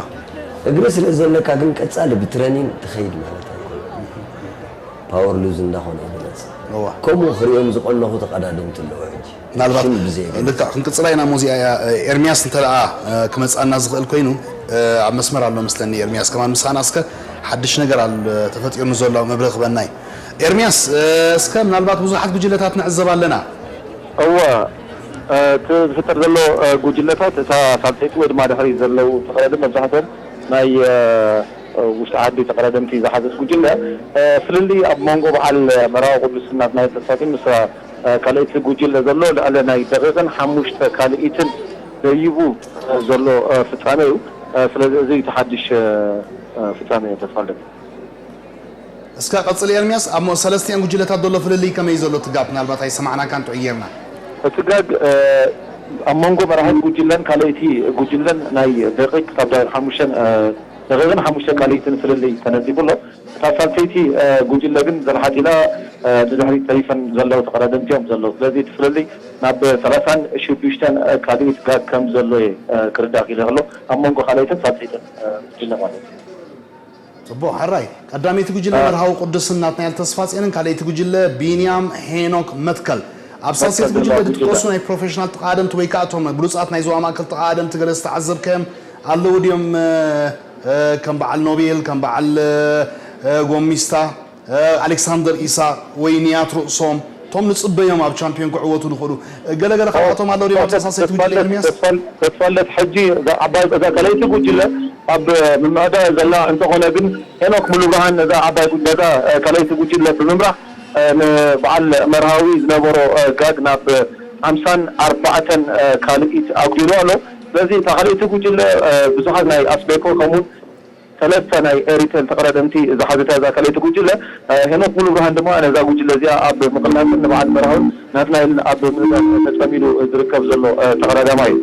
እግሪ ስለ ዘለካ ግን ቀጻሊ ብትረኒን ትኸይድ ማለት ኣይኮነን። ፓወር ሉዝ እንዳኾነ እዩ ዝመጽእ። እዋ። ከምኡ ክሪኦም ዝቐነኹ ተቐዳደምቲ ኣለዉ ሕጂ። ምናልባት ሽም ብዘየገድስ። ልክዕ ክንቅጽላ ኢና ሞዚያ እያ። ኤርሚያስ እንተ ደኣ ክመጽኣና ዝኽእል ኮይኑ ኣብ መስመር ኣሎ መስለኒ። ኤርሚያስ ከማን ምሳና እስከ ሓድሽ ነገር ኣሎ ተፈጢሩ ንዘሎ መብርሂ ክበና እዩ። ኤርሚያስ እስከ ምናልባት ብዙሓት ጉጅለታት ንዕዘብ ኣለና። እወ፣ እቲ ዝፍጠር ዘሎ ጉጅለታት፣ እታ ሳልሰይቲ ወይ ድማ ድሕሪት ዘለዉ ተቐዳደምቲ መብዛሕትኦም ናይ ውሽጢ ዓዲ ተቐዳደምቲ ዝሓዘት ጉጅለ፣ ፍልልይ ኣብ መንጎ በዓል መርሃዊ ቅዱስ ናትናኤል ተስፋጽዮን ምስ ካልኣይቲ ጉጅለ ዘሎ ልዕሊ ናይ ደቂቕን ሓሙሽተ ካልኢትን ደይቡ ዘሎ ፍጻመ እዩ። ስለዚ እዚ እቲ ሓድሽ ፍጻመ እዩ ተስፋልደት። እስከ ቀጽል ኤርምያስ፣ ኣብ ሰለስቲኣን ጉጅለታት ዘሎ ፍልልይ ከመይ ዘሎ እቲ ጋፕ? ምናልባት ኣይሰማዕናካን ጥዑይ ጌርና። እቲ ጋግ ኣብ መንጎ መራሒት ጉጅለን ካልኣይቲ ጉጅለን ናይ ደቂቕ ክሳብ ዳዊት ሓሙሽተን ደቂቕን ሓሙሽተ ካልኢትን ፍልልይ ተነጺፉ ኣሎ። እታ ሳልሰይቲ ጉጅለ ግን ዘርሓት ኢላ ንድሕሪት ተሪፈን ዘለዉ ተቐዳደምቲ እዮም ዘለዉ። ስለዚ እቲ ፍልልይ ናብ ሰላሳን ሽዱሽተን ካልኢት ጋግ ከም ዘሎ እየ ክርዳእ ክኢለ ከሎ፣ ኣብ መንጎ ካልኣይትን ሳልሰይትን ጉጅለ ማለት እዩ። ጽቡቕ፣ ሕራይ። ቀዳመይቲ ጉጅለ መርሃዊ ቅዱስን ናትናኤል ተስፋጽዮንን፣ ካልኣይቲ ጉጅለ ቢንያም ሄኖክ መትከል። ኣብ ሳልሰይቲ ጉጅለ ዝጥቀሱ ናይ ፕሮፌሽናል ተቓደምቲ ወይ ከዓ እቶም ብሉጻት ናይ ዞባ ማእከል ተቓደምቲ ገለ ዝተዓዘብካዮም ኣለዉ ድዮም? ከም በዓል ኖቤል፣ ከም በዓል ጎሚስታ፣ ኣሌክሳንደር ኢሳቕ ወይ ንያት ርእሶም፣ እቶም ንጽበዮም ኣብ ቻምፒዮን ክዕወቱ ዝኽእሉ ገለ ገለ ካብኣቶም ኣለዉ ድዮም ኣብ ሳልሰይቲ ጉጅለ ኤርሚያስ? ተስፋለት፣ ሕጂ እዛ ዓባይ፣ እዛ ካልኣይቲ ጉጅለ ኣብ ምምዕዳእ ዘላ እንተኾነ ግን፣ ሄኖክ ሙሉብርሃን ነዛ ዓባይ ጉ-፣ ነዛ ካልኣይቲ ጉጅለ ብምምራሕ ንበዓል መርሃዊ ዝነበሮ ጋግ ናብ ሓምሳን ኣርባዕተን ካልኢት ኣጉዲሉ ኣሎ። ስለዚ እታ ካልኣይቲ ጉጅለ ብዙሓት ናይ ኣስቤኮ ከምኡውን ሰለስተ ናይ ኤሪቴል ተቐዳደምቲ ዝሓዘት እያ እዛ ካልኣይቲ ጉጅለ። ሄኖክ ሙሉብርሃን ድማ ነዛ ጉጅለ እዚኣ ኣብ ምቕላስን ንበዓል መርሃውን ናትናኤልን ኣብ ምእዛዝ ተጸሚዱ ዝርከብ ዘሎ ተቐዳዳማይ እዩ።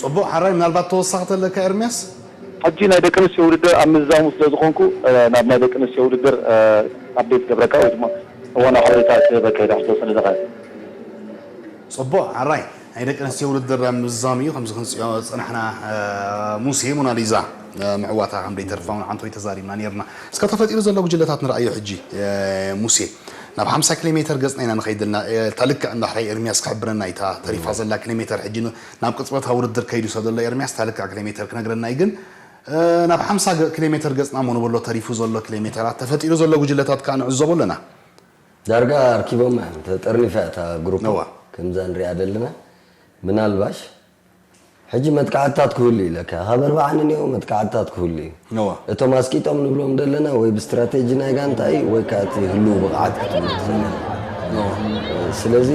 ጽቡቕ፣ ሕራይ፣ ምናልባት ተወሳኺ ተለካ ኤርሚያስ? ሕጂ ናይ ደቂ ኣንስትዮ ውድድር ኣብ ምዝዛሙ ስለ ዝኾንኩ ናብ ናይ ደቂ ኣንስትዮ ውድድር ኣፕዴት ክገብረካ ወይ ድማ እዋናዊ ሓበሬታ ክህበካ ኢለ ዝተወሰነ ደቓይቕ። ጽቡቕ፣ ሕራይ፣ ናይ ደቂ ኣንስትዮ ውድድር ኣብ ምዝዛም እዩ። ከምዚ ክንጽዮ ዝጸናሕና ሙሴ ሞናሊዛ ምዕዋታ ከም ዘይተርፋ እውን ዓንቶይ ተዛሪብና ነይርና። እስከ ተፈጢሩ ዘሎ ጉጅለታት ንርኣዮ ሕጂ። ሙሴ፣ ናብ ሓምሳ ኪሎ ሜተር ገጽና ኢና ንኸይድ ዘለና። እታ ልክዕ እንዳ ሕራይ ኤርሚያስ ክሕብረና እዩ። እታ ተሪፋ ዘላ ኪሎ ሜተር ሕጂ ናብ ቅጽበታዊ ውድድር ከይዱ ስለ ዘሎ ኤርሚያስ እታ ልክዕ ኪሎ ሜተር ክነግረና እዩ። ግን ናብ ሓምሳ ኪሎ ሜተር ገጽና እሞ ንበሎ ተሪፉ ዘሎ ኪሎ ሜተራት ተፈጢሩ ዘሎ ጉጅለታት ከኣ ንዕዘቦ ኣለና። ዳርጋ ኣርኪቦማ እዮም። ተጠርኒፋ እያ እታ ግሩፕ። እዋ። ከምዛ ንሪኣ ዘለና ምናልባሽ ሕጂ መጥቃዕትታት ክህሉ እዩ ኢለካ። ካብ ኣርባዓ ንንየው መጥቃዕትታት ክህሉ እዩ። እዋ። እቶም ኣስቂጦም ንብሎም ዘለና ወይ ብስትራቴጂ ናይ ጋንታ እዩ ወይ ከዓ እቲ ህልው ብቕዓት ክትብል ትኽእል። እዋ። ስለዚ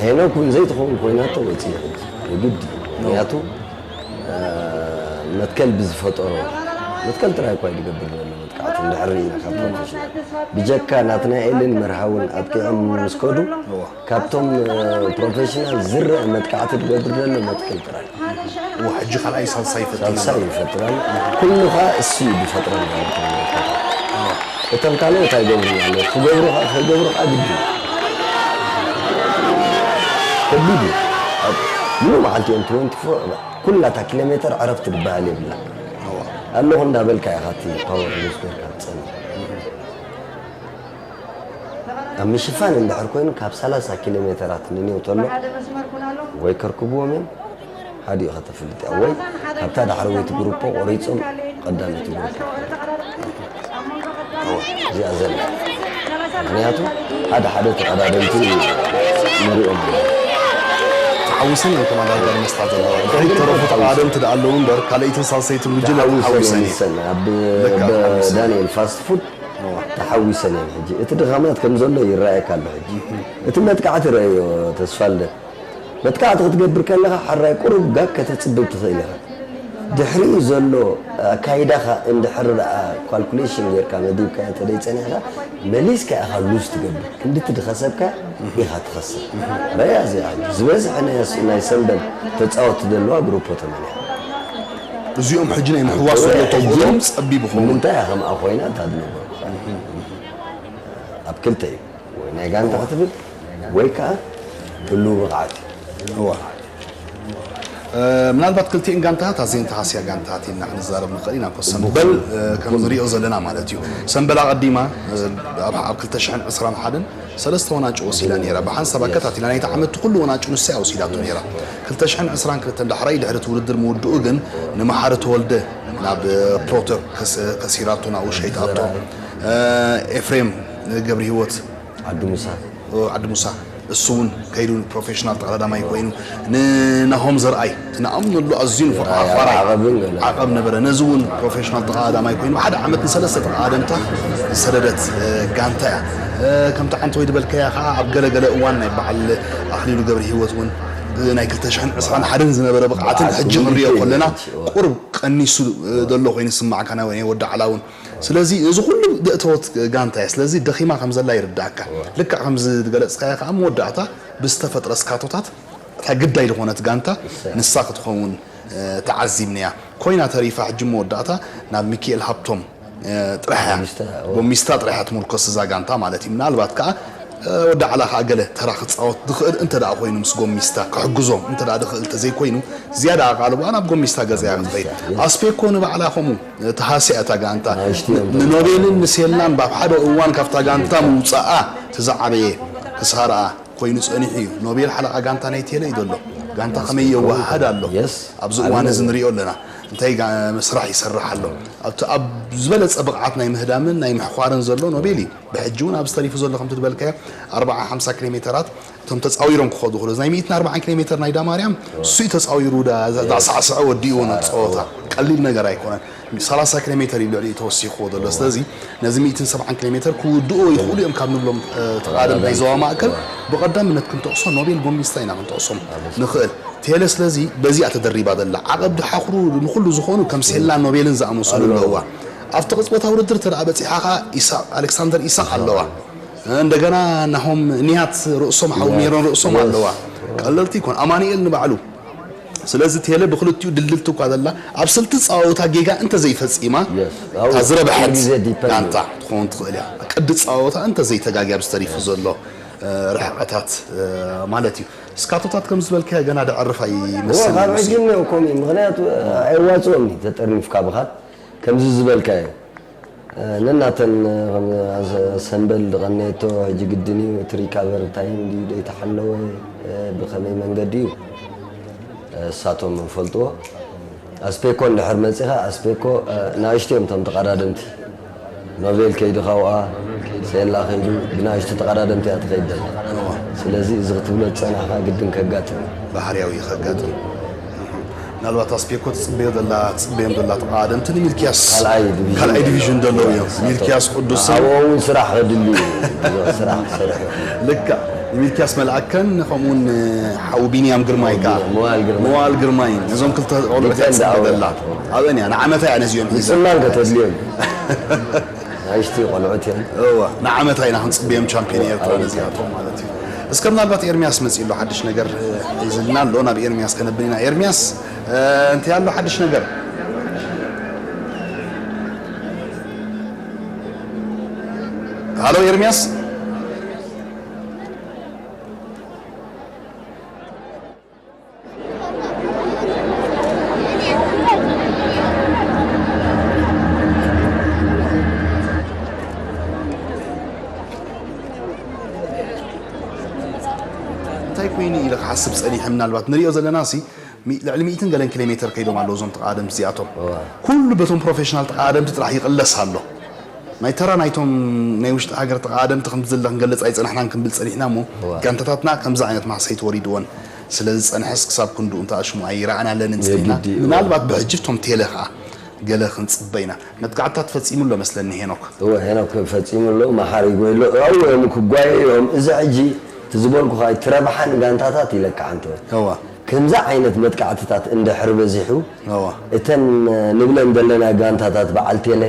ሄኖክ እውን ዘይትኸውን ኮይናቶ ወፂኡ ሕጂ የግድ እዩ። ምክንያቱ መትከል ብዝፈጠሮ መትከል ጥራይ እኳ እዩ ዝገብር ዘሎ መጥቃዕቲ እንድሕር ርኢና ካብ ፕሮፌሽናል ብጀካ ናትናኤልን መርሃውን ኣጥቂዖም ምስ ከዱ ካብቶም ፕሮፌሽናል ዝረአ መጥቃዕቲ ዝገብር ዘሎ መትከል ጥራይ። ሕጂ ካልኣይ ሳልሳይ ይፈጥር። ሳልሳይ ይፈጥር ኣሎ። ኩሉ ኸዓ እሱ እዩ ዝፈጥረን ዘሎ ተመልከተ። እቶም ካልኦት ኣይገብሩን ኣለዉ። ክገብሩ ኸዓ ከይገብሩ ኸዓ ግዲ እዩ። ከቢድ እዩ። ሙሉእ መዓልቲ እዮም ትወንቲ ፎር ኩላ እታ ኪሎ ሜተር ዕረፍቲ ዝበሃል የብላን። ኣለኹ እንዳበልካ ኢኻ እቲ ፓወር ሉዝ ጌርካ ትጸንሕ። ኣብ ምሽፋን እንድሕር ኮይኑ ካብ ሰላሳ ኪሎ ሜተራት ንኔው ተሎ ወይ ከርክብዎም እዮም ሓዲኡ ከተፍልጥ እያ ወይ ካብታ ዳሕረወይቲ ግሩፖ ቆሪጾም ቀዳመይቲ ግሩፖ እዚኣ ዘላ ምክንያቱ ሓደ ሓደ ተቐዳደምቲ ንሪኦም ኣለና። ተሓዊሰን እዮም ተመዳደሪ መስታ ዘለዋ። ድሕሪት ተረፉ ተቐዳደምቲ ደኣ ኣለዉ እምበር ካልኣይትን ሳልሰይትን ጉጅለ ተሓዊሰን እየን። ኣብ ዳንኤል ፋስት ፉድ ተሓዊሰን እየን። ሕጂ እቲ ድኻማት ከም ዘሎ ይረኣየካ ኣሎ። ሕጂ እቲ መጥቃዕቲ ረኣዮ ተስፋልደ መጥቃዕቲ ክትገብር ከለኻ ሓራይ ቁሩብ ጋግ ከተጽብብ ትኽእል ኢኻ። ድሕሪኡ ዘሎ ኣካይዳኻ እንድሕር ደኣ ካልኩሌሽን ጌርካ መዲብካዮ እንተደይ ጸኒሕካ መሊስካ ኢኻ ሉዝ ትገብር። ክንድቲ ድኸሰብካ ኢኻ ትኸስር። ረያ እዚኣ ዝበዝሐ ናይ ሰንበል ተጻወትቲ ዘለዋ ግሩፖ ተመንያ። እዚኦም ሕጂ ናይ ምሕዋስ ዘሎ ተኽእሎም ጸቢብ ይኸውን። ንምንታይ እያ ከምኣ ኮይና እታ ዝነበሩ ኣብ ክልተ እዩ ወይ ናይ ጋንታ ክትብል ወይ ከዓ ህሉው ብቕዓት እዩ። ምናልባት ክልቲኤን ጋንታታት ኣዝየን ተሃስያ ጋንታታት ኢልና ክንዛረብ ንኽእል ኢና። ኮ ሰምበል ከም ንሪኦ ዘለና ማለት እዩ። ሰምበል ኣቐዲማ ኣብ ክልተ ሽሕን ዕስራን ሓደን ሰለስተ ወናጭ ወሲዳ ነይራ። ብሓንሳብ ኣከታቲላ ናይቲ ዓመት ኩሉ ወናጭ ንሳ እያ ወሲዳቶ ነይራ። ክልተ ሽሕን ዕስራን ክልተን ዳሕራይ ድሕሪ እቲ ውድድር ምውድኡ ግን ንመሓሪ ተወልደ ናብ ፕሮተር ከሲራቶ ናብኡ ሸይጣቶ። ኤፍሬም ገብረሂወት ዓዲ ሙሳ ዓዲ ሙሳ እሱ እውን ከይዱ ፕሮፌሽናል ተቐዳዳማይ ኮይኑ ንናሆም ዘርኣይ እቲ ንኣምነሉ ኣዝዩ ንፍቕሮ ሓፋራይ ዓቐብ ነበረ። ነዚ እውን ፕሮፌሽናል ተቐዳዳማይ ኮይኑ ብሓደ ዓመት ንሰለስተ ተቐዳደምታ ዝሰደደት ጋንታ እያ። ከምቲ ዓንተ ወይ ዝበልካያ ከዓ ኣብ ገለገለ እዋን ናይ በዓል ኣኽሊሉ ገብረ ህይወት እውን ናይ ክልተ ሽሕን ዕስራን ሓደን ዝነበረ ብቕዓትን ሕጂ ክንሪኦ ከለና ቁሩብ ቀኒሱ ዘሎ ኮይኑ ዝስማዓካ ናይ ወዲ ዓላ እውን ስለዚ እዚ ኩሉ ዘእተወት ጋንታ እያ። ስለዚ ደኺማ ከም ዘላ ይርዳእካ። ልክዕ ከምዚ ዝገለጽካዮ ከዓ መወዳእታ ብዝተፈጥረ ስካቶታት እታ ግዳይ ዝኾነት ጋንታ ንሳ ክትኸውን ተዓዚብናያ ኮይና ተሪፋ። ሕጂ መወዳእታ ናብ ሚኪኤል ሃብቶም ጥራሕ እያ። ጎሚስታ ጥራሕ እያ ትምርኮስ እዛ ጋንታ ማለት እዩ። ምናልባት ከዓ ወዲ ዓላ ከዓ ገለ ተራ ክፃወት ዝኽእል እንተ ደኣ ኮይኑ ምስ ጎሚስታ ክሕግዞም እንተ ደኣ ዝኽእል እንተዘይኮይኑ ዝያዳ ኣቓልቦኣ ናብ ጎሚስታ ገዛ እያ ክትኸይድ። ኣስፔኮ ንባዕላ ከምኡ ተሃስያ እታ ጋንታ። ንኖቤልን ንሴላን ባብ ሓደ እዋን ካብታ ጋንታ ምውፃኣ እቲ ዝዓበየ ክሳራኣ ኮይኑ ጸኒሑ እዩ። ኖቤል ሓለቓ ጋንታ ናይ ቴለ እዩ ዘሎ። ጋንታ ከመይ የወሃሃድ ኣሎ? ኣብዚ እዋን እዚ ንሪኦ ኣለና። እንታይ ጋ-፣ ስራሕ ይሰርሕ ኣሎ? ኣብቲ ኣብ ዝበለጸ ብቕዓት ናይ ምህዳምን ናይ ምሕኳርን ዘሎ ኖቤል እዩ። ብሕጂ እውን ኣብዚ ተሪፉ ዘሎ ከምቲ ዝበልካዮ ኣርብዓ ሓምሳ ኪሎ ሜተራት እቶም ተጻዊሮም ክኸዱ ይኽእሉ። እዚ ናይ ሚእትን ኣርባዓን ኪሎ ሜተር ናይ ዳማርያም እሱ እዩ ተጻዊሩ ዳ-፣ ዳ-፣ ዳሳዕስዐ ወዲእዎ ነቲ ጸወታ። ቀሊል ነገር ኣይኮነን። ሰላሳ ኪሎ ሜተር እዩ ልዕሊኡ ተወሲኽዎ ዘሎ። ስለዚ ነዚ ሚእትን ሰብዓን ኪሎ ሜተር ክውድእዎ ይኽእሉ እዮም ካብ ንብሎም፣ እ፣ ተቓደምቲ ናይ ዞባ ማእከል ብቐዳምነት ክንጠቕሶ ኖቤል ጎሚስታ ኢና ክንጠቕሶም ንኽእል። ቴለ ስለዚ በዚኣ ተደሪባ ዘላ። ዓቐብ ድሓኽሩ ንኹሉ ዝኾኑ ከም ሴላ ኖቤልን ዝኣመሰሉ ኣለዋ። ኣብቲ ቅጽበታዊ ውድድር እንተ ደኣ በጺሓ ኸኣ ኢሳቕ፣ ኣሌክሳንደር ኢሳቕ ኣለዋ። እንደገና ናሆም ንያት ርእሶም፣ ሓው ሜሮን ርእሶም ኣለዋ። ቀለልቲ ይኮን። ኣማኑኤል ንባዕሉ ስለዚ ቴለ ብክልቲኡ ድልድልቲ እኳ ዘላ፣ ኣብ ስልቲ ጸዋውታ ጌጋ እንተ ዘይፈጺማ፣ Yes። ኣብኡ እታ ዝረብሐት ኩሉ ግዜ depend ጋንታ እዩ። ትኸውን ትኽእል እያ። ቅዲ ጸዋውታ እንተ ዘይተጋግያ ኣብዚ ተሪፉ ዘሎ፣ እ፣ ርሕቐታት፣ እ፣ ማለት እዩ። ስካቶታት ከም ዝበልካዮ ገና ደዕርፍ እዎ፣ ኣይመስልን ካብ እዩ ሕጂ ምስሉ። እኒኦ እኮ እዩ። ምኽንያቱ፣ እ፣ ኣይዋጽኦም እዩ ተጠርኒፍካ ብኻት። ከምዚ ዝበልካዮ፣ ነናተን፣ ከም ሰምበል ዝቐነየቶ ሕጂ ግድን እዩ። እቲ ሪካቨሪ ታይም ድዩ ዘይተሓለወ፣ ብኸመይ መንገዲ እዩ፣ እሳቶም ይፈልጥዎ። ኣስፔኮ እንድሕር መጺኻ፣ ኣስፔኮ፣ ንኣሽቱ እዮም እቶም ተቐዳደምቲ። ኖቤል ከይዱ ካብኣ፣ ሴላ ከይዱ፣ ብንኣሽቱ ተቐዳደምቲ እያ ትኸይድ ዘላ። ስለዚ እዚ ክትብሎ ዝጸናሕካ ግድን ከጋጥም እዩ። ባህርያዊ እዩ ከጋጥም። ምናልባት ኣስፔኮ ትጽበዮ ዘላ፣ ትጽበዮም ዘላ ተቐዳደምቲ ንሚልክያስ ካልኣይ ዲቪዥን ካልኣይ ዲቪዥን ዘለዉ እዮም። ሚልክያስ ቅዱስን ኣብኡ እውን ስራሕ ከድሊ እዩ። ብዙሕ ስራሕ ክሰርሕ እዩ። ልክዕ። ንሚልክያስ መልኣከን ከምኡውን ሓው ቢንያም ግርማይ ከኣ። መዋል ግርማይ። መዋል ግርማይ። ነዞም ክልተ ቆልዑት እያ ዲፔንድ ትጽበ ኣዎ። ዘላ። ኣበን እያ፣ ንዓመታ እያ ነዚኦም ሒዛ። ምጽማን ከተድልዮም። ንኣሽቱ ቆልዑት እዮም። እወ፣ ንዓመታ ኢና ክንጽበዮም ቻምፒዮን ኤርትራ ኣዎ። ነዚኣቶም ማለት እዩ። እስከ ምናልባት ኤርሚያስ መጺኡ ኣሎ፣ ሓድሽ ነገር፣ እ፣ ሒዝልና ኣሎ። ናብ ኤርሚያስ ከነብል ኢና። ኤርሚያስ፣ እ፣ እንታይ ኣሎ ሓድሽ ነገር? ሃሎ ኤርሚያስ? እንታይ ኮይኑ ኢለ ክሓስብ ጸኒሐ። ምናልባት ንሪኦ ዘለና ሲ ሚ-፣ ልዕሊ ሚእትን ገለን ኪሎ ሜተር ከይዶም ኣለዉ እዞም ተቐዳደምቲ እዚኣቶም። እዋ። ኩሉ በቶም ፕሮፌሽናል ተቐዳደምቲ ጥራሕ ይቕለስ ኣሎ። ናይ ተራ ናይቶም ናይ ውሽጢ ሃገር ተቐዳደምቲ ከምቲ ዘለ ክንገልጽ ኣይጸናሕናን ክንብል ጸኒሕና እሞ፣ እዋ። ጋንታታትና ከምዚ ዓይነት ማህሰይቲ ወሪድወን ስለ ዝጸንሐስ ክሳብ ክንድኡ እንተኣሽሙ ኣይረኣናለንን ጸኒሕና። የግዲ፣ እዋ። ምናልባት ብሕጂ እቶም ቴለ ኸኣ ገለ ክንጽበ ኢና። መጥቃዕትታት ፈጺሙ ኣሎ መስለኒ ሄኖክ። እወ፣ ሄኖክ ፈጺሙ ኣሎ፣ መሓሪ ጎይሎ። ኣብኡ እዮም ክጓየዩ እዮም። እዚ ሕጂ እቲ ዝበልኩኻ እቲ ረብሓ ንጋንታታት ኢለካ ዓንተ። እዋ። ከምዚ ዓይነት መጥቃዕትታት እንድሕር በዚሑ፣ እዋ። እተን ንብለን ዘለና ጋንታታት በዓል ቴለ፣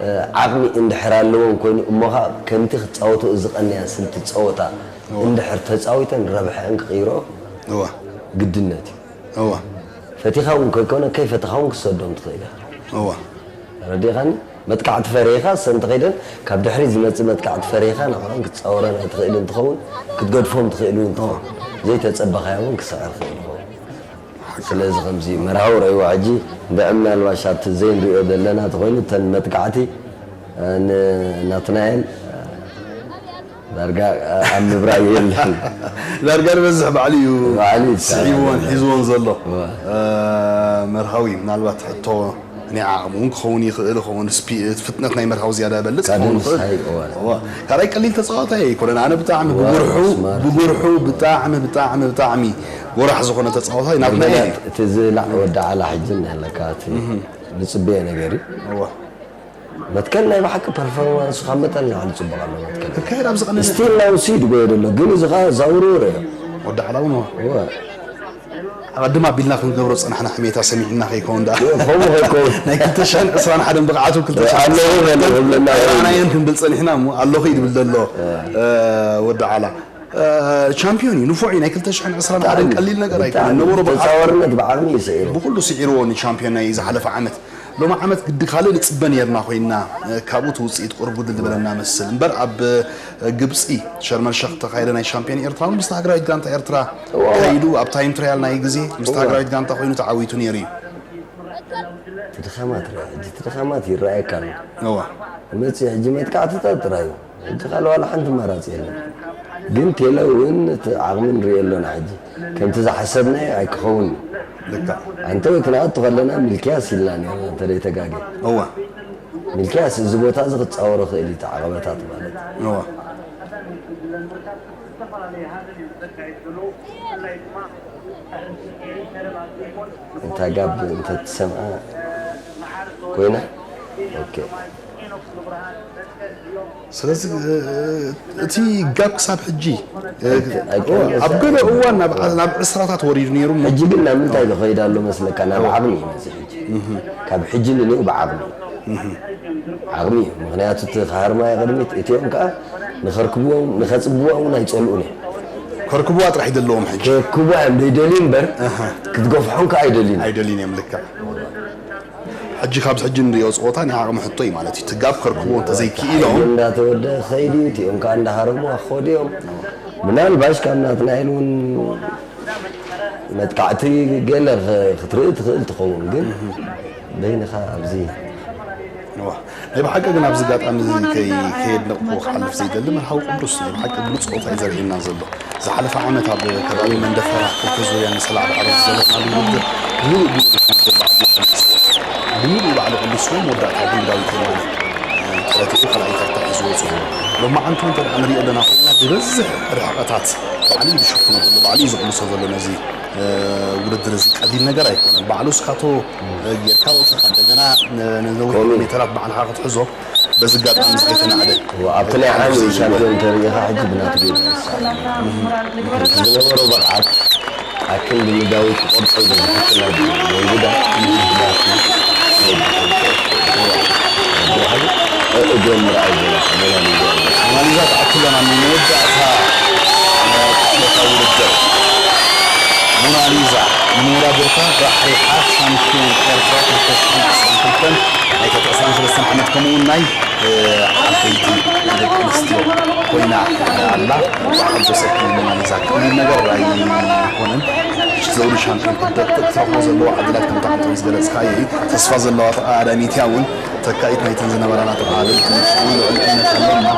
እ፣ ዓቕሚ እንድሕር ኣለዎም ኮይኑ፣ እሞ ኸኣ ከምቲ ክጻወትኦ ዝቐነያ ስልቲ ጸወታ እዋ። እንድሕር ተጻዊተን ረብሐአን ክቕይርኦ እዋ። ግድነት እዩ። እዋ። ፈቲኻ እውን ከይኮነ፣ ከይፈተኻ እውን ክትሰዶም ትኽእል ኢኻ። እዋ። ረዲኻኒ? መጥቃዕቲ ፈሪኻ፣ እሰን እንተኸይደን ካብ ድሕሪት ዝመጽእ መጥቃዕቲ ፈሪኻ፣ ንዕኣን ክትጻወረን ኣይትኽእልን ትኸውን፣ ክትገድፎም ትኽእል እውን ትኸውን። ዘይተጸበኻዮ እውን ክስዕር ይኽእል ይኸውን። ስለዚ ከምዚ መርሃዊ ረእይዎ ሕጂ፣ እንድዒ ምናልባሽ ኣብቲ ዘይንሪኦ ዘለና እንተኾይኑ፣ እተን መጥቃዕቲ፣ እ፣ ንናትናኤል፣ እ፣ ዳርጋ ኣብ ምብራይ የለን። ዳርጋ ዝበዝሕ ባዕሉ እዩ ባዕሉ እዩ ስሒብዎን ዝሰኣል። ሒዝዎን ዘሎ። እወ። እ፣ መርሃዊ ምናልባት ሕቶ ናይ ዓቕሚ እውን ክኸውን ይኽእል፣ ይኸውን ስፒ-፣ ፍጥነት ናይ መርሃዊ ዝያዳ ይበልጽ ካድን ክኸውን ይኽእል። ሳይ፣ እወ። እወ። ካልኣይ ቀሊል ተጻዋታይ ኣይኮነን። ኣነ ብጣዕሚ እወ፣ ብጉርሑ፣ ስማርት። ብጉርሑ ብጣዕሚ፣ ብጣዕሚ፣ ብጣዕሚ ጎራሕ ዝኾነ ተጻዋታይ ናትናኤል እዩ። ምኽንያት እቲ ዝላዕ ወዲ ዓላ ሕጂ እናሃለካ እቲ እህ። ዝጽበዮ ነገር እዩ። እወ። መትከል ናይ ብሓቂ ፐርፎርማንሱ ካብ መጠን ንላዕሊ ጽቡቕ ኣሎ መትከል። ክካየድ ኣብ ዝቐነነ ስቲል ናው ሲድ ጎየ ዘሎ፣ ግን እዚ ኸኣ ዛውርውር እዮ። ወዲ ዓላ እውን እዎ። እወ። ኣቐድም ኣቢልና ክንገብሮ ዝጸናሕና ሕሜታ ሰሚዕና ከይከውን ደኣ። እወ፣ ከምኡ ከይከውን። ናይ ክልተ ሽሕን ዕስራን ሓደን ብቕዓቱ ክልተ ሽሕን ኣለዎ በለ፣ ይብለና። ኣይረኣናዮን ክንብል ጸኒሕና እሞ፣ ኣለኹ እዩ ዝብል ዘሎ፣ እ። እ፣ ወዲ ዓላ። እ፣ ቻምፒዮን እዩ፣ ንፉዕ እዩ። ናይ ክልተ ሽሕን ዕስራን ሓደን ብጣዕሚ፣ ቀሊል ነገር ኣይኮነን። ብጣዕሚ ነበሮ ብቕዓቱ ተጻዋርነት ብዓቕሚ እዩ ስዒሩ። ብኹሉ ስዒርዎ ንቻምፒዮን ናይ ዝሓለፈ ዓመት። ሎሚ ዓመት ግዲ ካልእ ንጽበ ነይርና ኮይንና፣ እ፣ ካብኡ እቲ ውጽኢት ቁሩብ ጉድል ዝበለና መስል። እምበር ኣብ፣ እ፣ ግብጺ ሸርመል ሸኽ ተኻየደ ናይ ሻምፒዮን ኤርትራ እውን ምስታ ሃገራዊት ጋንታ ኤርትራ እዋ። ከይዱ ኣብ ታይም ትራያል ናይ ግዜ ምስታ እዋ። ሃገራዊት ጋንታ ኮይኑ ተዓዊቱ ነይሩ እዩ። እቲ ድኻማት ርኣ፣ ሕጂ እቲ ድኻማት ይረኣየካ ኣሎ። እዋ። መጽእ ሕጂ መጥቃዕትታት ጥራይ እዩ። ሕጂ ካልእ ዋላ ሓንቲ ኣማራጺ የለን። ግን ቴለ እውን እቲ ዓቕሚ ንርኢ ኣሎና ሕጂ። ከምቲ ዝሓሰብናዮ ኣይክኸውን። ልክዕ። ኣንተ ወይ ክንኣቱ ከለና ሚልክያስ ኢልና ነርና፣ እንተ ዘይተጋግየ። እዋ። ሚልክያስ እዚ ቦታ እዚ ክጻወሮ ክእል እዩ፣ እቲ ዓቐበታት ማለት። እዋ። እታ ጋብ እንተ ትሰምዓ ኮይና፣ ኦኬ። ስለዚ፣ እ፣ እቲ ጋብ ክሳብ ሕጂ፣ እ፣ ኣይተ-፣ ኣይቀነሰ። ኣብ ገለ እዋን ናብ፣ ናብ ዕስራታት ወሪዱ ነይሩ እሞ። ሕጂ ግን ናብ ምንታይ ዝኸይድ ኣሎ መስለካ? ናብ ዓቕሚ እዩ መጽእ ሕጂ። ካብ ሕጂ ንንኡ ብዓቕሚ። ዓቕሚ እዩ። ምኽንያቱ እቲ ክሃርማ ቅድሚት እቲኦም ከኣ ንኸርክብዎም፣ ንኸጽብዋ እውን ኣይጸልኡን እዮም። ከርክብዋ ጥራሕ ይደለዎም ሕጂ። ከርክብዋ እዮም ዘይደልዩ እምበር፣ ኣሃ። ክትገፍሖም ከኣ ኣይደልዩን። ኣይደልዩን እዮም፣ ልክዕ። ሕጂ ካብዚ ሕጂ ንሪኦ ጸወታ ናይ ዓቕሚ ሕቶ እዩ ማለት እዩ። ትጋብ ከርክቦ እንተዘይክኢሎም። ሓይሉ እንዳተወደአ ክኸይድ እዩ፣ እቲኦም ከኣ እንዳሃረሙ ክኸዱ እዮም። ምናልባሽ ካብ ናትናኤል እውን መጥቃዕቲ ገለ ኽ-፣ ክትርኢ ትኽእል ትኸውን፣ ግን በይንኻ ኣብዚ እዋ፣ ናይ ብሓቂ ግን ኣብዚ ኣጋጣሚ እዚ ከይ-፣ ከየድነቕኩ ክሓልፍ ዘይደሊ መርሃዊ ቅዱስ ናይ ብሓቂ ብሉጽ ጸወታ እዩ ዘርእየና ዘሎ። ዝሓለፈ ዓመት ኣብ ከባቢ መንደፈራ ክልተ ዙርያ ንሰላዕ ዳዕሮ ዝዘለፍናሉ ውድድር ብምሉእ ብምሉእ ባዕሉ ቅዱስ፣ ብምሉእ ባዕሉ ቅዱስ ወይ መወዳእታ ግን ብዳዊት የማነ ተረቲዑ ካልኣይ ተርታ ሒዙ ወጺኡ። ሎማዓንቲ እውን እንተ ደኣ ንሪኦ ኣለና ኮይና ብበዝሕ ርሕቐታት ባዕሉ እዩ ዝሽፍኖ ዘሎ፣ ባዕሉ እዩ ዝቕልሶ ዘሎ። ነዚ ውድድር እዚ ቀሊል ነገር ኣይኮነን። ባዕሉ እስካቶ ጌርካ ወፂኻ እንደገና ነነዊሕ ሜተራት ባዕልኻ ክትሕዞ በዚ ኣጋጣሚ እዚ ከይተናዕደ። ኣብቲ ናይ ዓሚ ሻምፒዮን ተሪኢኻ ሕጂ ብናቱ ጌጋ ይሰኣል። ዝነበሮ ብቕዓት ኣክንዲ ንዳዊት ክቆርጾ ዝፍትን ኣብ መንጉዳ ብናቱ እግሮም ምርኣይ ዝነበረ ሞናሊዛ። ሞናሊዛ ተኣኪለና ንመወዳእታ ቅጽበታዊ ውድድር። ሞናሊዛ ንመወዳድርታ ራሕሪሓ ሻምፒዮን ኤርትራ ክልተ ሽሕን ዕስራን ክልተን ናይ ትሕቲ ዕስራን ሰለስተን ዓመት ከምኡ እውን ናይ፣ እ፣ ዓበይቲ ደቂ ኣንስትዮ ኮይና ኣላ። ብሓጎሰኪ ሞናሊዛ ቀሊል ነገር ኣይኮነን። ሽቲ ዘውዲ ሻምፒዮን ክትረኽቦ ዘለዋ ዕድላት ከምታ ዓመት ምስ ገለጽካዮ እዩ። ተስፋ ዘለዋ ተቐዳዳሚት እያ እውን። ተካኢት ናይተን ዝነበራና ተቓለልቲ ንሱ እውን ልዑል እምነት ኣለና።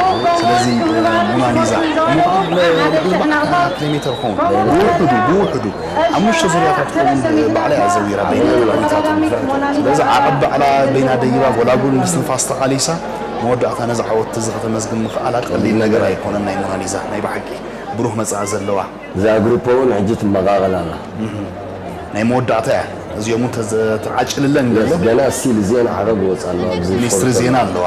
ስለዚ፣ እ፣ ሞናሊዛ እሞ ከዓ ብ-፣ ልዕሊ ኣርባዕተ ኪሎ ሜትር ክኸውን ብውሕዱ፣ ብውሕዱ ሓሙሽተ ዙርያታት ክኸውን ባዕላ እያ ዘዊራ በይና ተዓዊታቶ። ስለዚ ዓቐብ ባዕላ በይና ደይባ ጎላጉል ምስትንፋስ ተቓሊሳ መወዳእታ ነዚ ዓወት እዚ ከተመዝግብ ምኽኣላ ቀሊል ነገር ኣይኮነን። ናይ ሞናሊዛ ናይ ብሓቂ ብሩህ መጻኢ ዘለዋ እዛ ግሩፕ እውን ሕጂ ትመቓቐል ኣላ። ናይ መወዳእታ እያ። እዚኦም እውን ተዘ-፣ ተዓጭልለን ገለ። ገና ስቲል እዚአን ዓቐብ ይወፃ ኣለዋ። ኣብዚ ሚኒስትሪ ዜና ኣለዋ።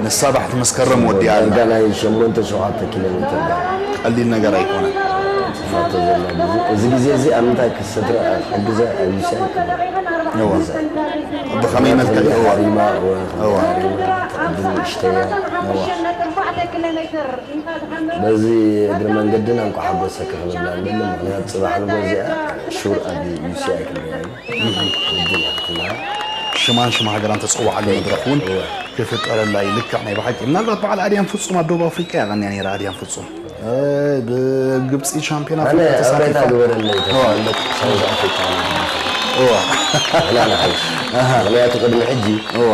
ንሳ ባሕቲ መስከረም ወዲኣ ኣላ። ዳርጋ ናይ ሸሞንተ ሸውዓተ ኪሎ ሜትር ዳ። ቀሊል ነገር ኣይኮነን። ትፋቶ ዘላ ግዜ፣ እዚ ግዜ እዚ ኣብ ምንታይ ክሰድራ ክሕግዛ ኣብ ዩሲኣይ ክብላ። እዋ። ብኸመይ መልክዕ? እዋ። ሃሪማ፣ እዋ፣ እዋ። ሃሪማ፣ ትዕድል ንእሽተያ። እዋ። በዚ እግሪ መንገድና እንኳ ሓጎሰኪ ክብላ እንደሊ፣ ምኽንያቱ ጽባሕ ንጎ እዚኣ ሹር ኣብ ዩሲኣይ ክንሪኣ ኢና። ዕድል እያ ክትብላ። ሽማን ሽም ሃገራን ተጸውዓሉ መድረኽ እውን እወ። ክፍጠረላ እዩ። ልክዕ ናይ ብሓቂ። ምናልባት በዓል ኣድያም ፍጹም ኣብ ደቡብ ኣፍሪቃ እያ ቀንያ ነይራ። ኣድያም ፍጹም፣ እ፣ ብግብጺ ሻምፒዮን ኣነ ኣፍሪቃ ተሳቲፋ። እብረታ ግበረለይ እወ። ተሳለጥ ሳውዝ ኣፍሪቃ እያ። እወ። ኣላ ንሓይሽ። ኣሃ። ምኽንያቱ ቅድሚ ሕጂ እወ።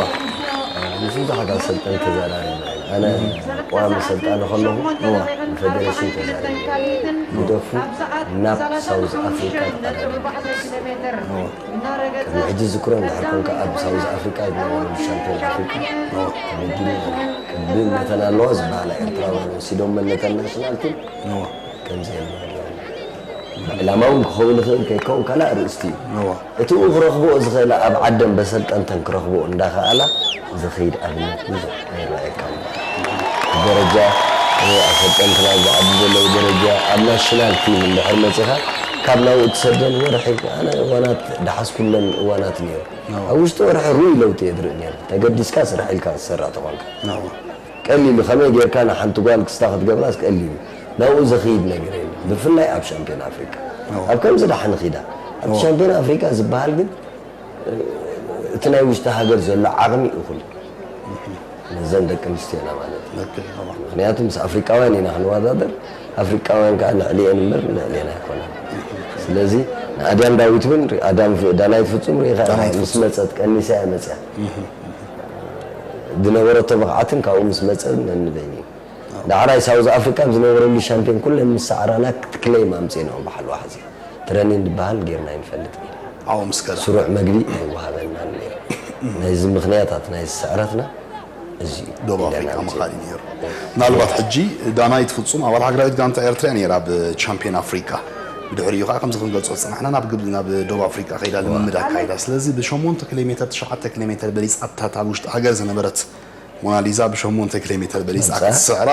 ምስ ብዙሓት ኣሰልጠንቲ ተዘራሪብና ኢና። ኣነ ቀዋሚ ሰልጣኒ ከለኹ እወ። ንፌደሬሽን ተዛሪበ። ግደፉ ናብ ሳውዝ ኣፍሪቃ ተቐዳደሙ። እወ። ቅድሚ ሕጂ ዝክሮ እንድሕር ኮንካ ኣብ ሳውዝ ኣፍሪቃ ዝነበሩ ሻምፒዮን ኣፍሪቃ እወ። ተመዲቡ ነይሩ። ቅድም ነተን ኣለዋ ዝበሃላ ኤርትራውያን ወሲዶመን ነተን ናሽናል ቲም እወ። ከምዚ የለን። ዕላማ እውን ክኸውን ይኽእል ከይከውን ካልእ ኣርእስቲ እዩ። እዋ። እቲኡ ክረኽብኦ ዝኽእላ ኣብ ዓደን በሰልጠንተን ክረኽብኦ እንዳኸኣላ ዝኸይድ ኣብነት ብዙሕ ኣይረኣየካን። ደረጃ፣ እ፣ ኣሰልጠንትና ኣብዚ ዓዲ ዘለዉ ደረጃ ኣብ ናሽናል ቲም እንድሕር መጺኻ ካብ ናብኡ ትሰደን ወርሒ ኣነ እዋናት ደሓዝኩለን እዋናት ነይሩ። እዋ። ኣብ ውሽጢ ወርሒ ሩኡይ ለውጢ እየ ዝርኢ ነይረ። ተገዲስካ ስራሕ ኢልካ ዝሰራ ተኾንካ። እዋ። ቀሊሉ ከመይ ጌርካ ንሓንቲ ጓል ክስታ ክትገብራስ ቀሊሉ ናብኡ ዘኽይድ ነገር የለን። ብፍላይ ኣብ ሻምፒዮን ኣፍሪቃ። እዎ። ኣብ ከምዚ ደሓን ኺዳ። ኣብ እዎ። ሻምፒዮን ኣፍሪቃ ዝበሃል ግን፣ እ፣ እቲ ናይ ውሽጢ ሃገር ዘሎ ዓቕሚ እኹል ነዘን ደቂ ኣንስትዮና ማለት እዩ። ትክክል። ምክንያቱ ምስ ኣፍሪቃውያን ኢና ክንወዳደር፣ ኣፍሪቃውያን ከዓ ልዕሊኤን እምበር ልዕሌና ኣይኮነን። ስለዚ ንኣድያም ዳዊት እውን ኣድያም ዳናይት ፍጹም ርኢኻ ኢኻ፣ ምስ መፀት ቀኒሳ እያ መፅያ ዝነበረቶ ብቕዓትን ካብኡ ምስ መፀ ነንበይኑ እዩ። ዳሕራይ ሳውዝ ኣፍሪካ ኣብ ዝነበረሉ ሻምፒዮን ኩለን ምስ ሰዓራና ክትክለይም ኣምፅእናኦም ብሓልዋ ሕዚ ትረኒን ዝበሃል ጌርና ይንፈልጥ ኢና። ኣብኡ ምስ ከዳ ስሩዕ መግቢ ኣይወሃበናን ነይሩ። ናይዚ ምኽንያታት ናይዚ ስዕረትና እዚ እዩ ደቡብ ኢለና ኣፍሪካ ኣምፅእ። ምኻድ እዩ ነይሩ። ምናልባት ሕጂ ዳናይት ፍጹም ኣባል ሃገራዊት ጋንታ ኤርትራ ነይራ ኣብ ቻምፒዮን ኣፍሪካ። ብድሕሪኡ ከዓ ከምዚ ክንገልጾ ዝጸናሕና ናብ ግብ ናብ ደቡብ ኣፍሪካ ከይዳ ልምምድ ኣካይዳ። ስለዚ ብሸሞንተ ኪሎ ሜትር ትሽዓተ ኪሎ ሜትር በሊጻታ ኣብ ውሽጢ ሃገር ዝነበረት ሞናሊዛ ብሸሞንተ ኪሎ ሜትር በሊጻ ክትስዕራ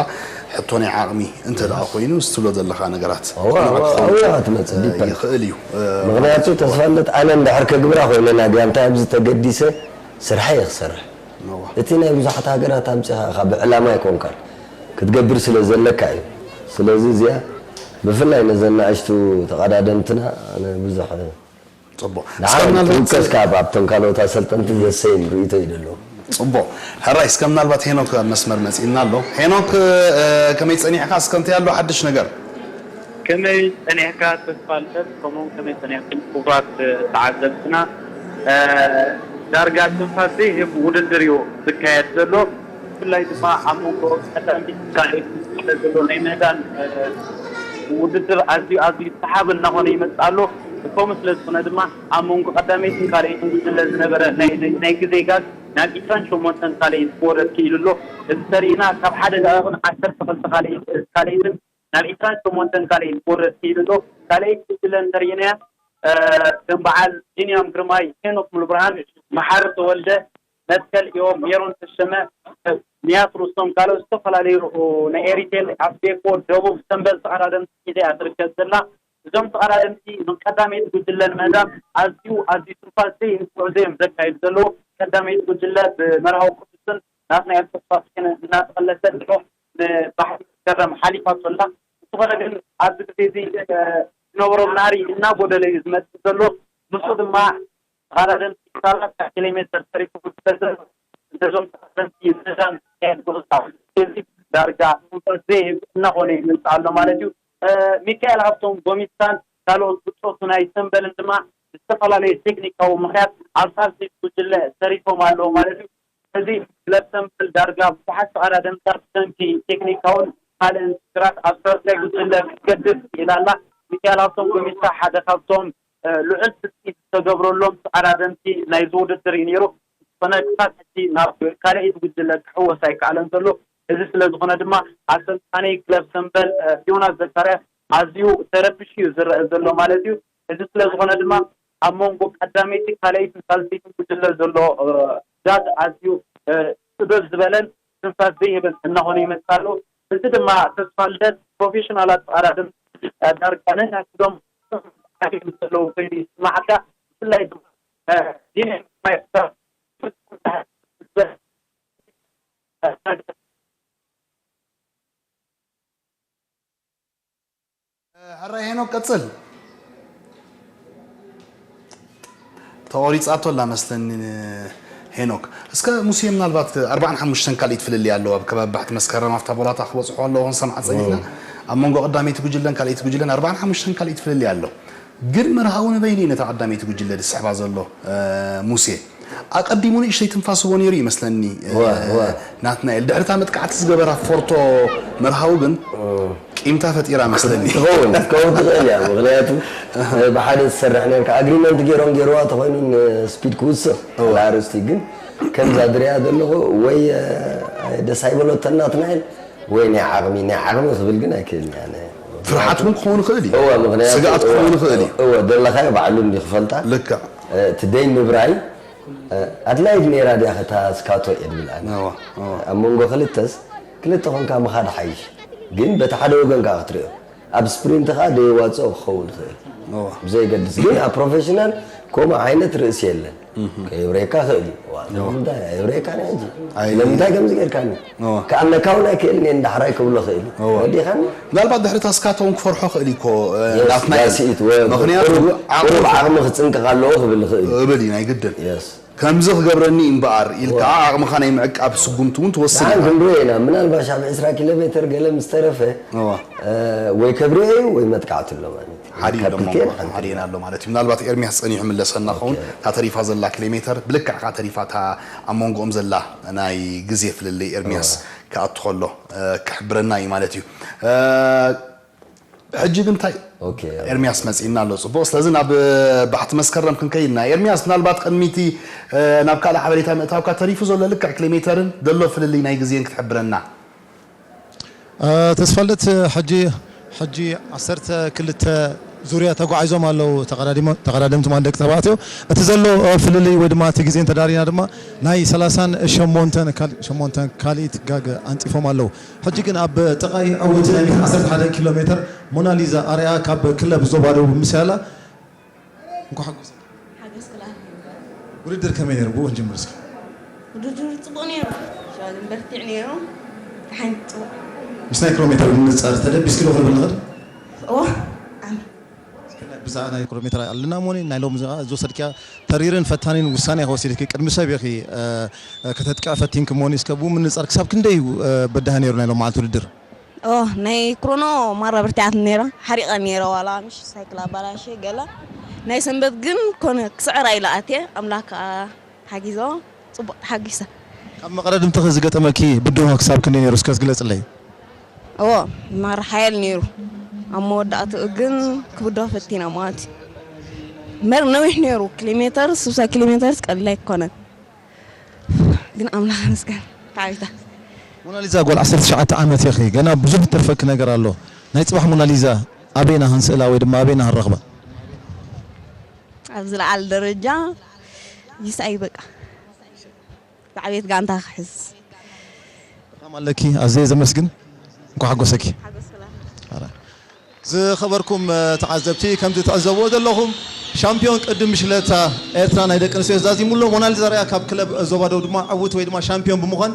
ሕቶ ናይ ዓቕሚ እንተ ደኣ ኮይኑ እዚ ትብሎ ዘለኻ ነገራት እዋ፣ እዋ፣ እዋ፣ እያ ትመጽእ፣ ዲፐንድ። ይኽእል እዩ። ምኽንያቱ ተስፋ እንደት ኣነ እንድሕር ከግብራ ኮይነ ናግያ እንታይ ኣብዚ ተገዲሰ ስርሐ እየ ክሰርሕ። እቲ ናይ ብዙሓት ሃገራት ኣምጺኻ ኢኻ ብዕላማ ኣይኮንካን ክትገብር ስለ ዘለካ እዩ። ስለዚ እዚኣ ብፍላይ ነዘን ንኣሽቱ ተቐዳደምትና ኣነ ብዙሕ ጽቡቕ። ንዓይ እስከ ምናልባት ትውከስ ካብ ኣብቶም ካልኦት ኣሰልጠንቲ ዘሰይም ርእይቶ እዩ ዘለዎ። ጽቡቕ። ሕራይ እስከ ምናልባት ሄኖክ ኣብ መስመር መጺእና ኣሎ። ሄኖክ እ፣ ከመይ ጸኒሕካ? እስከ እንታይ ኣሎ ሓድሽ ነገር? ከመይ ጸኒሕካ ተስፋ ልደት፣ ከምኡውን ከመይ ጸኒሕኩም ክቡራት ተዓዘብትና? እ፣ ዳርጋ ትንፋስ ዘይህብ ውድድር እዩ ዝካየድ ዘሎ። ብፍላይ ድማ ኣብ መንጎ ቀዳመይቲ ካልኣይቲ ዘሎ ናይ ምህዳን፣ እ፣ ውድድር ኣዝዩ ኣዝዩ ሰሓቢ እናኾነ ይመጽእ ኣሎ። ከምኡ ስለ ዝኾነ ድማ ኣብ መንጎ ቀዳመይትን ካልኣይትን ጉጅለ ዝነበረ ናይ ናይ ግዜ ጋግ ናብ ዒስራን ሸሞንተን ካልኣይቲ ክወርድ ክኢሉ ኣሎ። እዚ ተሪእና ካብ ሓደ ደቂቕን ዓሰርተ ክልተ ካልኣይቲ ካልኣይትን ናብ ዒስራን ሸሞንተን ካልኣይቲ ክወርድ ክኢሉ ኣሎ። ካልኣይቲ ጉጅለ እንተሪእናያ ከም በዓል ቢንያም ግርማይ፣ ሄኖክ ሙሉብርሃን፣ መሓሪ ተወልደ፣ መትከል እዮም፣ ሜሮን ተሸመ፣ ንያት ሩስቶም፣ ካልኦት ዝተፈላለዩ ናይ ኤሪቴል፣ ኣፍዴኮ፣ ደቡብ፣ ሰምበል ተቐዳደምቲ ሒዛ እያ ትርከብ ዘላ። እዞም ተቐዳደምቲ ንቀዳመይቲ ጉጅለ ንምህዳም ኣዝዩ ኣዝዩ ትንፋስ ዘይህብ ጉዕዞ እዮም ዘካይዱ ዘለዉ። ቀዳመይቲ ጉጅለ ብመርሃዊ ቅዱስን ናትናኤል ተስፋጽዮን እናተቐለሰ ድሮ ንባሕሪ ገረም ሓሊፋቶ ኣላ። እንተኾነ ግን ኣብዚ ግዜ እዚ ዝነበሮም ናህሪ እናጎደለ እዩ ዝመጽእ ዘሎ። ንሱ ድማ ተቐዳደምቲ ሰላሳ ኪሎ ሜትር ተሪፉ ዝፈሰስ ነዞም ተቐዳደምቲ ምህዳም ዝካየድ ጉዕዞ እዚ ዳርጋ ትንፋስ ዘይህብ እናኾነ ይመጽእ ኣሎ ማለት እዩ። ሚካኤል ሃብቶም ጎሚስታን ካልኦት ብጾቱ ናይ ሰምበልን ድማ ዝተፈላለየ ቴክኒካዊ ምኽንያት ኣብ ሳልሰይቲ ጉጅለ ተሪፎም ኣለዉ ማለት እዩ። እዚ ክለብ ሰምበል ዳርጋ ብዙሓት ተቐዳደምታት ብሰንኪ ቴክኒካውን ካልእን ሽግራት ኣብ ሳልሳይ ጉጅለ ክትገድፍ ክኢላ ኣላ። ሚካኤል ሃብቶም ጎሚስታ ሓደ ካብቶም ልዑል ትጽቢት ዝተገብረሎም ተቐዳደምቲ ናይዚ ውድድር እዩ ነይሩ። ዝኾነ ክሳብ ሕጂ ናብ ካልኣይቲ ጉጅለ ክሕወስ ኣይከኣለን ዘሎ። እዚ ስለ ዝኾነ ድማ ኣሰልጣኒ ክለብ ሰምበል ዮናስ ዘካርያስ ኣዝዩ ተረቢሹ እዩ ዝረአ ዘሎ ማለት እዩ። እዚ ስለ ዝኾነ ድማ ኣብ መንጎ ቀዳመይቲ ካልኣይትን ሳልሰይትን ጉጅለ ዘሎ ጋግ ኣዝዩ ጽብብ ዝበለን ትንፋስ ዘይህብን እናኾነ ይመጽእ ኣሎ። እዚ ድማ ተስፋ ልደት ፕሮፌሽናላት ተቐዳደምቲ ዳርጋ ነናትዶም ዘለዉ ኮይኑ ይስማዓካ። ብፍላይ ድማ ዲን ማይክሮሶፍት ሕራይ ሄኖክ ቀጽል። ተቆሪጻቶ ኣላ መስለኒ ሄኖክ። እስከ ሙሴ ምናልባት ኣርባዓን ሓሙሽተን ካልኢት ፍልልይ ኣለዎ ኣብ ከባቢ ባሕቲ መስከረም ኣብታ ቦላታ ክበጽሖ ኣለዎ ክንሰምዓ ጸኒሕና። ኣብ መንጎ ቀዳመይቲ ጉጅለን ካልኣይቲ ጉጅለን ኣርባዓን ሓሙሽተን ካልኢት ፍልልይ ኣሎ። ግን መርሃዊ ንበይኑ እዩ ነታ ቀዳመይቲ ጉጅለ ዝስሕባ ዘሎ ሙሴ። ኣቐዲሙ ንእሽተይ ትንፋስ ህቦ ነይሩ ይመስለኒ ናትናኤል። ድሕሪ እታ መጥቃዕቲ ዝገበራ ፎርቶ መርሃዊ ግን ቂምታ ፈጢራ መስለኒ። ትኸውን ክትከውን ትኽእል እያ። ምኽንያቱ ብሓደ ዝሰርሕ ነርካ ኣግሪመንት ገይሮም ገይርዋ ተኾይኑ ንስፒድ ክውስኽ ኣርእስቲ ግን ከምዛ ድሪያ ዘለኹ ወይ ደስ ኣይበለተን ናትናኤል ወይ ናይ ዓቕሚ ናይ ዓቕሚ ክብል ግን ኣይክእልን እያ። ፍርሓት እውን ክኸውን ይኽእል እዩ። እወ ምኽንያቱ ስግኣት ክኸውን ይኽእል እዩ። እወ ደለኻዮ ባዕሉ እንዲ ክፈልጣ ልክዕ እቲ ደይ ምብራይ ኣድላይት ነይራ ድያ ከታ ስካቶ እየ ድብል ኣነ እወ፣ እወ። ኣብ መንጎ ክልተስ ክልተ ኮንካ ምኻድ ሓይሽ ግን በቲ ሓደ ወገን ከዓ ክትሪኦ ኣብ ስፕሪንት ከዓ ደየዋፅኦ ክኸውን ይኽእል እወ። ብዘይገድስ ግን ኣብ ፕሮፌሽናል ከምኡ ዓይነት ርእሲ የለን ከየብረየካ ክእል እዩ እዋ፣ ንምንታይ ኣየብረየካ ናይ ሕጂ ኣይ- ስለምንታይ ከምዚ ጌርካኒ እወ። ከኣለካ እውን ኣይክእልን እየ ንዳሕራይ ክብሎ ክእል እዩ እወ። ወዲኻኒ ምናልባት ድሕሪ ታስካቶ እውን ክፈርሖ ክእል እዩ እኮ Yes፣ ናትናኤል that's it። ወ- ምኽንያቱ ቁሩብ- ቁሩብ ዓቕሚ ክፅንቅቕ ኣለዎ ክብል ይኽእል እዩ እብል እዩ ናይ ግድን Yes። ከምዚ ክገብረኒ እምበኣር ኢልካ ዓቕምኻ ናይ ምዕቃብ ስጉምቲ እውን ትወስድ ደሓን ኢኻ። ክንሪኦ ኢና። ምናልባሽ ኣብ ዕስራ ኪሎ ሜተር ገለ ምስ ተረፈ፣ እዋ። እ፣ ወይ ከብርዮ እዩ ወይ መጥቃዕቲ ኣሎ ማለት እዩ። ሓዲኡ ካብ ኣሎ፣ ክልቲኤን ሓንቲ። ሓዲኡ ኣሎ ማለት እዩ። ምናልባት ኤርሚያስ ጸኒሑ ምለሰና ኸውን። ኦኬ። እታ ተሪፋ ዘላ ኪሎ ሜተር ብልክዕ ከኣ ተሪፋ እታ ኣብ መንጎኦም ዘላ ናይ ግዜ ፍልልይ ኤርሚያስ እዋ። ክኣቱ ከሎ፣ እ፣ ክሕብረና እዩ ማለት እዩ። እ፣ ሕጂ ግን እንታይ ኦኬ። ኤርሚያስ መጺእና ኣሎ። ጽቡቕ። ስለዚ ናብ ባሕቲ መስከረም ክንከይድና። ኤርሚያስ፣ ምናልባት ቅድሚቲ፣ እ፣ ናብ ካልእ ሓበሬታ ምእታውካ፣ ተሪፉ ዘሎ ልክዕ ኪሎ ሜተርን ዘሎ ፍልልይ ናይ ግዜን ክትሕብረና። እ፣ ተስፋልደት፣ ሕጂ፣ ሕጂ ዓሰርተ ክልተ ዙርያ ተጓዒዞም ኣለዉ ተቐዳዲሞ-፣ ተቐዳደምቲ ማለት ደቂ ተባዕትዮ። እቲ ዘሎ፣ እ፣ ፍልልይ ወይ ድማ እቲ ግዜ እንተዳሪና ድማ ናይ ሰላሳን ሸሞንተን ካል-፣ ሸሞንተን ካልኢት ጋግ ኣንጺፎም ኣለዉ። ሕጂ ግን ኣብ ጥቓይ ዕውቲ ናይ ሚእቲ ዓሰርተ ሓደ ኪሎ ሜተር ሞናሊዛ ኣርያ ካብ ክለብ ዞባ ደቡብ ምስ ያላ። እንኳዕ ሓጎሰ። ሓጎስ ክላ። ውድድር ከመይ ነይሩ? ብኡ ንጅምር እስኪ። ውድድር ጽቡቕ ነይሩ። ሸዋ ግን በርቲዕ ነይሩ። ሓንቲ ጽቡቕ። ምስ ናይ ኪሎ ሜተር ምንጻር ተደቢስኪ ዶ ክንብል ንኽእል? እዎ። ኣነ። እስኪ ናይ ብዛዕባ ናይ ኪሎ ሜተር ኣለና ሞኒ፣ ናይ ሎሚ ዝወሰድኪያ ተሪርን ፈታኒን ውሳኔ ክወሲድኪ ቅድሚ ሰብ ኢኺ፣ እ፣ እ፣ ከተጥቅዕ ፈቲንኪ ሞኒ፣ እስከ ብኡ ምንጻር ክሳብ ክንደይ እዩ፣ እ፣ በዳሂ ነይሩ ናይ ሎም መዓልቲ ውድድር? ኦ፣ ናይ ክሮኖ ማራ ብርቲዓት ነይራ። ሓሪቐ ነይረ ዋላ ምሽ ሳይክል ኣባላሸ ገለ። ናይ ሰንበት ግን ኮነ ክስዕር ኣይለኣትየ። ኣምላኽ ከኣ ሓጊዞ፣ ጽቡቕ ተሓጊሰ። ካብ መቐረድምትኺ ዝገጠመኪ ብድሆ ክሳብ ክንደይ ነይሩ? እስከ ዝግለጽለይ። እዎ፣ ማራ ሓያል ነይሩ። ኣብ መወዳእትኡ ግን ክብድሆ ፈቲና ማለት እዩ። መር ነዊሕ ነይሩ። ኪሎ ሜተር፣ ስሳ ኪሎ ሜተር ቀሊል ኣይኮነን። ግን ኣምላኽ ይመስገን። ተዓዊታ። ሞናሊዛ ጓል ዓሰርተ ትሽዓተ ዓመት ኢኺ። ገና ብዙሕ ትርፈኪ ነገር ኣሎ። ናይ ጽባሕ ሞናሊዛ ኣበይና ክንስእላ ወይ ድማ ኣበይና ክንረኽባ? ኣብ ዝለዓለ ደረጃ ይስኣይ በቃ። ዝዓበየት ጋንታ ክሕዝ። ሰላም ኣለኪ፣ ኣዝየ ዘመስግን። እንኳዕ ሓጎሰኪ። ሓጎስክላ። ኣረ። ዝኸበርኩም፣ እ፣ ተዓዘብቲ፣ ከምዚ ትዕዘብዎ ዘለኹም ሻምፒዮን ቅድም ምሽለታ ኤርትራ ናይ ደቂ ኣንስትዮ ዛዚሙ ኣሎ። ሞናሊዛ ኣርያ ካብ ክለብ ዞባ ደቡብ ድማ ዕውት ወይ ድማ ሻምፒዮን ብምዃን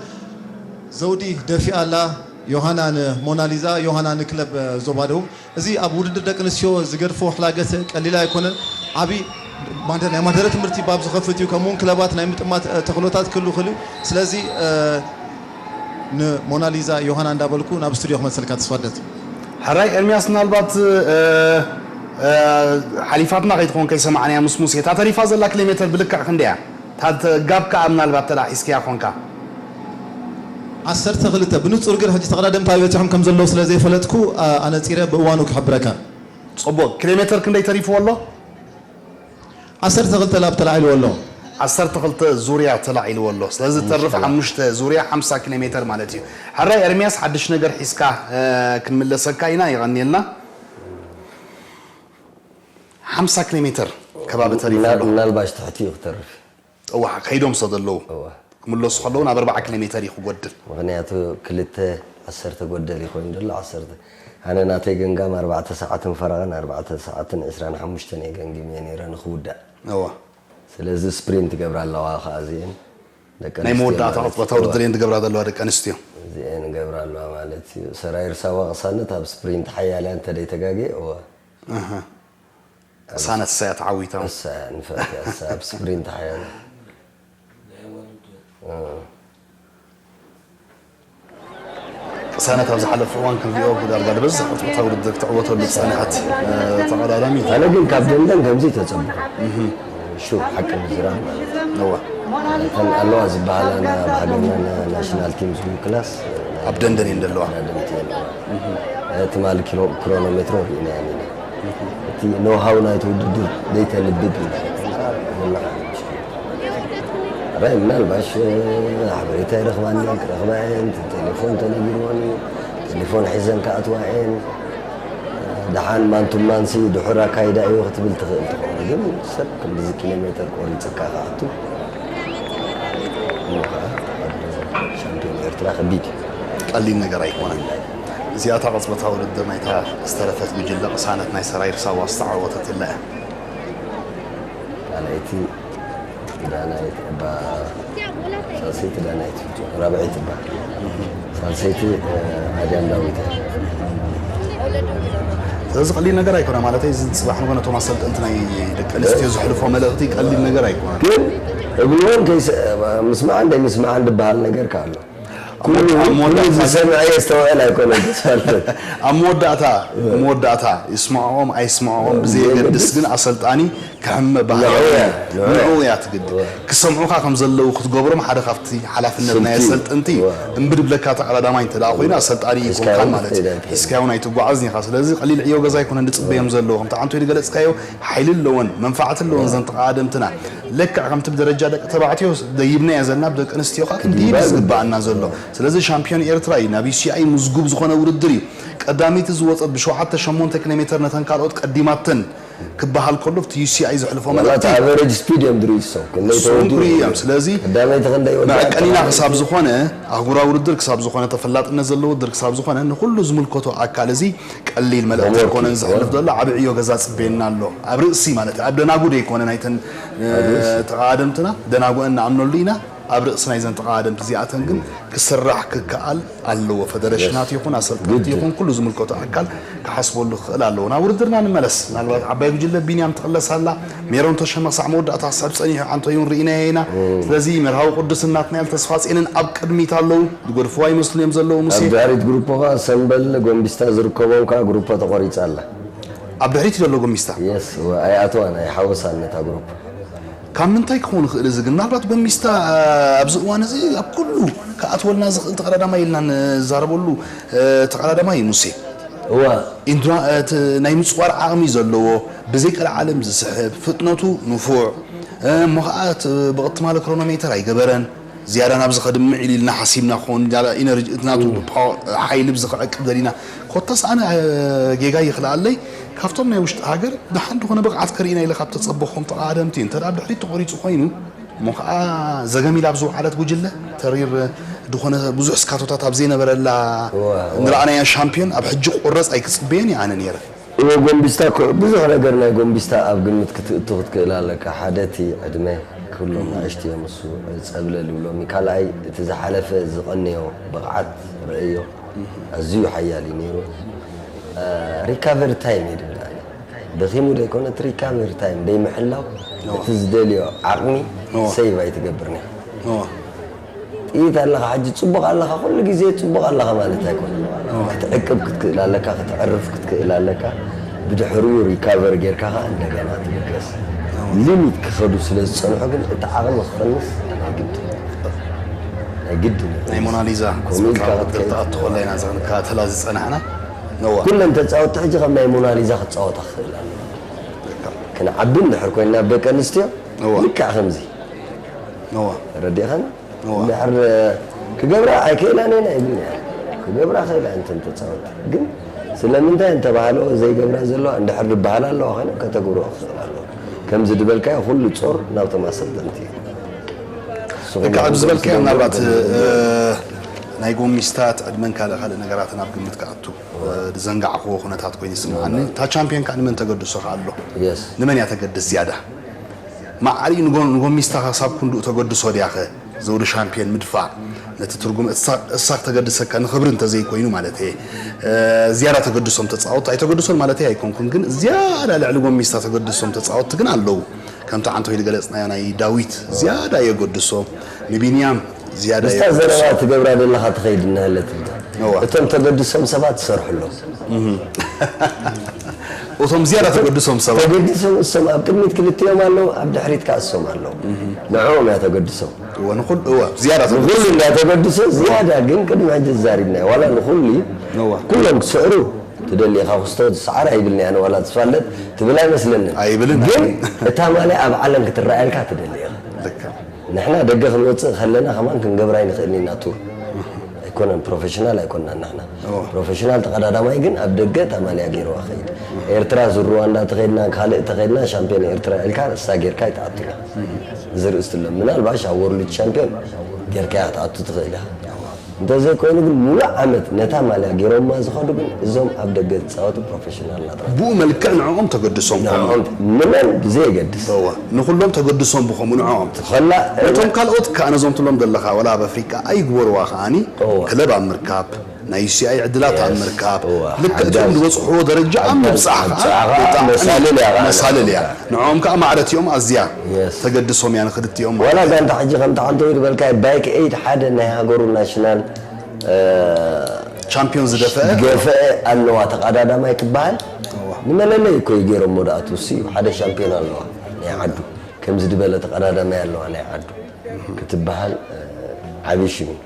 ዘውዲ ደፊኣ ኣላ። ዮሃና ንሞናሊዛ፣ ዮሃና ንክለብ ዞባ ደቡብ። እዚ ኣብ ውድድር ደቂ ኣንስትዮ ዝገድፎ ሕላገት ቀሊል ኣይኮነን። ዓቢ ማህደር፣ ናይ ማህደረ ትምህርቲ ባብ ዝኸፍት እዩ። ከምኡ እውን ክለባት ናይ ምጥማት፣ እ፣ ተኽእሎታት ክህሉ ይኽእል እዩ። ስለዚ፣ እ፣ ንሞናሊዛ ዮሃና እንዳበልኩ ናብ ስቱድዮ ክመልሰልካ ተስፋ ኣደት። ሕራይ ኤርሚያስ፣ ምናልባት፣ እ፣ እ፣ ሓሊፋትና ከይትኾን ከይሰማዕናያ ምስ ሙሴ፣ እታ ተሪፋ ዘላ ኪሎ ሜተር ብልክዕ ክንደያ? እታ ተ-፣ ጋብ ከኣ ምናልባት ተላዒስክያ ኾንካ? ዓሰርተ ክልተ፣ ብንጹር ግን ሕጂ ተቐዳደምቲ ኣበይ በጺሖም ከም ዘለዉ ስለ ዘይፈለጥኩ፣ ኣ-፣ ኣነጺረ ብእዋኑ ክሕብረካ። ጽቡቕ። ኪሎ ሜተር ክንደይ ተሪፍዎ ኣሎ? ዓሰርተ ክልተ ላብ ተላዒልዎ ኣሎ። ዓሰርተ ክልተ ዙርያ ተላዒልዎ ኣሎ። ስለዚ ሓሙሽተ ተርፍ ላብ። ሓሙሽተ ዙርያ ሓምሳ ኪሎ ሜተር ማለት እዩ። ሕራይ ኤርሚያስ፣ ሓድሽ ነገር ሒዝካ፣ እ፣ ክንምለሰካ ኢና። የቐንየልና። ሓምሳ ኪሎ ሜተር ከባቢ ተሪፉ ምና-፣ ኣሎ። ምናልባሽ ትሕቲ እዩ ክተርፍ። እዋ፣ ከይዶም ስለ ዘለዉ። እዋ። ክምለሱ ከለዉ ናብ ኣርባዓ ኪሎ ሜተር እዩ ክጎድል። ምኽንያቱ ክልተ ዓሰርተ ጎደል እዩ ኮይኑ ዘሎ፣ ዓሰርተ። ኣነ ናተይ ገምጋም ኣርባዕተ ሰዓትን ፈረቓን፣ ኣርባዕተ ሰዓትን ዕስራን ሓሙሽተን እየ ገምጊመ ነይረ ንኽውዳእ። እዋ። ስለዚ ስፕሪንት ይገብራ ኣለዋ ከኣ እዚኤን። ደቂ ናይ ኣንስትዮ መወዳእታ ማለት ቅጽበታዊ እዩ። ውድድር እየን ዝገብራ ዘለዋ ደቂ ኣንስትዮ። እዚኤን ይገብራ ኣለዋ ማለት እዩ። ሰራይር ሳዋ ቅሳነት ኣብ ስፕሪንት ሓያል እያ እንተ ደይተጋግየ፣ እዋ። ኣሃ። ቅሳነት እሳ እያ ተዓዊታ። እሳ እያ ንፈትያ፣ እሳ ኣብ ስፕሪንት ሓያል። እ። ቅሳነት ኣብ ዝሓለፈ እዋን ክንሪኦ ብዳርጋ ዝበዝሕ ቅጽበታዊ ውድድር ክትዕወተሉ ዝጸንሐት፣ እ፣ ተቐዳዳሚት እያ። ኣነ ግን ካብ ደንደን ከምዚ ተጸብኹ። እህ። ሹር ሓቂ ምዝራብ ማለት እዩ። እዋ። እተን ኣለዋ ዝበሃላ ና-፣ ኣብ ሃገርና ና-፣ ናሽናል ቲም ዝውክላስ፣ ኣብ ደንደን እየን ዘለዋ። ተቐዳደምቲ እየን ኣለዋ። እህ። ትማሊ ኪሎ-፣ ክሮኖሜትሮ ርኢናየን ኢና። እቲ ኖሃው ናይቲ ውድድር ዘይተንብብ ኢና። ራይ ምናልባሽ ሓበሬታ ይረኽባኒ ክረኽባ እየን፣ ቴሌፎን ተነጊርወን እዩ፣ ቴሌፎን ሒዘን ክኣትዋ እየን። ደሓን ማንቱማንሲ ድሑር ኣካይዳ እዩ ክትብል ትኽእል ትኸውን፣ ግን ሰብ ክንድዚ ኪሎ ሜተር ቆሪፅካ ክኣቱ እሞ ከዓ ኣብ ሻምፒዮን ኤርትራ ከቢድ እዩ። ቀሊል ነገር ኣይኮነን። እዚኣ እታ ቅጽበታዊ ውድድር ናይታ ዝተረፈት ጉጅለ ቅሳነት ናይ ሰራይር ሳዋ ዝተዓወተትላ እያ። ካልኣይቲ ዳናይት እባ፣ ሳልሰይቲ ዳናይት፣ ራብዐይቲ እባ፣ ሳልሰይቲ፣ እ፣ ኣድያም ዳዊት። ስለዚ ቀሊል ነገር ኣይኮነ፣ ማለተይ፣ እዚ ጽባሕ ንግሆ ነቶም ኣሰልጠንቲ ናይ ደቂ ኣንስትዮ ዘሕልፎ መልእኽቲ ቀሊል ነገር ኣይኮነን። ግን እብልዎን ከይስ-፣ ምስማዕን ዘይምስማዕን ዝበሃል ነገር ከ ኣሎ። ኩሉ፣ ኣብ ኩሉ መወዳእታ ዝሰምዐ የስተውዕል ኣይኮነን ተስፋልፈት። ኣብ መወዳእታ፣ ኣብ መወዳእታ ይስምዖም ኣይስምዖም ብዘየገድስ ግን ኣሰልጣኒ ክሕመ ባህሪ ንዕኡ እያ፣ ንዕኡ እያ። ንዕኡ እያ ትግድድ። እወ። ክሰምዑኻ ከም ዘለዉ ክትገብሮም ሓደ ካብቲ ሓላፍነት ናይ ስልቲ። ኣሰልጠንቲ እወ። እምብር ብለካ ተቐዳዳማይ እንተ ደኣ ኮይኑ ኣሰልጣኒ ሒዝካዮ ይኮንካ ማለት እዩ። ትኸይድ ኣይትኽእልን። ሒዝካዮ ኣይትጓዓዝን ኢኻ። ስለዚ ቀሊል ዕዮ ገዛ ኣይኮነን ዝጽበዮም ዘለዉ። ከምቲ ዓንቶ ኢሉ ገለጽካዮ ሓይሊ ኣለወን፣ መንፋዕቲ ኣለወን እወ። ዘን ተቐዳደምትና። ልክዕ ከምቲ ብደረጃ ደቂ ተባዕትዮ ደይብናዮ ዘለና ብደቂ ኣንስትዮ ከዓ ክንድይብ እዩ ዝግባኣና ዘሎ። ስለዚ ሻምፒዮን ኤርትራ እዩ፣ ናብ ዩ ሲ ኣይ ምዝጉብ ዝኾነ ውድድር እዩ። ቀዳመይቲ ዝወጸት ብሸውዓተ ሸሞንተ ኪሎ ሜትር ነተን ካልኦት ቀዲማተን ክበሃል ከሎ፣ እቲ ዩ ሲ ኣይ ዘሕልፎ ዋላ እቲ መልእኽቲ ኣቨሬጅ ስፒድ እዮም ድሪሶም። ክንደይ እሱ ተወዲኡ ክርኢ እዮም። ስለዚ ቀዳመይቲ ክንደይ ወዲኣ መዐቀኒና ቀዳመይቲ ክሳብ ዝኾነ፣ ኣህጉራዊ ውድድር ክሳብ ዝኾነ፣ ተፈላጥነት ዘለዎ ውድድር ክሳብ ዝኾነ፣ ንኹሉ ዝምልከቶ ኣካል እዚ ቀሊል መልእኽቲ ሆምወርክ ኣይኮነን እዩ። ዘሕልፍ ዘሎ፣ ዓቢ ዕዮ ገዛ ጽበየና ኣሎ። ኣብ ርእሲ ማለት እዩ፣ ኣብ ደናጉ ደይኮነ ናይተን፣ እ፣ ኣብ ርእሲ። ተቓደምትና፣ ደናጉአን ንኣምነሉ ኢና። ኣብ ርእሲ ናይዘን ተቓደምቲ እዚኣተን ግን ክስራሕ ክከኣል ኣለዎ። ፈደረሽናት የስ። ይኹን ኣሰልጠንቲ ግድ። ይኹን ኩሉ ዝምልከቶ ኣካል ክሓስበሉ ክኽእል ኣለዎ። ናብ ውድድርና ንመለስ። ምናልባት ዓባይ ጉጅለ ቢንያም ትቕለስ ኣላ። ሜሮን ተሸመ ክሳዕ መወዳእታ ክስዕብ ጸኒሑ፣ ዓንቶዩን ርኢናዮ ኢና። እም። ስለዚ መርሃዊ ቅዱስን ናትናኤል ተስፋጽዮንን ኣብ ቅድሚት ኣለዉ። ዝገድፍዋ ይመስሉ እዮም ዘለዉ፣ ሙሴ። ኣብ ድሕሪት ግሩፕ ኸኣ ሰምበል ጎንቢስታ ዝርከቦም ከኣ ግሩፕ ተቖሪጻ ኣላ። ኣብ ድሕሪት እዩ ዘሎ ጎንቢስታ። የስ፣ ወ-፣ ኣይኣትዋን፣ ኣይሓወሳን ነታ ግሩፕ። ካብ ምንታይ ክኸውን ይኽእል እዚ ግን? ምናልባት ጎንቢስታ፣ እ፣ ኣብዚ እዋን እዚ ኣብ ኩሉ ክኣትወልና ዝኽእል ተቐዳዳማይ ኢልና ንዛረበሉ፣ እ፣ ተቐዳዳማይ እዩ ሙሴ። እዋ። ኢንድራ-፣ እ፣ እቲ ናይ ምጽዋር ዓቕሚ ዘለዎ፣ ብዘይ ቀልዓለም ዝስሕብ፣ ፍጥነቱ ንፉዕ፣ እ፣ እሞ ኸኣ እቲ ብቕጥማለ ክሮኖሜተር ኣይገበረን። ዝያዳ ናብዚ ከድምዕ ኢሉ ኢልና ሓሲብና ክኸውን፣ ዝያዳ ኢነርጂ፣ እቲ ናቱ እም። ፓወር፣ ሓይሊ ብዚ ክዕቅብ ደሊና። ኮታስ ኣነ፣ እ፣ ጌጋ ይኽልኣለይ፣ ካብቶም ናይ ውሽጢ ሃገር ደሓን ዝኾነ ብቕዓት ከርእዩና ኢለ ካብ ተጸበኹም ተቓደምቲ፣ እንተ ደኣ ብድሕሪት ተቖሪጹ ኮይኑ፣ እሞ ኸኣ ዘገም ኢላ ኣብ ዝወዓለት ጉጅለ፣ ተሪር ዝኾነ ብዙሕ ስካቶታት ኣብ ዘይነበረላ እዋ፣ እዋ። ንረኣናያ ሻምፒዮን፣ ኣብ ሕጂ ክቑረጽ ኣይክጽበዮን እየ ኣነ ነይረ። እወ፣ ጎንቢስታ እኮ ብዙሕ ነገር ናይ ጎንቢስታ ኣብ ግምት ክትእቱ ክትክእል ኣለካ። ሓደ እቲ ዕድመ፣ ኩሎም ናእሽቱ እዮም፣ እሱ ጸብለል ይብሎም። ካልኣይ እቲ ዝሓለፈ ዝቐነዮ ብቕዓት ርእዮ፣ ኣዝዩ ሓያል እዩ ነይሩ። እ፣ ሪካቨሪ ታይም እዩ ድብል ኣነ። ደኺሙ ደይኮነ፣ እቲ ሪካቨሪ ታይም ደይምሕላው፣ እወ። እቲ ዝደልዮ ዓቕሚ እወ። ሴይቭ ኣይትገብርን ኢኻ። እወ። ጥይት ኣለኻ፣ ሕጂ ጽቡቕ ኣለኻ፣ ኩሉ ግዜ ጽቡቕ ኣለኻ ማለት ኣይኮነን። ክትዕቅብ ክትክእል ኣለካ፣ ክትዕርፍ ክትክእል ኣለካ። ብድሕሪኡ ሪካቨር ጌርካ ኸኣ እንደገና ትብገስ። ሊሚት ክኸዱ ስለ ዝጸንሑ ግን እቲ ዓቕሚ ክቐንስ ናይ ግድን። ናይ ግድን። ናይ ሞናሊዛ ከምኡ ኢልካ ክትከይድ። ክትኣቱ ከላ ኢና እዛ ክንከታተላ ዝጸናሕና። እዋ። ኩለን ተጻወትቲ ሕጂ ከም ናይ ሞናሊዛ ክትጻወታ ክኽእል ኣለዋ። ክንዓቢ እንድሕር ኮይንና ብደቂ ኣንስትዮ እዋ። ልክዕ ከምዚ። እዋ። ተረዲእኻኒ? እዋ። እንድሕር ክገብራ ኣይክእላን እየን ኣይብልን እየ። ክገብራ ክእላ እንተን ተጻወቲ። ግን ስለምንታይ እንተባህልኦ ዘይገብራ ዘለዋ እንድሕር ዝበሃላ ኣለዋ ኮይነን ከተግብርኦ ክኽእል ኣለዋ። ከምዚ ዝበልካዮ ኩሉ ጾር ናብቶም ኣሰልጠንቲ እዩ። ንስኹም ደቂ ኣብዚ ዝበልካዮ ምናልባት፣ እ፣ ናይ ጎሚስታ ዕድመን ካልእ ካልእ ነገራትን ኣብ ግምት ክኣቱ፣ እ፣ ዝዘንጋዕክዎ ኩነታት ኮይኑ ይስምዓኒ። እታ ቻምፒዮን ከኣ ንመን ተገድሶ ከኣ ኣሎ? የስ። ንመን እያ ተገድስ ዝያዳ? ማዕሪኡ ንጎ-፣ ንጎሚስታ ክሳብ ክንድኡ ተገድሶ ድያኸ? ዘውዲ ሻምፒዮን ምድፋእ፣ ነቲ ትርጉም እሳ-፣ እሳ ክተገድሰካ ንኽብሪ እንተዘይኮይኑ ማለት እየ። እ፣ ዝያዳ ተገድሶም ተጻወትቲ ኣይተገድሶን ማለት ኣይኮንኩን፣ ግን ዝያዳ ልዕሊ ጎሚስታ ተገድሶም ተጻወትቲ ግን ኣለዉ። ከምቲ ዓንቶ ኢሉ ገለጽናዮ ናይ ዳዊት ዝያዳ የገድሶ፣ ንቢንያም ዝያዳ ምስታ የገድሶ። ዘረባ ትገብራ ዘለኻ ትኸይድ እናሃለት እንተ። እዋ። እቶም ተገድሶም ሰባት ትሰርሑ ኣለዉ። እቶም ዝያዳ ተገድሶም ሰባት። ተገድሶም እሶም ኣብ ቅድሚት ክልቲኦም ኣለዉ፣ ኣብ ድሕሪት ከኣ እሶም ኣለዉ። ንዕኦም እያ ተገድሶም። እወ፣ ንኹል-፣ እወ፣ ዝያዳ ንኹሉ ተገድሶም። እንዳ ተገድሶ ዝያዳ ግን ቅድሚ ሕጂ ተዛሪብናዮ። ዋላ ንኹሉ እዩ። እወ። ኩሎም ክስዕሩ ትደሊ ኢኻ፣ ክስቶ ዝሰዓር ኣይብልን እየ ኣነ ዋላ ዝፋለጥ ትብል ኣይመስለንን። ኣይብልን፣ ግን ኣይብልን። እታ ማልያ ኣብ ዓለም ክትረኣየልካ ትደሊ ኢኻ። ልክዕ። ንሕና ደገ ክንወጽእ ከለና ከማን ክንገብራ ኣይንኽእልን ኢና ቱር። ኣይኮነን፣ ፕሮፌሽናል ኣይኮንናን ንሕና። እዎ። ፕሮፌሽናል ተቐዳዳማይ ግን ኣብ ደገ እታ ማልያ ገይርዋ ኸይድ። ኤርትራ ዙር ሩዋንዳ ተኸይድና፣ ካልእ ተኸይድና፣ ሻምፒዮን ኤርትራ ኢልካ እሳ ጌርካ ኣይትኣቱን ኢኻ። ዝርእስ ትሎ። ምናልባሽ ኣብ ወርልድ ሻምፒዮን ጌርካያ ክትኣቱ ትኽእል ኢኻ። እንተዘይኮይኑ ግን ሙሉእ ዓመት ነታ ማልያ ገይሮማ ዝኸዱ ግን እዞም ኣብ ደገ ዝጻወቱ ፕሮፌሽናል ናትና። ብኡ መልክዕ ንዕኦም ተገድሶም ኮኑ። ንዕኦም ምንም ብዘየገድስ። እወ፣ ንኹሎም ተገድሶም ብኸምኡ ንዕኦም። ትኸላ ነቶም ካልኦት ከኣ ነዞም ትብሎም ዘለኻ፣ ወላ ኣብ ኣፍሪቃ ኣይግበርዋ ከኣኒ፣ እወ። ክለብ ኣብ ምርካብ፣ ናይ ዩ ሲ ኣይ ዕድላት ኣብ ምርካብ፣ ልክዕ እቲኦም ዝበጽሕዎ ደረጃ ኣብ ምብጻሕ ከዓ ብጣዕሚ መሳልል እያ። ንዕኦም ከዓ ማዕረ እቲኦም ኣዝያ ተገድሶም እያ ንክልቲኦም ማለት እዩ። ዋላ ጋንታ ሕጂ ከምቲ ዓንተ ዝበልካዮ ባይክ ኤይድ ሓደ ናይ ሃገሩ ናሽናል ቻምፒዮን ዝደፈአ ዝገፈአ ኣለዋ ተቐዳዳማይ ትበሃል። ንመለለይ እኮ እዩ ገይሮሞ ደኣ፣ እሱ ሓደ ሻምፒዮን ኣለዋ ናይ ዓዱ፣ ከምዚ ዝበለ ተቐዳዳማይ ኣለዋ ናይ ዓዱ ክትበሃል ዓብዪ ሽም እዩ።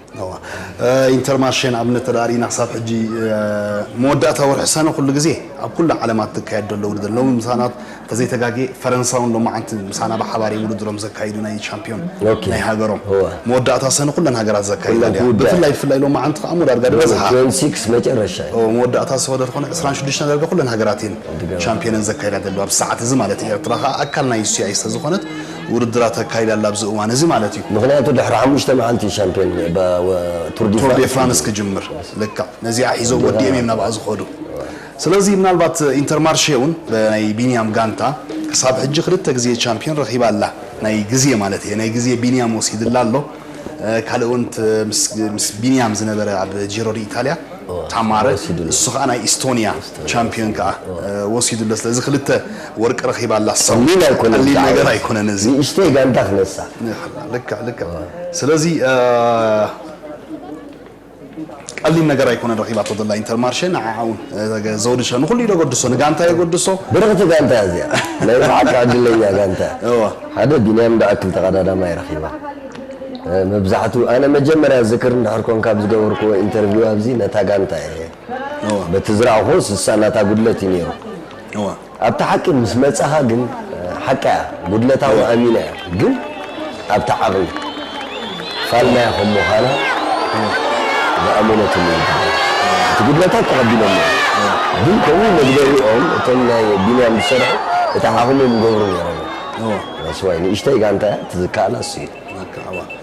ኢንተርማርሼ ንኣብነት ተዳሪና ክሳብ ሕጂ መወዳእታ ወርሒ ሰነ ኩሉ ግዜ ኣብ ኩሉ ዓለማት ትካየድ ዘሎ ውድድር ሎሚ ምሳና ተዘይተጋጌ ፈረንሳ እውን ሎማዓንቲ ምሳና ብሓባር እዮም ውድድሮም ዘካይዱ ናይ ቻምፒዮን ናይ ሃገሮም መወዳእታ ሰነ ኩለን ሃገራት ዘካይዳ ድያ። ብፍላይ ብፍላይ ሎማዓንቲ ከዓ መወዳድጋ ዝበዝሓ መወዳእታ ሰነ ዝኾነ ዕስራን ሽዱሽተን ዳርጋ ኩለን ሃገራት እየን ቻምፒዮነን ዘካይዳ ዘለዋ ብሰዓት እዚ ማለት እዩ። ኤርትራ ከዓ ኣካል ናይ ዩ ሲ ኣይ ስለዝኾነት ውድድራት ኣካይዳ ኣላ ኣብዚ እዋን እዚ ማለት እዩ። ምኽንያቱ ድሕሪ ሓሙሽተ መዓልቲ ሻምፒዮን ቱር ዲ ፍራንስ ክጅምር ልክዕ ነዚኣ ሒዞም ወዲኦም እዮም ናብኣ ዝኸዱ። ስለዚ ምናልባት ኢንተርማርሼ እውን ናይ ቢንያም ጋንታ ክሳብ ሕጂ ክልተ ግዜ ቻምፒዮን ረኺባ ኣላ። ናይ ግዜ ማለት እየ ናይ ግዜ ቢንያም ወሲድላ ኣሎ። ካልእ እውን ምስ ቢንያም ዝነበረ ኣብ ጂሮ ዲ ኢታልያ ታማረ እሱ ከዓ ናይ ኢስቶኒያ ቻምፒዮን ከዓ ወሲዱ ኣሎ። ስለዚ ክልተ ወርቂ ረኺባ ኣላ። ሰው ቀሊል ነገር ኣይኮነን እዚ። ንእሽተይ ጋንታ ክነሳ ልክዕ ልክዕ። ስለዚ ቀሊል ነገር ኣይኮነን ረኺባቶ ዘላ ኢንተርማርሼ። ንዓኣ እውን ዘውድሻ ንኹሉ ኢዶ ገድሶ ንጋንታ የገድሶ። ብርኽቲ ጋንታ እያ እዚኣ። ናይ ብሓቂ ዕድለኛ ጋንታ። ሓደ ቢንያም ዝኣክል ተቐዳዳማይ ረኺባ። መብዛሕቱ ኣነ መጀመርያ ዝክር እንድሕር ኮንካ ኣብ ዝገበርክዎ ኢንተርቪው ኣብዚ ነታ ጋንታ እየ በቲ ዝረኣኹ ስሳ ናታ ጉድለት እዩ ነይሩ። ኣብቲ ሓቂ ምስ መጻኻ ግን ሓቃ እያ ጉድለታዊ ኣሚና እያ ግን ኣብቲ ዓቕሚ ፋልናያ ከም ምዃና ዝኣመነትሉ ይበሃል። እቲ ጉድለታት ተቐቢሎሞ ግን ከምኡ መግበሪኦም እቶም ናይ ቢንያም ዝሰርሑ እቲ ዓቕሞም ይገብሩ ነይሮም። ስዋይ ንእሽተይ ጋንታ እያ ትዝከኣላ እሱ እዩ።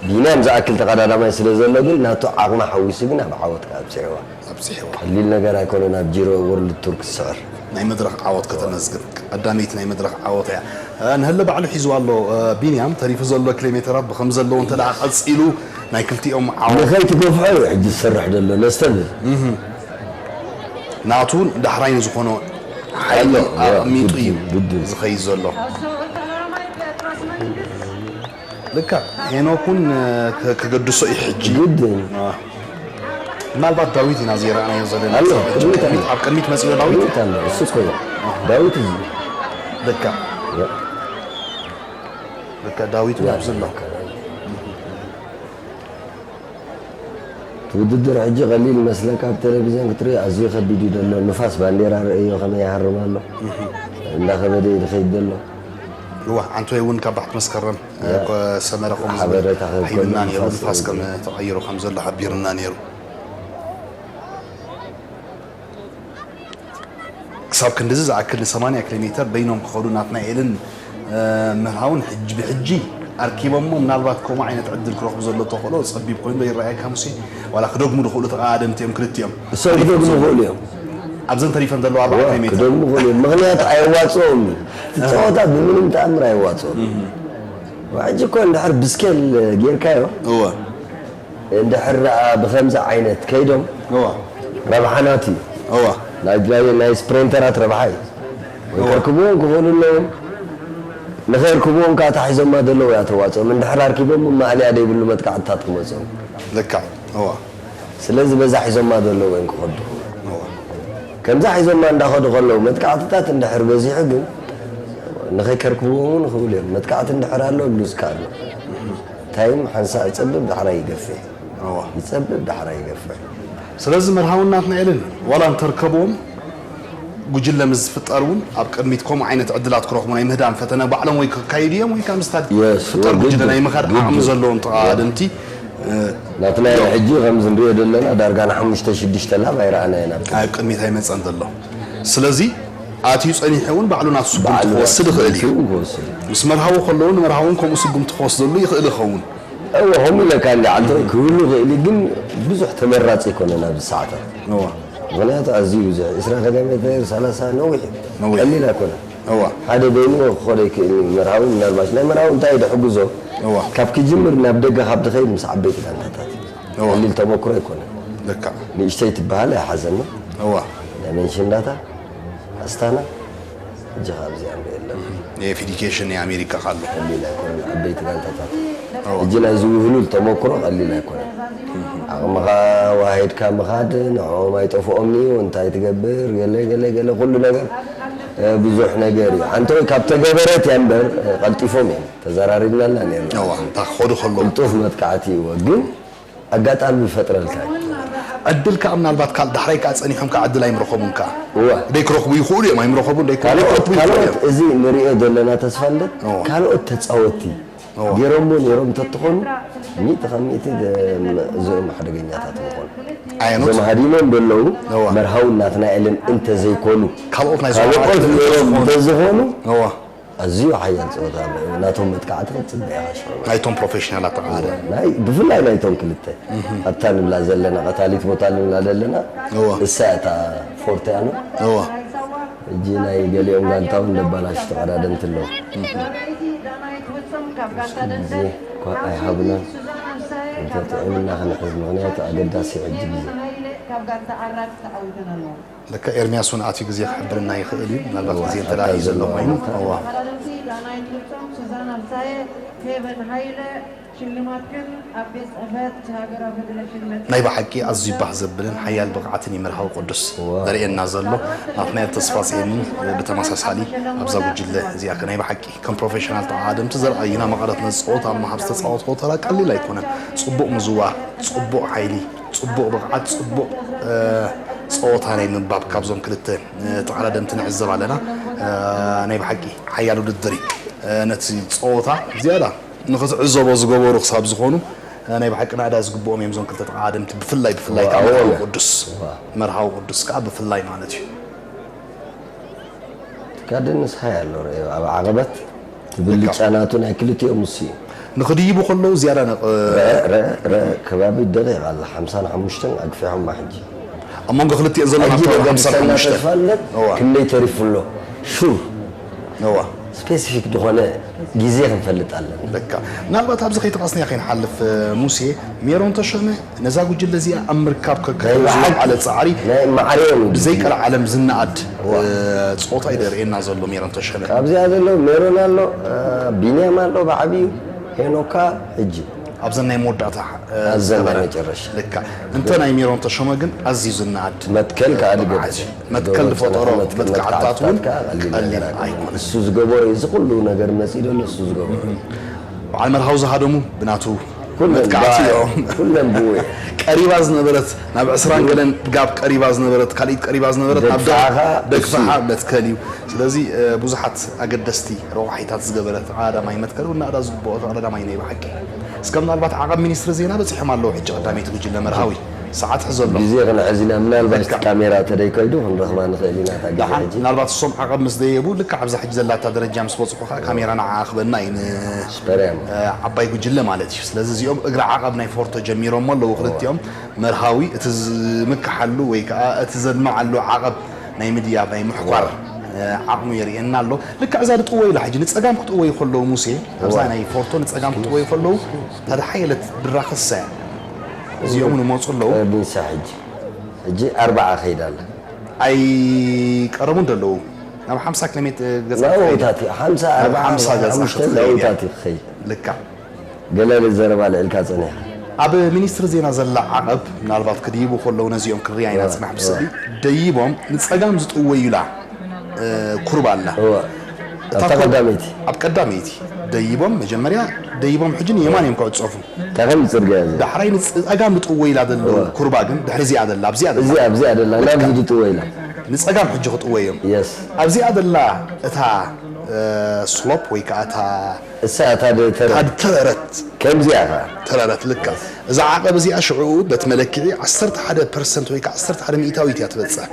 ቢንያም ዝኣክል ተቐዳዳማይ ስለ ዘሎ ግን ናቱ ዓቕሚ ሓዊሱ ግን ኣብ ዓወት ኣብፅዕዋ። ኣብፅሕዋ። ቀሊል ነገር ኣይኮነን ኣብ ጂሮ ወርልድ ቱር ክስዕር። ናይ መድረኽ ዓወት ከተመዝግብ ቀዳመይቲ ናይ መድረኽ ዓወት እያ። ንሀለ ባዕሉ ሒዝዋ ኣሎ። ቢንያም ተሪፉ ዘሎ ኪሎ ሜተራት ብከም ዘለዎ እንተ ደኣ ቀፂሉ ናይ ክልቲኦም ዓወት ንኸይትገፍሖ እዩ ሕጂ ዝሰርሕ ዘሎ ነስተብል። ናቱ ዳሕራይ ንዝኾኖ ሓይሊ ኣቕሚጡ እዩ ዝኸይድ ዘሎ። ልካ ሄኖክ እውን ከገድሶ እዩ ሕጂ። ግድን። ምናልባት ዳዊት ኢና ዘይረኣናዮ ዘለና። ኣሎ፣ ቅድሚት ኣሎ። ኣብ ቅድሚት መጺኡ ዳዊት? ቅድሚት ኣሎ፣ እሱ እኮ እዩ። ዳዊት እዩ። ልካ። ያ። ልካ ዳዊት እውን ኣብዚ ኣሎ። ያ። እቲ ውድድር ሕጂ ቀሊል ይመስለካ፣ ኣብ ቴሌቪዝዮን ክትርኢ ኣዝዩ ከቢድ እዩ ዘሎ። ንፋስ ባንዴራ ርእዮ ከመይ ይሃርም ኣሎ። እንዳኸበደ እዩ ዝኸይድ ዘሎ። እዋ፣ ዓንቶይ እውን ካብ ባሕቲ መስከረም፣ ያ። ኮ-፣ ሰመረ ከምኡ ዝበለ ሓበሬታ ከይኮነ ሂብና ነይሩ። ንፋስ ንፋስ ከም ተቐይሩ ከም ዘሎ ሓቢርና ነይሩ። ክሳብ ክንድዚ ዝኣክል ን ሰማንያ ኪሎ ሜተር በይኖም ክኸዱ ናትናኤልን፣ እ፣ መርሃውን ሕጂ ብሕጂ ኣርኪቦሞ ምናልባት ከምኡ ዓይነት ዕድል ክረኽቡ ዘሎ ተኽእሎ ጸቢብ ኮይኑ ዶ ይረኣየካ ሙሴ? ዋላ ክደግሙ ዝኽእሉ ተቐዳደምቲ እዮም ክልቲኦም። እሶም ክደግሙ ይኽእሉ እዮም። ኣብዘን ተሪፈን ዘለዋ ኣርባዓ እዋ፣ ኪሎ ሜተር። ክደግሙ ይኽእሉ እዮም። ምኽንያቱ ኣየዋጽኦም እዩ። እቲ ጸወታ ብምንም ተኣምር ኣየዋጽኦም እዩ። እዋ፣ ሕጂ እኮ እንድሕር ብስኬል ጌርካዮ፣ እወ። እንድሕር ደኣ ብኸምዚ ዓይነት ከይዶም፣ እዋ። ረብሓ ናቱ እዩ። እዋ። ናይ፣ ናይ፣ ናይ ስፕሪንተራት ረብሓ እዩ። ወይ እዋ። ከርክብዎም ክኽእሉ ኣለዎም። ንኸየርክብዎም ከኣ እታ ሒዞማ ዘለዉ እያ ተዋጽኦም። እንድሕር ኣርኪቦም ማእለያ ዘይብሉ መጥቃዕትታት ክመጽኦም። ልክዕ። እዋ። ስለዚ በዛ ሒዞማ ዘለዉ እዮም ክኸዱ። እዋ። ከምዛ ሒዞማ እንዳኸዱ ከለዉ መጥቃዕትታት እንድሕር በዚሑ ግን ንኸይከርክብዎም እውን ይኽእሉ እዮም። መጥቃዕቲ እንድሕር ኣሎ ሉዝካ ኣሎ። ታይም ሓንሳእ ይጸብብ ዳሕራይ ይገፍሕ። እዋ። ይጸብብ ዳሕራይ ይገፍሕ። ስለዚ መርሃውን ናትናኤልን ዋላ እንተርከብዎም ጉጅለ ምስ ዝፍጠር እውን ኣብ ቅድሚት ከምኡ ዓይነት ዕድላት ክረኽቡ ናይ ምህዳም ፈተነ ባዕሎም ወይ ከካይዱ እዮም ወይ ካብ ስታድ የስ፣ ዝፍጠር ወ-፣ ጉጅለ ግድን፣ ናይ ምኻድ ዓቕሚ ግድን። ዘለዎም ተቐዳደምቲ፣ እ፣ ናትናኤል እዮም። ሕጂ ከምዚ ንሪኦ ዘለና ዳርጋ ንሓሙሽተ ሽዱሽተ ላብ ኣይረኣናዮን ኣብ ቅድሚት። ኣብ ቅድሚት ኣይመጸን ዘሎ። ስለዚ ኣትዩ ጸኒሑ እውን ባዕሉ ናቱ ስጉምቲ ባዕሉ ክወስድ ይኽእል እዩ። ናቱ ክወስድ። ምስ መርሃዊ ከለዉ ንመርሃዊ እውን ከምኡ ስጉምቲ ክወስደሉ ይኽእል ይኸውን። እወ፣ ከምኡ ኢለካ እንዲ ዓንተ ክህሉ ይኽእል እዩ፣ ግን ብዙሕ ተመራጺ ኣይኮነን ኣብዚ ሰዓታት። እወ። ምኽንያቱ ኣዝዩ ብዙሕ፣ ዕስራ ኪሎ ሜተር፣ ሰላሳ ነዊሕ እዩ። ነዊሕ። ቀሊል ኣይኮነን። እወ። ሓደ በይኑ ክኸዶ ይክእል እዩ። መርሃዊ ምናልባሽ፣ ናይ መርሃዊ እንታይ እዩ ዝሕግዞ? እወ። ካብ ክጅምር ናብ ደገ ካብ ትኸይድ ምስ ዓበይቲ ጋንታታት እዩ። እወ። ቀሊል ተመክሮ ኣይኮነን። ልክዕ። ንእሽተይ ትበሃል ኣይሓዘና። እዋ ናይ መንሽን ዳታ ኣስታና ሕጂ ካብዚኣ ንርኢ ኣለና። የፊዲኬሽን ናይ ኣሜሪካ ካሎ ቀሊል ኣይኮነን። ዓበይቲ ጋንታታት ሕጂ ናይዚ ውህሉል ተመክሮ ቀሊል ኣይኮነን። ዓቕምኻ ዋሂድካ ምኻድ ንዕኦም ኣይጠፍኦም እዩ። እንታይ ትገብር ገለ ገለ ገለ ኩሉ ነገር እ፣ ብዙሕ ነገር እዩ። ሓንቲ ወይ ካብ ተገበረት እያ እምበር እ፣ ቀልጢፎም እዮም ተዘራሪብናላ ነርና። እዋ እንታ ክኸዱ ከሎ ቅልጡፍ መጥቃዕቲ እዎ ግን ኣጋጣሚ ይፈጥረልካ እዩ። ዕድል ከዓ ምናልባት ካል ዳሕራይ ከዓ ፀኒሖም ከዓ ዕድል ኣይምረኸቡን ከዓ እወ ደይ ክረኽቡ ይኽእሉ እዮም ኣይምረኸቡን ደይ ካልኦት ክረኽቡ ይኽእሉ ካልኦት እዮም እዚ ንሪኦ ዘለና ተስፋ ልደት እወ። ካልኦት ተፃወቲ እወ። ገይሮምዎ ነይሮም እንተትኾኑ ሚእቲ ካብ ሚእቲ እዞም ሓደገኛታት ምኾኑ ኣየኖት እዞም ሃዲሞም ዘለዉ እወ። መርሃዊ እናትና ኢለን እንተዘይኮኑ ካልኦት ናይ ካልኦት ዞባታት ነይሮም ዝኾኑ- እንተዝኾኑ እወ። ኣዝዩ ሓያል ፀወታ ኣሎ። ናቶም መጥቃዕቲ ክትፅበ ኢኻ ሽዑ ናይቶም ፕሮፌሽናላት ተቃደ ናይ ብፍላይ ናይቶም ክልተ ኣብታ ንብላ ዘለና ቀታሊት ቦታ ንብላ ዘለና እወ። እሳ እታ ፎርቲያኖ እወ ሕጂ ናይ ገሊኦም ጋንታ እውን ደባላሽ ተቐዳደምቲ ኣለዉ። ግዜ እኳ ኣይሃብናን እንተጥዕምና ክንሕዝ ምኽንያቱ ኣገዳሲ ሕጂ ግዜ ልክዕ ኤርሚያስ እውን ኣትዩ ግዜ ክሕብርና ይኽእል እዩ ምናልባት ግዜ እንተ እዩ ዘሎ ኮይኑ እዋ ተቐዳደምቲ ዳናይት ፍጹም፣ ሱዛን ኣምሳየ፣ ፌቨን ሃይለ ሽልማትክን ኣብ ቤት ጽሕፈት ሃገራዊ ፌደሬሽን መጽ ናይ ብሓቂ ኣዝዩ ባህ ዘብልን ሓያል ብቕዓትን እዩ መርሃዊ ቅዱስ ዘርእየና ዘሎ። ናትናኤል ተስፋጽዮን እውን ብተመሳሳሊ ኣብዛ ጉጅለ እዚኣ ከ ናይ ብሓቂ ከም ፕሮፌሽናል ተዓደምቲ ዘርኣዩና መቐረት ነዚ ጸወታ ኣብ ምሃብ ዝተጻወትዎ ተራ ቀሊል ኣይኮነን። ጽቡቕ ምዝዋር፣ ጽቡቕ ሓይሊ፣ ጽቡቕ ብቕዓት፣ ጽቡቕ ጸወታ ናይ ምንባብ ካብዞም ክልተ ተቐዳደምቲ ንዕዘብ ኣለና። ናይ ብሓቂ ሓያል ውድድር እዩ። ነቲ ጸወታ ዝያዳ ንኽትዕዘቦ ዝገበሩ ክሳብ ዝኾኑ ናይ ብሓቂ ናእዳ ዝግብኦም እዮም እዞም ክልተ ተቐዳደምቲ ብፍላይ ብፍላይ ከዓ መርሃዊ ቅዱስ መርሃዊ ቅዱስ ከዓ ብፍላይ ማለት እዩ። ትካደንስ ሃይ ኣሎ ርአዮ ኣብ ዓቐበት ትብልጫ ናቱ ናይ ክልቲኦም እሱ እዩ። ንኽድይቡ ከለዉ ዝያዳ ነቕ ረ- ረ- ረ- ከባቢ ደቂቕ ኣላ ሓምሳን ሓሙሽተን ኣግፊሖማ ሕጂ ኣብ መንጎ ክልቲኦም ዘሎ ሕጂ ናብታ ደገ ሓምሳን ብሰና ሓሙሽተን ተስፋለት እዋ። ክንደይ ተሪፉ ኣሎ ሹር እዋ ስፔሲፊክ ዝኾነ ግዜ ክንፈልጥ ኣለና። በቃ ምናልባት ኣብዚ ከይተቐስንያ ከይንሓልፍ ሙሴ ሜሮን ተሾመ ነዛ ጉጅለ እዚኣ ኣብ ምርካብ ከካይዶ ናይ ብሓቂ ዝለዓለ ፃዕሪ ናይ ማዕረኦም እዩ። ብዘይ ቀልዓለም ዝነኣድ ፀወታ እዩ ደርእየና ዘሎ ሜሮን ተሾመ ካብዚኣ ዘለዉ ሜሮን ኣሎ ቢንያም ኣሎ ብዓብዩ ሄኖካ ሕጂ ኣብዘን ናይ መወዳእታ ኣብዘን ናይ መጨረሻ ልካ እንተ ናይ ሜሮን ተሾመ ግን ኣዝዩ ዝነኣድ መትከል ከዓ ድገደደ መትከል ዝፈጠሮ መጥቃዕታት እውን ቀሊል ኣይኮነ እሱ ዝገበሮ እዚ ኩሉ ነገር መፅእ ዘሎ እሱ ዝገበሮ በዓል መርሃዊ ዝሃደሙ ብናቱ ኩለን መጥቃዕቲ ብኣ- እዮም ኩለን ብኡ እየ ቀሪባ ዝነበረት ናብ ዕስራን ገለን ጋብ ቀሪባ ዝነበረት ካልኢት ቀሪባ ዝነበረት ናብ ደግፋኻ ደግፋኻ መትከል እዩ ስለዚ እ፣ ብዙሓት ኣገደስቲ ረቋሒታት ዝገበረ ተቐዳዳማይ መትከል እውን ናእዳ ዝግብኦ ተቐዳዳማይ ናይ ብሓቂ እስከ ምናልባት ዓቐብ ሚኒስትሪ ዜና በፂሖም ኣለዉ ሕጂ ቀዳመይቲ ጉጅለ መርሃዊ ሰዓት ሕዘሎ ግዜ ክንሕዝ ኢና ምናልባት በቃ። ካሜራ ተደይከይዱ ክንረኽባ ንኽእል ኢና እታ ግዜ ደሓን ሕጂ ምናልባት እሶም ዓቐብ ምስ ደየቡ ልክዕ ኣብዛ ሕጂ ዘላታ ደረጃ ምስ በፅሑ ከዓ ካሜራ ንዓ ኣኽበና እዩ ን- ስፐርያም ዓባይ ጉጅለ ማለት እዩ ስለዚ እዚኦም እግሪ ዓቐብ ናይ ፎርቶ ጀሚሮሞ ኣለዉ ክልቲኦም መርሃዊ እቲ ዝምክሓሉ ወይ ከዓ እቲ ዘድምዓሉ ዓቐብ ናይ ምድያብ ናይ ምሕኳር ዓቕሙ የርእየና ኣሎ ልክዕ እዛ ድጥወ ኢላ ሕጂ ንፀጋም ክጥወዩ ከለዉ ሙሴ ኣብዛ ናይ ፎርቶ ንፀጋም ክጥወዩ ከለዉ ታድሓየለት ድራኸሰ እዚኦም ንመፁ ኣለዉ ኒሳ ሕጂ ሕጂ ኣርባዓ ከይዳ ኣላ ኣይቀረቡን ዘለዉ ናብ ሓምሳ ኪሎ ሜትር ገጽ ናውታት እዩ ሓምሳ ኣርባዓ ሓምሳ ገጽ ሓሙሽተ ክትኸይድ ናውታት እያ። እዩ ክኸይድ ልክዕ ገለ ዘረባ ልዕልካ ጸኒሕካ ኣብ ሚኒስትሪ ዜና ዘላ ዓቐብ ምናልባት ክድይቡ ከለዉ ነዚኦም ክርያ ኢና ጽናሕ ብስእሊ ደይቦም ንጸጋም ዝጥወዩላ እ፣ ኩርባ ኣላ እወ እታ ኣብታ ኩር- ቀዳመይቲ ኣብ ቀዳመይቲ ደይቦም መጀመርያ ደይቦም ሕጂ ንየማን እዮም ክዕጸፉ ተኸም ጽርግያ እዚ ዳሕራይ ንጸጋም ዝጥወ ኢላ ዘሎ ኩርባ ግን ድሕሪ እዚኣ ዘላ ኣብዚኣ ዘላ እዚ ኣብዚኣ ደላ ናብዚ ድጥወ ኢላ ንጸጋም ሕጂ ክጥወ እዮም የስ ኣብዚኣ ዘላ እታ ስሎፕ ወይ ከዓ እታ እሳ እታ ደ- ተረ- እታ ተረረት ከምዚኣ ኸዓ ተረረት ልካ እዛ ዓቐብ እዚኣ ሽዑ በቲ መለክዒ ዓሰርተ ሓደ ፐርሰንት ወይ ከዓ ዓሰርተ ሓደ ሚእታዊት እያ ትበፅሕ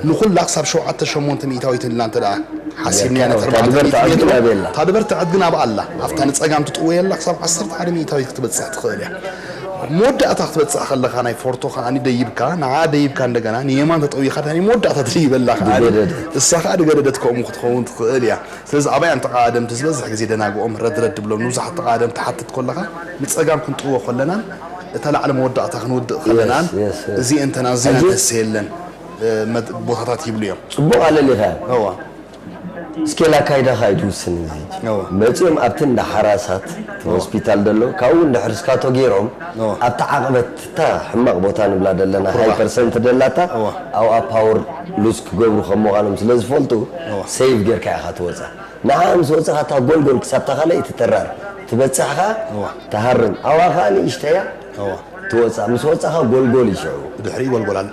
ንኹላ ክሳብ ሸውዓተ ሸሞንተ ሚእታዊት ኢልና እንተ ደኣ ሓሲብና ኢና እታ ድበርትዐት ግን ኣበይ ኣላ? እታ ድበርትዐት ግን ኣብኣ ኣላ ኣብታ ንፀጋም ትጥወየላ ክሳብ ዓሰርተ ሓደ ሚእታዊት ክትበፅሕ ትኽእል እያ መወዳእታ ክትበፅሕ ከለኻ ናይ ፎርቶ ከዓኒ ደይብካ ንዓ ደይብካ እንደገና ንየማን ተጠዊኻ ናይ መወዳእታ ትድይበላ ከዓኒ ድገደደት። እሳ ከዓ ድገደደት ከምኡ ክትኸውን ትኽእል እያ ስለዚ ኣባይ ኣንተ ተቓደምቲ ዝበዝሕ ግዜ ደናግኦም ረድረድ ድብሎም ንብዙሓት ተቓደምቲ ትሓትት ከለኻ ንፀጋም ክንጥዎ ከለናን እታ ላዕሊ መወዳእታ ክንውድእ ከለናን፣ Yes, yes, yes. እዚ እንተና እዚና ሕጂ ደስ የለን፣ እ፣ መድ-፣ ቦታታት ይብሉ እዮም። ጽቡቕ ኣለሊኻ። እዋ። እስኬል ኣካይዳኻ እዩ ትውስን እዚ። እዋ። መጺኦም ኣብቲ እንዳ ሓራሳት፣ እቲ ሆስፒታል ዘሎ፣ ካብኡ እንድሕር እስካቶ ገይሮም፣ እዋ። ኣብቲ ዓቐበት እታ ሕማቕ ቦታ ንብላ ዘለና፣ ቁርባ። ሃይ ፐርሰንት ደላታ፣ እዋ። ኣብኣ ፓወር ሉዝ ክገብሩ ከም ምዃኖም ስለ ዝፈልጡ፣ እዋ። ሴቭ ጌርካ ኢኻ ትወጻ። ንዓ ምስ ወጻኻ እታ ጎልጎል ክሳብ እታ ካልኣይቲ ተራር ትበጽሕኻ፣ እዋ። ትሃርም። ኣብኣ ኸኣ ንእሽተያ እዋ። ትወጻ። ምስ ወጻኻ ጎልጎል እዩ ሽዑ። ብድሕሪኡ ጎልጎል ኣሎ።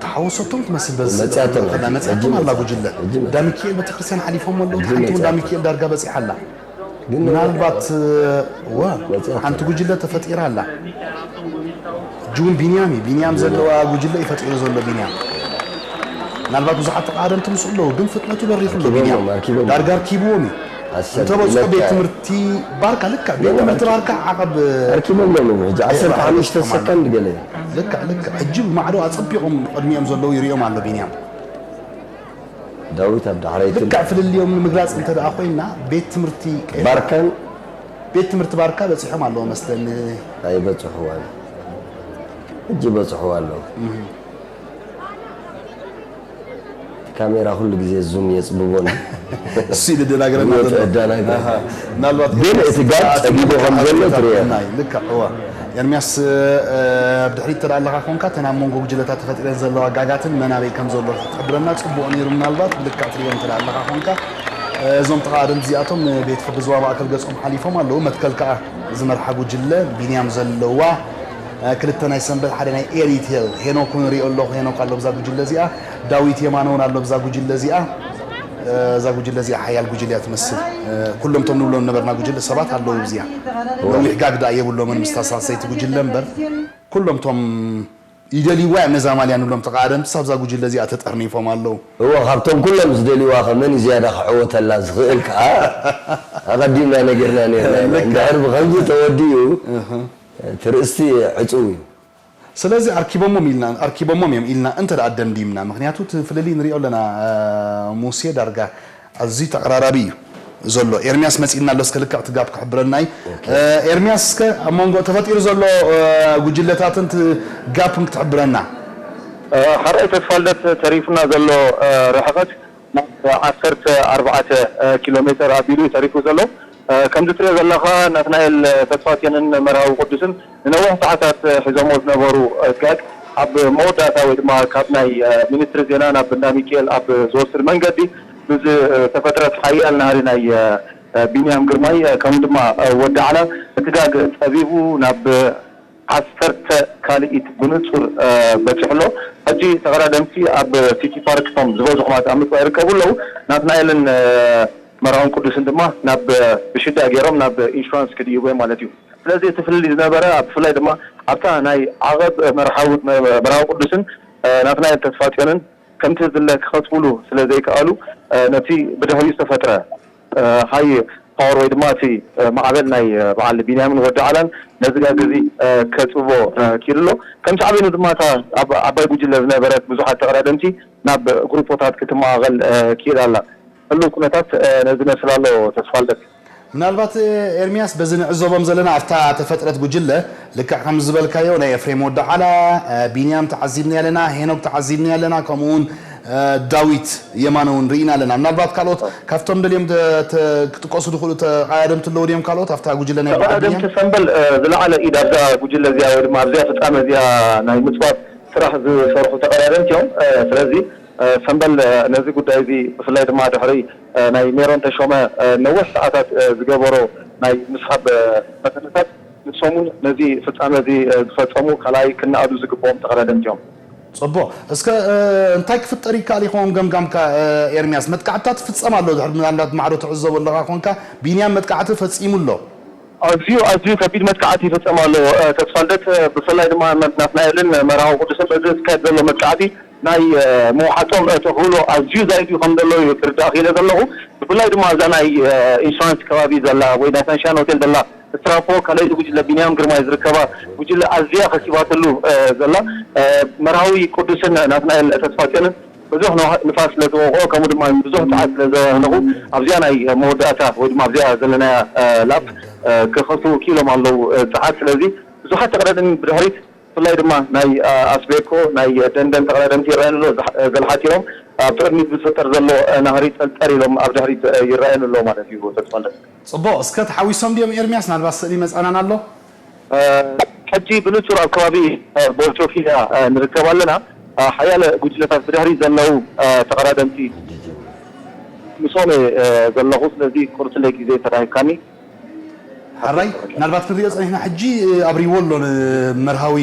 ተሓወሰቶም ትመስል በዚ መጽያቶም ከላ ሕጂ መጽያቶም ኣላ መጽያቶም። ጉጅለ። ሕጂ መጽያቶም። ዳሚካኤል ቤተክርስትያን ሓሊፎም ኣለዉ። ሕጂ ሓንቲ እውን መጽያቶም። ዳሚካኤል ዳርጋ በጺሓ ኣላ። ግን ምናልባት፣ እዋ፣ መጽያቶም። ሓንቲ ጉጅለ ተፈጢራ ኣላ። ጅውን ቢንያም እዩ። ቢንያም ዘለዋ ጉጅለ እዩ ፈጢሩ ዘሎ ቢንያም። ምናልባት ብዙሓት ተቓደምቲ ምስኡ ኣለዉ፣ ግን ፍጥነቱ በሪኹ ኣሎ ኣርኪቦም ቢንያም። እዮም፣ ኣርኪቦም እዮም። ዳርጋ ኣርኪብዎም እዩ። ኣሰር እንተበጽሖ ይመካ። ቤት ትምህርቲ ባርካ፣ ልካ ቤት ትምህርቲ ባርካ ዓቐብ ኣርኪቦም እዮም። ሕጂ ዓሰርተ ሓሙሽተ ኣርኪቦም ኣሎ። ሰከንድ ገለ እዩ። ልካ፣ ልካ። ሕጂ ብማዕዶ ኣጸቢቖም ቅድሚኦም ዘለዉ ይርእዮም ኣሎ ቢንያም። ዳዊት ኣብ ዳሕረይቲ ልክዕ ፍልልዮም ንምግላጽ እንተ ደኣ ኮይንና፣ ቤት ትምህርቲ ባርካን ቤት ትምህርቲ ባርካ በጺሖም ኣለዉ መስለኒ። ኣይበጽሕዋን። ሕጂ በጽሕዋ ኣለዉ። እቲ ካሜራ ኩሉ ግዜ ዙም የጽብቦን። እሱ እዩ ዝደናግረና ዘሎ። የደናግረና። ኣሃ። ምናልባት ግን እቲ ጋር ጸቢቡ ከም ዘሎ ትርእዮ። ናይ ልክዕ፣ እዋ። ኤርምያስ፣ እ፣ ብድሕሪት ተዳ ኣለኻ ኮንካ፣ እተን ኣብ መንጎ ጉጅለታት ተፈጢረን ዘለዋ ጋጋትን መን ኣበይ ከም ዘሎ ክትሕብረና ጽቡቕ ነይሩ። ምናልባት ብልክዕ ትርእዮም ተዳ ኣለኻ ኮንካ፣ እ፣ እዞም ተቓደምቲ እዚኣቶም ንቤት ፍርዲ ዞባ ማእከል ገጾም ሓሊፎም ኣለዉ። መትከል ከኣ ዝመርሓ ጉጅለ ቢንያም ዘለዋ፣ እ፣ ክልተ ናይ ሰንበት፣ ሓደ ናይ ኤሪቴል። ሄኖክ ንሪኦ ኣለኹ፣ ሄኖክ ኣሎ ብዛ ጉጅለ እዚኣ። ዳዊት የማነ እውን ኣሎ ብዛ ጉጅለ እዚኣ። እ፣ እዛ ጉጅለ እዚኣ ሓያል ጉጅለ እያ ትመስል። እ፣ ኩሎም እቶም ንብሎም ነበርና ጉጅለ ሰባት ኣለዉ እዚኣ። ነዊሕ ጋግ ደኣ የብሎምን ምስታ ሳልሰይቲ ጉጅለ እምበር። ኩሎም እቶም ይደልይዋ እዮም ነዛ ማልያ ንብሎም ተቓደምቲ ሳብዛ ጉጅለ እዚኣ ተጠርኒፎም ኣለዉ። እዎ፣ ካብቶም ኩሎም ዝደልይዋ ከ መን እዩ ዝያዳ ክዕወተላ ዝኽእል ከኣ ኣቐዲምና ነጊርና ነርና ኢና። ልክዕ። እንድሕር ብኸምዚ ተወዲኡ እቲ ርእስቲ ዕጹው እዩ። ስለዚ ኣርኪቦሞም ኢልና፣ ኣርኪቦሞም እዮም ኢልና እንተ ደኣ ደምዲምና፣ ምኽንያቱ እቲ ፍልልይ ንሪኦ ኣለና፣ እ፣ ሙሴ ዳርጋ ኣዝዩ ተቐራራቢ እዩ ዘሎ። ኤርምያስ መጺእና ኣሎ፣ እስከ ልክዕ እቲ ጋፕ ክሕብረና እዩ። እ፣ ኤርምያስ፣ እስከ ኣብ መንጎ ተፈጢሩ ዘሎ፣ እ፣ ጉጅለታትን እቲ ጋፕን ክትሕብረና። እ፣ ሓራይ ተስፋልደት ተሪፉና ዘሎ፣ እ፣ ርሕቐት ናብ ዓሰርተ ኣርባዕተ ኪሎ ሜተር ኣቢሉ እዩ ተሪፉ ዘሎ። እ፣ ከምዚ ትሪኦ ዘለኻ ናትናኤል ተስፋጽዮንን መርሃዊ ቅዱስን ንነዊሕ ሰዓታት ሒዞሞ ዝነበሩ፣ እ፣ ጋግ ኣብ መወዳእታ ወይ ድማ ካብ ናይ፣ እ፣ ሚኒስትሪ ዜና ናብ እንዳ ሚካኤል ኣብ ዝወስድ መንገዲ ብዝተፈጥረት ሓያል ናህሪ ናይ፣ እ፣ እ፣ ቢንያም ግርማይ፣ እ፣ ከምኡ ድማ፣ እ፣ ወዲ ዓላ እቲ ጋግ ጸቢቡ ናብ ዓሰርተ ካልኢት ብንጹር፣ እ፣ በጺሑ ኣሎ። ሕጂ ተቐዳደምቲ ኣብ ሲቲ ፓርክ እቶም ዝበዝሑ ማለት ኣብ ምጽዋዕ ይርከቡ ኣለዉ። ናትናኤልን፣ እ፣ መርሃውን ቅዱስን ድማ ናብ፣ እ፣ ብሽዳ ገይሮም ናብ ኢንሹራንስ ክድይቡ እዮም ማለት እዩ። ስለዚ እቲ ፍልልይ ዝነበረ ኣብ፣ ብፍላይ ድማ ኣብታ ናይ ዓቐብ መርሃዊ፣ መርሃዊ ቅዱስን፣ እ፣ ናትናኤል ተስፋጽዮንን ከምቲ ዝድለ ክኸትምሉ ስለ ዘይከኣሉ፣ እ፣ ነቲ ብድሕሪኡ ዝተፈጥረ፣ እ፣ ሃይ ፓወር ወይ ድማ እቲ፣ እ፣ ማዕበል ናይ፣ እ፣ በዓል ቢንያምን ወዲ ዓላን ነዚ ጋግ እዚ፣ እ፣ ከጽብቦ፣ እ፣ ክኢሉ ኣሎ። ከም ሳዕቤኑ ድማ እታ ኣብ ዓባይ ጉጅለ ዝነበረት ብዙሓት ተቐዳደምቲ ናብ ግሩፖታት ክትመቓቐል፣ እ፣ ክኢላ ኣላ። ህሉው ኩነታት፣ እ፣ ነዚ መስል ኣሎ። ተስፋልደት። ምናልባት፣ እ፣ ኤርምያስ፣ በዚ ንዕዘቦም ዘለና ኣብታ ተፈጥረት ጉጅለ፣ ልክዕ ከም ዝበልካዮ ናይ ኤፍሬም ወዲ ዓላ፣ እ፣ ቢንያም ተዓዚብና ኣለና፣ ሄኖክ ተዓዚብና ኣለና፣ ከምኡ እውን፣ እ፣ ዳዊት የማነ እውን ርኢና ኣለና። ምናልባት ካልኦት ካብቶም ደልዮም ተ-፣ ተ-፣ ክጥቀሱ ዝኽእሉ ተቐዳደምቲ ኣለዉ ድዮም ካልኦት ኣብታ ጉጅለ ናይ በዓል ተቐዳደምቲ ቢንያም? ሰምበል፣ እ፣ ዝለዓለ ኢድ ኣብዛ ጉጅለ እዚኣ ወይ ድማ ኣብዚኣ ፍጻመ እዚኣ ናይ ምጽዋት ስራሕ ዝሰርሑ ተቐዳደምቲ እዮም። እ፣ ስለዚ፣ እ፣ ሰምበል፣ እ፣ ነዚ ጉዳይ እዚ ብፍላይ ድማ ድሕሪ፣ እ፣ ናይ ሜሮን ተሾመ፣ እ፣ ነዊሕ ሰዓታት፣ እ፣ ዝገበሮ ናይ ምስሓብ፣ እ፣ ፈተነታት ንሶም እውን ነዚ ፍጻመ እዚ፣ እ፣ ዝፈጸሙ ካልኣይ ክነኣዱ ዝግብኦም ተቐዳደምቲ እዮም። ጽቡቕ። እስከ፣ እ፣ እንታይ ክፍጠር ይከኣል ይኸውን ገምጋምካ፣ እ፣ ኤርምያስ? መጥቃዕትታት ይፍጸም ኣሎ። ድሕሪ ምናልባት ማዕዶ ትዕዘቦ ኣለኻ ኮንካ፣ ቢንያም መጥቃዕቲ ፈጺሙ ኣሎ። ኣዝዩ፣ ኣዝዩ ከቢድ መጥቃዕቲ ይፍጸም ኣሎ። እ፣ ተስፋልደት፣ እ፣ ብፍላይ ድማ ናትናኤልን መርሃዊ ቅዱስን በዚ ዝካየድ ዘሎ መጥቃዕቲ ናይ፣ እ፣ ምውሓጦም፣ እ፣ ተኽእሎ ኣዝዩ ዛይዱ ከም ዘሎ እዩ ክርዳእ ክኢለ ዘለኹ። ብፍላይ ድማ ኣብዛ ናይ፣ እ፣ ኢንሹራንስ ከባቢ ዘላ ወይ ናይ ሳንሻይን ሆቴል ዘላ ስትራፖ ካልኣይቲ ጉጅለ ቢንያም ግርማይ ዝርከባ ጉጅለ ኣዝያ ከሲባትሉ፣ እ፣ ዘላ፣ እ፣ መርሃዊ ቅዱስን ናትናኤል ተስፋጽዮንን ብዙሕ ንዋ-፣ ንፋስ ስለ ዝወቕዖ ከምኡ ድማ ብዙሕ ጸዓት ስለ ዘህለኹ ኣብዚኣ ናይ መወዳእታ ወይ ድማ ኣብዚኣ ዘለናያ፣ እ፣ ላፕ፣ እ፣ ክኸሱ ክኢሎም ኣለዉ፣ እ፣ ጸዓት። ስለዚ ብዙሓት ተቐዳደምቲ ብድሕሪት፣ ብፍላይ ድማ ናይ ኣስቤኮ፣ ናይ ደንደን ተቐዳደምቲ ይረኣየን ኣሎ። ዘልሓት እዮም። ኣብቲ ቅድሚት ብዝፍጠር ዘሎ ናህሪ ጠልጠል ኢሎም ኣብ ድሕሪት ይረኣየን ኣሎ ማለት እዩ። ተስፋ ኣለኒ። ፅቡቕ። እስከ ተሓዊሶም ድዮም ኤርሚያስ? ናልባት ስእሊ መፃናን ኣሎ። ሕጂ ብንጹር ኣብ ከባቢ ቦልቾኪያ ንርከብ ኣለና። ሓያለ ጉጅለታት ብድሕሪ ዘለዉ ተቐዳደምቲ ምስኦም ዘለኹ። ስለዚ ቁርፅለይ ግዜ ተራሂብካኒ። ሓራይ ምናልባት ክንሪኦ ፀኒሕና ሕጂ ኣብሪዎ ኣሎ ንመርሃዊ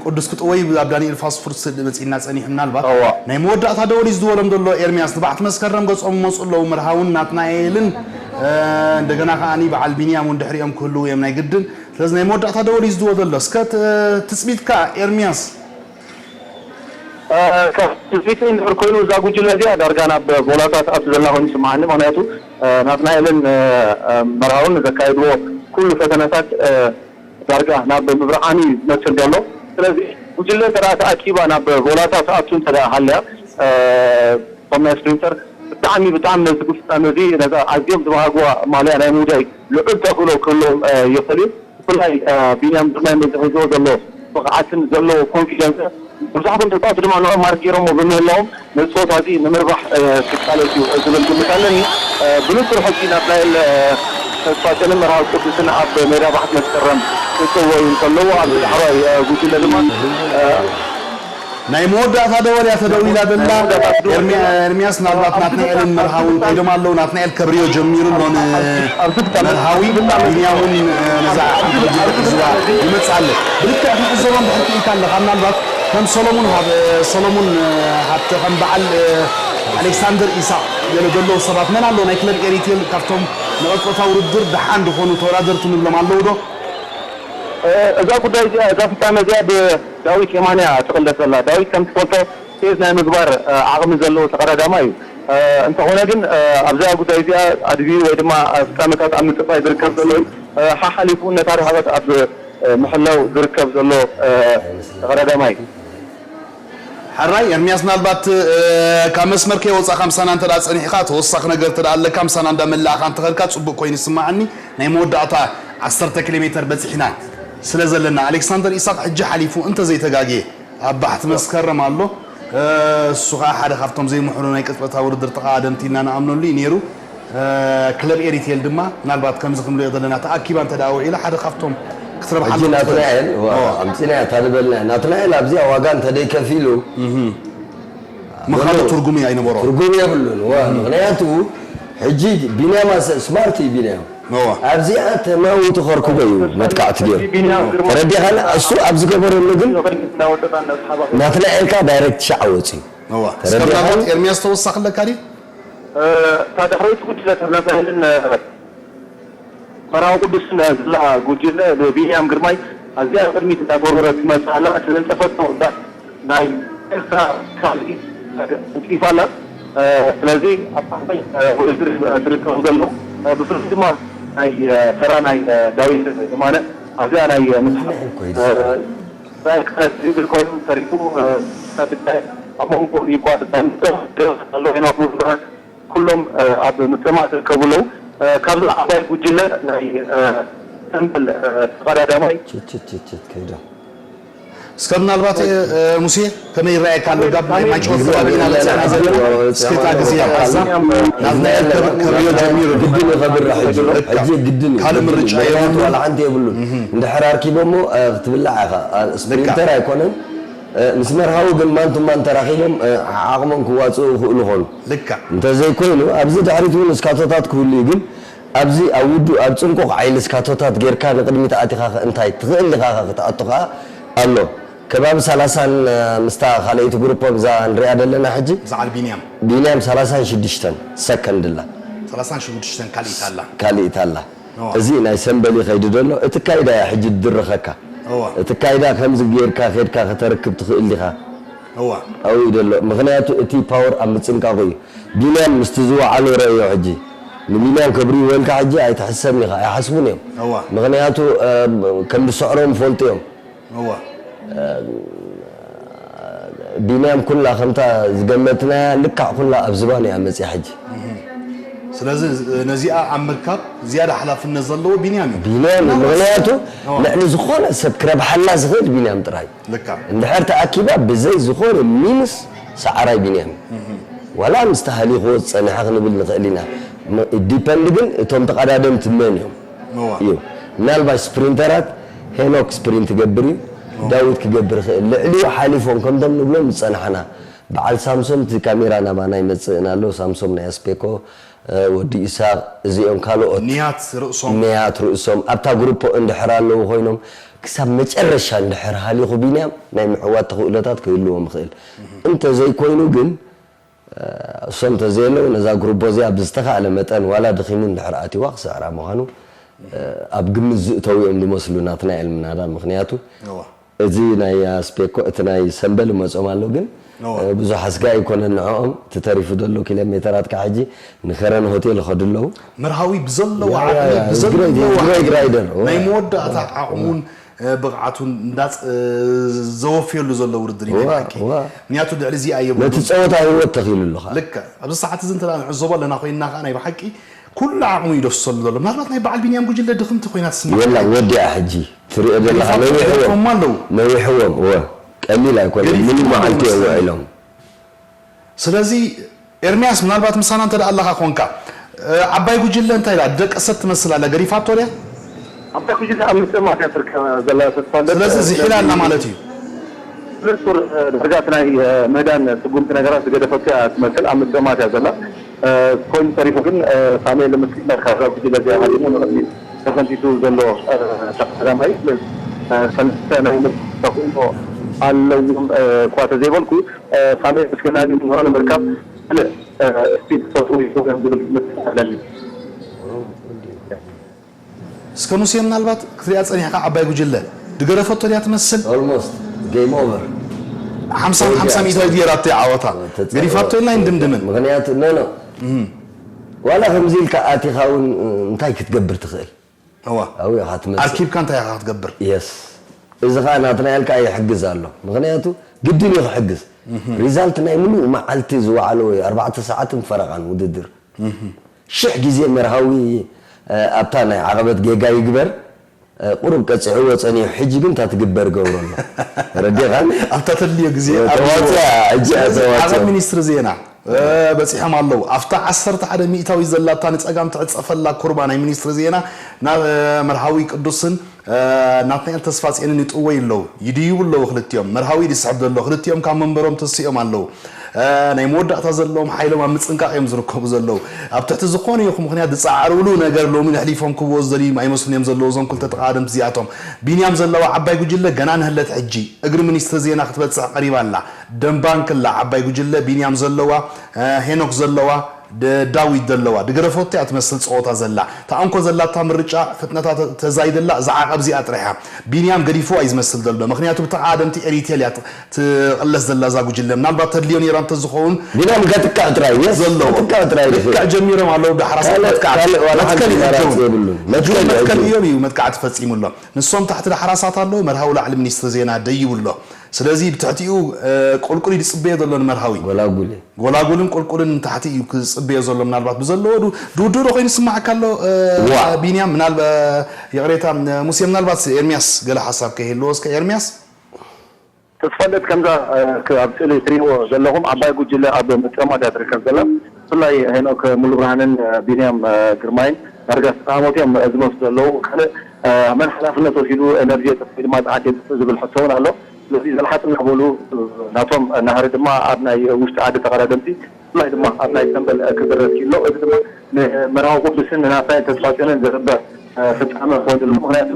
ቅዱስ ክጥወይ ኣብ ዳንኤል ፋስት ፉድ መፂና ፀኒሑ ምናልባት ናይ መወዳእታ ደወል እዩ ዝድወሎም ዘሎ ኤርሚያስ ንባዕቲ መስከረም ገፆም መፁ ኣለዉ መርሃውን ናትናኤልን እንደገና ከዓኒ በዓል ቢንያም እውን ድሕሪኦም ክህልዉ እዮም ናይ ግድን ስለዚ ናይ መወዳእታ ደወል እዩ ዝድወል ዘሎ እስከ ትፅቢትካ ኤርሚያስ ትፅቢተይ እንድሕር ኮይኑ እዛ ጉጅለ እዚኣ ዳርጋ ናብ ጎላታ ትኣቱ ዘላ ኮይኑ ይስምዓኒ። ምክንያቱ ናትናኤልን መርሃውን ዘካየድዎ ኩሉ ፈተነታት ዳርጋ ናብ ምብርዓኑ እዩ ዝመስል ዘሎ። ስለዚ ጉጅለ እንተ ተኣኪባ ናብ ጎላታ ትኣቱ እንተ ሃልያ እቶም ናይ ስፕሪንተር ብጣዕሚ ብጣዕሚ ነዚ ፍፃመ እዚ ነዛ ኣዝዮም ዝበሃግዋ ማልያ ናይ ምውዳይ ልዑል ተኽእሎ ክህልዎም ይኽእል እዩ። ብፍላይ ቢንያም ግርማይ ነዚ ሒዝዎ ዘሎ ብቕዓትን ዘለዎ ኮንፊደንስ መብዛሕቶም ተፃወቲ ድማ ንዕኡ ማርክ ገይሮሞ ብምህላዎም ነዚ ፀወታ እዚ ንምርባሕ ክቃለስ እዩ ዝብል ግምት ኣለኒ። ብንፁር ሕጂ ናትናኤል ተስፋጽዮንን መርሃዊ ቅዱስን ኣብ ሜዳ ባሕቲ መስከረም ክፅወዩ እንከለዉ ኣብዚ ዳሕራይ ጉጅለ ድማ ናይ መወዳእታ ደወል እያ ተደዊላ ዘላ። ኤርሚያስ ምናልባት ናትናኤልን መርሃውን ኮይዶም ኣለዉ። ናትናኤል ከብርዮ ጀሚሩ ኣሎ ንመርሃዊ ቢንያም እውን ነዛ ሓንቲ ጉጅለ ሒዝዋ ይመጽእ ኣሎ። ብልክዕ ክንዕዘቦ እንድሕር ክኢልካ ኣለኻ ምናልባት ከም ሰሎሙን ሃብ ሰሎሙን ሃብተ ከም በዓል ኣሌክሳንደር ኢሳቕ ገለ ዘለዉ ሰባት መን ኣለዉ ናይ ክለብ ኤሪቴል ካብቶም ንቐጥታ ውድድር ደሓን ዝኾኑ ተወዳደርቲ ንብሎም ኣለዉ ዶ? እዛ ጉዳይ እዚኣ እዛ ፍጻመ እዚኣ ብዳዊት የማነ እያ ትቕለስ ዘላ። ዳዊት ከም ትፈልጦ ሴቭ ናይ ምግባር ዓቕሚ ዘለዎ ተቐዳዳማይ እዩ። እንተኾነ ግን ኣብዛ ጉዳይ እዚኣ ኣድብዩ ወይ ድማ ፍጻመታት ኣብ ምጽፋይ ዝርከብ ዘሎ እዩ። ሓሓሊፉ ነታ ርሕቐት ኣብ ምሕላው ዝርከብ ዘሎ ተቐዳዳማይ እዩ። ሕራይ ኤርሚያስ ምናልባት ካብ መስመር ከይወፃእካ ምሳና እንተ ጸኒሕካ ተወሳኺ ነገር እንተ ኣለካ ምሳና እንዳመላእካ እንተኸድካ ፅቡቅ ኮይኑ ይስማዓኒ ናይ መወዳእታ ዓሰርተ ኪሎ ሜትር በፂሕና ስለ ዘለና ኣሌክሳንደር ኢሳቅ ሕጂ ሓሊፉ እንተ ዘይተጋግየ ኣብ ባሕቲ መስከረም ኣሎ እሱ ከዓ ሓደ ካብቶም ዘይምሕሩ ናይ ቅፅበታ ውድድር ተቃደምቲ ኢና ንኣምነሉ እዩ ነይሩ ክለብ ኤሪቴል ድማ ምናልባት ከምዚ ክንሪኦ ዘለና ተኣኪባ እንተ ደኣ ውዒላ ሓደ ካብቶም ክትረብሓሉ ሕጂ ናትናኤል ኣምፂና እያ ታልበልና ናትናኤል ኣብዚኣ ዋጋ እንተደይከፊሉ ምኻኑ ትርጉም እዩ ኣይነበሮ ትርጉም የብሉን ምክንያቱ ሕጂ ቢንያም ስማርት እዩ ቢንያም ኣብዚኣ ተማዊቱ ከርክቦ እዩ መጥቃዕቲ ገይሩ ተረዲኻና እሱ ኣብ ዝገበረሉ ግን ናትናኤልካ ዳይሬክት ሻዕ ወፂ ተረዲኻኒ ኤርሚያስ ተወሳኺ ኣለካ ድዩ እታ ድሕረይቲ ጉጅለ ተናሳልን መራዊ ቅዱስን ዝላ ጉጅለ ብቢንያም ግርማይ ኣዝያ ቅድሚት እንዳጎረረ ትመፅእ ኣላ እቲ ዘንፀፈቶ ናይ ኤርትራ ካልእ ውፅኢት ኣላ ስለዚ ኣብ ታሕታይ ውድድር ዝርከቡ ዘለዉ ብፍላይ ድማ ናይ ተራ ናይ ዳዊት የማነ ኣብዚኣ ናይ ምትሓ ዝብል ኮይኑ ተሪፉ ኣብ መንጎ ይጓ ኣሎ ሄኖክ ሙሉብርሃን ኩሎም ኣብ ምፅማእ ዝርከቡ ኣለዉ። ካብዚ ዓባይ ጉጅለ ናይ ተንበል ተቐዳዳማይ ችችችችት ከይዶም እስከ ምናልባት ሙሴ ከመይ ይረኣየካ ኣሎ ጋብ ናይ ማንቸስተር ዩናይትድ ኢና ዘለና ዘለና እስከ እታ ግዜ ሓዛ ናብ ናይ ከብርዮ ጀሚሩ ግድን ይኸብር ሕጂ ሕጂ ግድን እዩ ካልእ ምርጫ የብሉ ዋላ ሓንቲ የብሉን እንድሕር ኣርኪቦሞ ክትብላዕ ኢኻ ስፕሪንተር ኣይኮነን ምስ መርሃዊ ግን ማንቱማን ተራኺቦም ዓቕሞም ክዋፅኡ ይኽእሉ ኾኑ ልካ እንተዘይኮይኑ ኣብዚ ድሕሪት እውን እስካቶታት ክህሉ እዩ ግን ኣብዚ ኣብ ውዱ ኣብ ፅንቁቕ ዓይሊ እስካቶታት ጌርካ ንቕድሚት ኣቲኻ እንታይ ትኽእል ኢኻ ክትኣቱ ከዓ ኣሎ ከባቢ ሰላሳን ምስታ ካልኣይቲ ግሩፖም እዛ ንሪኣ ዘለና ሕጂ ዝዓል ቢንያም ቢንያም ሰላሳን ሽዱሽተን ሰከንድ ላ ሰላሳን ሽዱሽተን ካልኢት ኣላ ካልኢት ኣላ እዚ ናይ ሰምበል ይኸይድ ዘሎ እቲ ካይዳ እያ ሕጂ ድርኸካ እቲ ካይዳ ከምዚ ጌርካ ኬድካ ከተርክብ ትኽእል ኢኻ ኣብኡ ዘሎ ምኽንያቱ እቲ ፓወር ኣብ ምፅንቃቑ እዩ ቢንያም ምስቲ ዝወዓሎ ረእዮ ሕጂ ንቢንያም ከብርይዎ ኢልካ ሕጂ ኣይትሕሰብን ኢኻ ኣይሓስቡን እዮም ምኽንያቱ ከም ዝስዕሮም ይፈልጡ እዮም ቢንያም ኩላ ከምታ ዝገመትናያ ልካዕ ኩላ ኣብ ዝባን እያ መፅያ ሕጂ ስለዚ ነዚኣ ኣብ ምርካብ ዝያዳ ሓላፍነት ዘለዎ ቢንያም እዩ። ቢንያም እዩ። ምኽንያቱ ኦ። ልዕሊ ዝኾነ ሰብ ክረብሓላ ዝኽእል ቢንያም ጥራይ እዩ። ልካ እንድሕር ተኣኪባ ብዘይ ዝኾነ ሚንስ ሰዓራይ ቢንያም እዩ። ዋላ ምስ ተሃሊኽዎ ዝፀንሐ ክንብል ንኽእል ኢና። ዲፐንድ ግን እቶም ተቐዳደምቲ መን እዮም እዋ። እዩ። ምናልባት ስፕሪንተራት ሄኖክ ስፕሪንት ይገብር እዩ፣ ዳዊት ክገብር ይኽእል። ልዕሊኡ ሓሊፎም ከምቶም ንብሎም ዝፀናሕና በዓል ሳምሶም እቲ ካሜራ ናባና ይመፅእን ኣሎ። ሳምሶም ናይ ኣስፔኮ ወዲ ኢሳቅ እዚኦም ካልኦት ንያት ርእሶም ንያት ርእሶም ኣብታ ግሩፖ እንድሕር ኣለዉ ኮይኖም ክሳብ መጨረሻ እንድሕር ሃሊኹ ቢንያም ናይ ምዕዋት ተኽእሎታት ክህልዎም ይኽእል። እንተዘይኮይኑ ግን እሶም ተዘየለዉ ነዛ ግሩፖ እዚኣ ብዝተኻእለ መጠን ዋላ ድኺሙ እንድሕር ኣቲዋ ክስዕራ ምዃኑ ኣብ ግምት ዝእተው እዮም ዝመስሉ ናትና ዕልምናዳ። ምኽንያቱ እዋ። እዚ ናይ ኣስፔኮ እቲ ናይ ሰምበል መጾም ኣሎ ግን እዋ። ብዙሕ ኣስጋኢ ኣይኮነን ንዕኦም። እቲ ተሪፉ ዘሎ ኪሎ ሜተራት ከዓ ሕጂ ንኸረን ሆቴል ይኸዱ ኣለዉ። መርሃዊ ብዘለዎ ያ፣ ዓቕሚ ያ፣ ያ፣ ብዘለዎ ግሬት፣ ግሬት ራይደር፣ እዋ። ናይ መወዳእታ ዓቕሙን ብቕዓቱን እንዳዘወፍየሉ ዘሎ ውድድር እዩ ናይ እዋ፣ ብሓቂ። እዋ። ምክንያቱ ልዕሊ እዚኣ የብሉ ነቲ ፀወታ ህይወት ተኺሉ ኣለኻ። ልክዕ ኣብዚ ሰዓት እዚ እንተ ንዕዘቦ ኣለና ኮይንና ከዓ ናይ ብሓቂ ኩሉ ዓቕሙ ይደፍሰሉ ዘሎ። ምናልባት ናይ በዓል ቢንያም ጉጅለ ድኽምቲ ኮይና ትስማዕ የላ ወዲኣ ሕጂ ትሪኦ ዘለኻ ነዊሕዎም ገዲፎም ኣለዉ። ነዊሕዎም እወ ቀሊል ኣይኮነ ገዲፎም ሙሉ ኣለዉ መዓልቲ እዮም መሰለኒ። ውዒሎም። ስለዚ ኤርሚያስ ምናልባት ምሳና እንተ ኣለኻ ኮንካ ዓባይ ጉጅለ እንታይ ኢላ ደቀሰት ትመስል ኣላ ገዲፋቶ ድያ? ኣብታ ጉጅለ ኣብ ምስማት እያ ትርከብ ዘላ ተስፋ ስለዚ ዝሒላ ኣላ ማለት እዩ። ንጹር ዳርጋ እቲ ናይ ምህዳን ስጉምቲ ነገራት ዝገደፈት እያ ትመስል ኣብ ምስማት እያ ዘላ። ኮይኑ ተሪፉ ግን ሳሙኤል ምስኪና ካብዛ ጉጅለ እዚኣ ሃዲሙ ንቕድሚት ተፈንቲቱ ዘሎ ቀዳማይ ሰለስተ ናይ ምርት ተኽእሎ ኣለዎም እኳ ተዘይበልኩ ሳሙኤል ምስኪና ግን ንዕኡ ንምርካብ ካልእ ስፒድ ክፈጥሩ ይኽእሉ እዮም ዝብል ግምት ኣለኒ። እስከ ሙሴ ምናልባት ክትሪኣ ጸኒሕካ ዓባይ ጉጅለ ድገረፈቶ ድያ ትመስል ኦልሞስት ጌም ኦቨር። ሓምሳ ሓምሳ ሚእታዊት ገይራቶ ዓወታ ገዲፋቶ ኢልና ይንድምድምን ምክንያቱ ኖ ኖ ዋላ ከምዚ ኢልካ ኣቲኻ እውን እንታይ ክትገብር ትኽእል እዋ ኣብኡ ኢኻ ትመፅእ። ኣርኪብካ እንታይ ኢኻ ክትገብር የስ እዚ ኸዓ ናትና ያልካ ይሕግዝ ኣሎ። ምክንያቱ ግድን እዩ ክሕግዝ። ሪዛልት ናይ ሙሉእ መዓልቲ ዝወዓሎ ወይ ኣርባዕተ ሰዓትን ፈረቓን ውድድር ሽሕ ግዜ መርሃዊ ኣብታ ናይ ዓቐበት ጌጋ ይግበር ቁሩብ ቀፂዕዎ ፀኒሑ ሕጂ ግን እታ ትግበር ገብሮ ኣሎ ረዲኻኒ ኣብታ ተድልዮ ግዜ ተዋፅያ ሕጂ ዓቐብ ተዋፅያ ሚኒስትሪ ዜና በፂሖም ኣለዉ ኣብታ ዓሰርተ ሓደ ሚእታዊት ዘላታ ንፀጋም ትዕፀፈላ ኩርባ ናይ ሚኒስትሪ ዜና ናብ መርሃዊ ቅዱስን ናትናኤል ተስፋፅዮንን ይጥወዩ ኣለዉ ይድይቡ ኣለዉ ክልቲኦም መርሃዊ ይስሕብ ዘሎ ክልቲኦም ካብ መንበሮም ተሲኦም ኣለዉ ናይ መወዳእታ ዘለዎም ሓይሎም ኣብ ምፅንቃቕ እዮም ዝርከቡ ዘለዉ ኣብ ትሕቲ ዝኾነ ይኹን ምኽንያት ዝፀዓርብሉ ነገር ሎሚ ነሕሊፎም ክብዎ ዝደልዩ ኣይመስሉን እዮም ዘለዉ እዞም ክልተ ተቓደምቲ እዚኣቶም ቢንያም ዘለዋ ዓባይ ጉጅለ ገና ንህለት ሕጂ እግሪ ሚኒስትሪ ዜና ክትበፅሕ ቀሪባ ኣላ ደምባንክላ ዓባይ ጉጅለ ቢንያም ዘለዋ ሄኖክ ዘለዋ ዳዊት ዘለዋ ድገረፎቶ እያ ትመስል ፀወታ ዘላ ተኣንኮ ዘላታ ምርጫ ፍጥነታ ተዛይደላ እዛ ዓቐብ እዚኣ ጥራሕ እያ ቢንያም ገዲፍዋ እዩ ዝመስል ዘሎ ምክንያቱ ብተቓደምቲ ኤሪቴል እያ ትቕለስ ዘላ እዛ ጉጅለ ምናልባት ተድልዮ ነይራ እንተዝኸውን ቢንያም ከጥቅዕ ጥራይ yes ዘለዎ ከጥቅዕ ጥራይ እዩ ልክዕ ጀሚሮም ኣለዉ ዳሕራሳት ካልእ- መጥቃዕቲ ካልእ ዋላ ሓንቲ መትከል እዩ መራፂ እጆም የብሉን። እጆም መትከል እዩ መትከል እጆም። እዮም እዩ መጥቃዕቲ ፈፂሙ ኣሎ ንሶም ታሕቲ ዳሕራሳት ኣለዉ መርሃዊ ላዕሊ ሚኒስትሪ ዜና ደይቡ ኣሎ ስለዚ ብትሕቲኡ ቁልቁል ይፅበዮ ዘሎ ንመርሃዊ ጎላጉል እዩ። ጎላጉልን ቁልቁልን ንታሕቲ እዩ ክፅበዮ ዘሎ ምናልባት ብዘለዎ ዱ- ድውድኡ ዶ ኮይኑ ስማዓካ ኣሎ እ፣ ዋ። ቢንያም ምናልባ ይቕሬታ እ፣ ሙሴ ምናልባት ኤርሚያስ ገለ ሓሳብ ከይህልዎ እስከ ኤርሚያስ ተስፋለት ከምዛ እ፣ ክ- ኣብ ስእሊ ትሪእዎ ዘለኹም ዓባይ ጉጅለ ኣብ ምጥማት እያ ትርከብ ዘላ ብፍላይ ሄኖክ ሙሉብርሃንን እ፣ ቢንያም እ፣ ግርማይን ዳርጋ ዝተሃሞት እዮም እ፣ ዝመስሉ ዘለዉ ካልእ እ፣ መን ሓላፍነት ወሲዱ ኤነርጂ የጥፍእ ወይ ድማ ፀዓት የጥፍእ ዝብል ሕቶ እውን ኣሎ ስለዚ ዘልሓጥ እናበሉ ናቶም ናህሪ ድማ ኣብ ናይ ውሽጢ ዓዲ ተቐዳደምቲ ብፍላይ ድማ ኣብ ናይ ሰንበል ክዝረብ ክኢሎ እዚ ድማ ንመርሃዊ ቅዱስን ንናትናኤል ተስፋፅዮንን ዝሕበር ፍፃመ ክኾን ዘሎ ምክንያቱ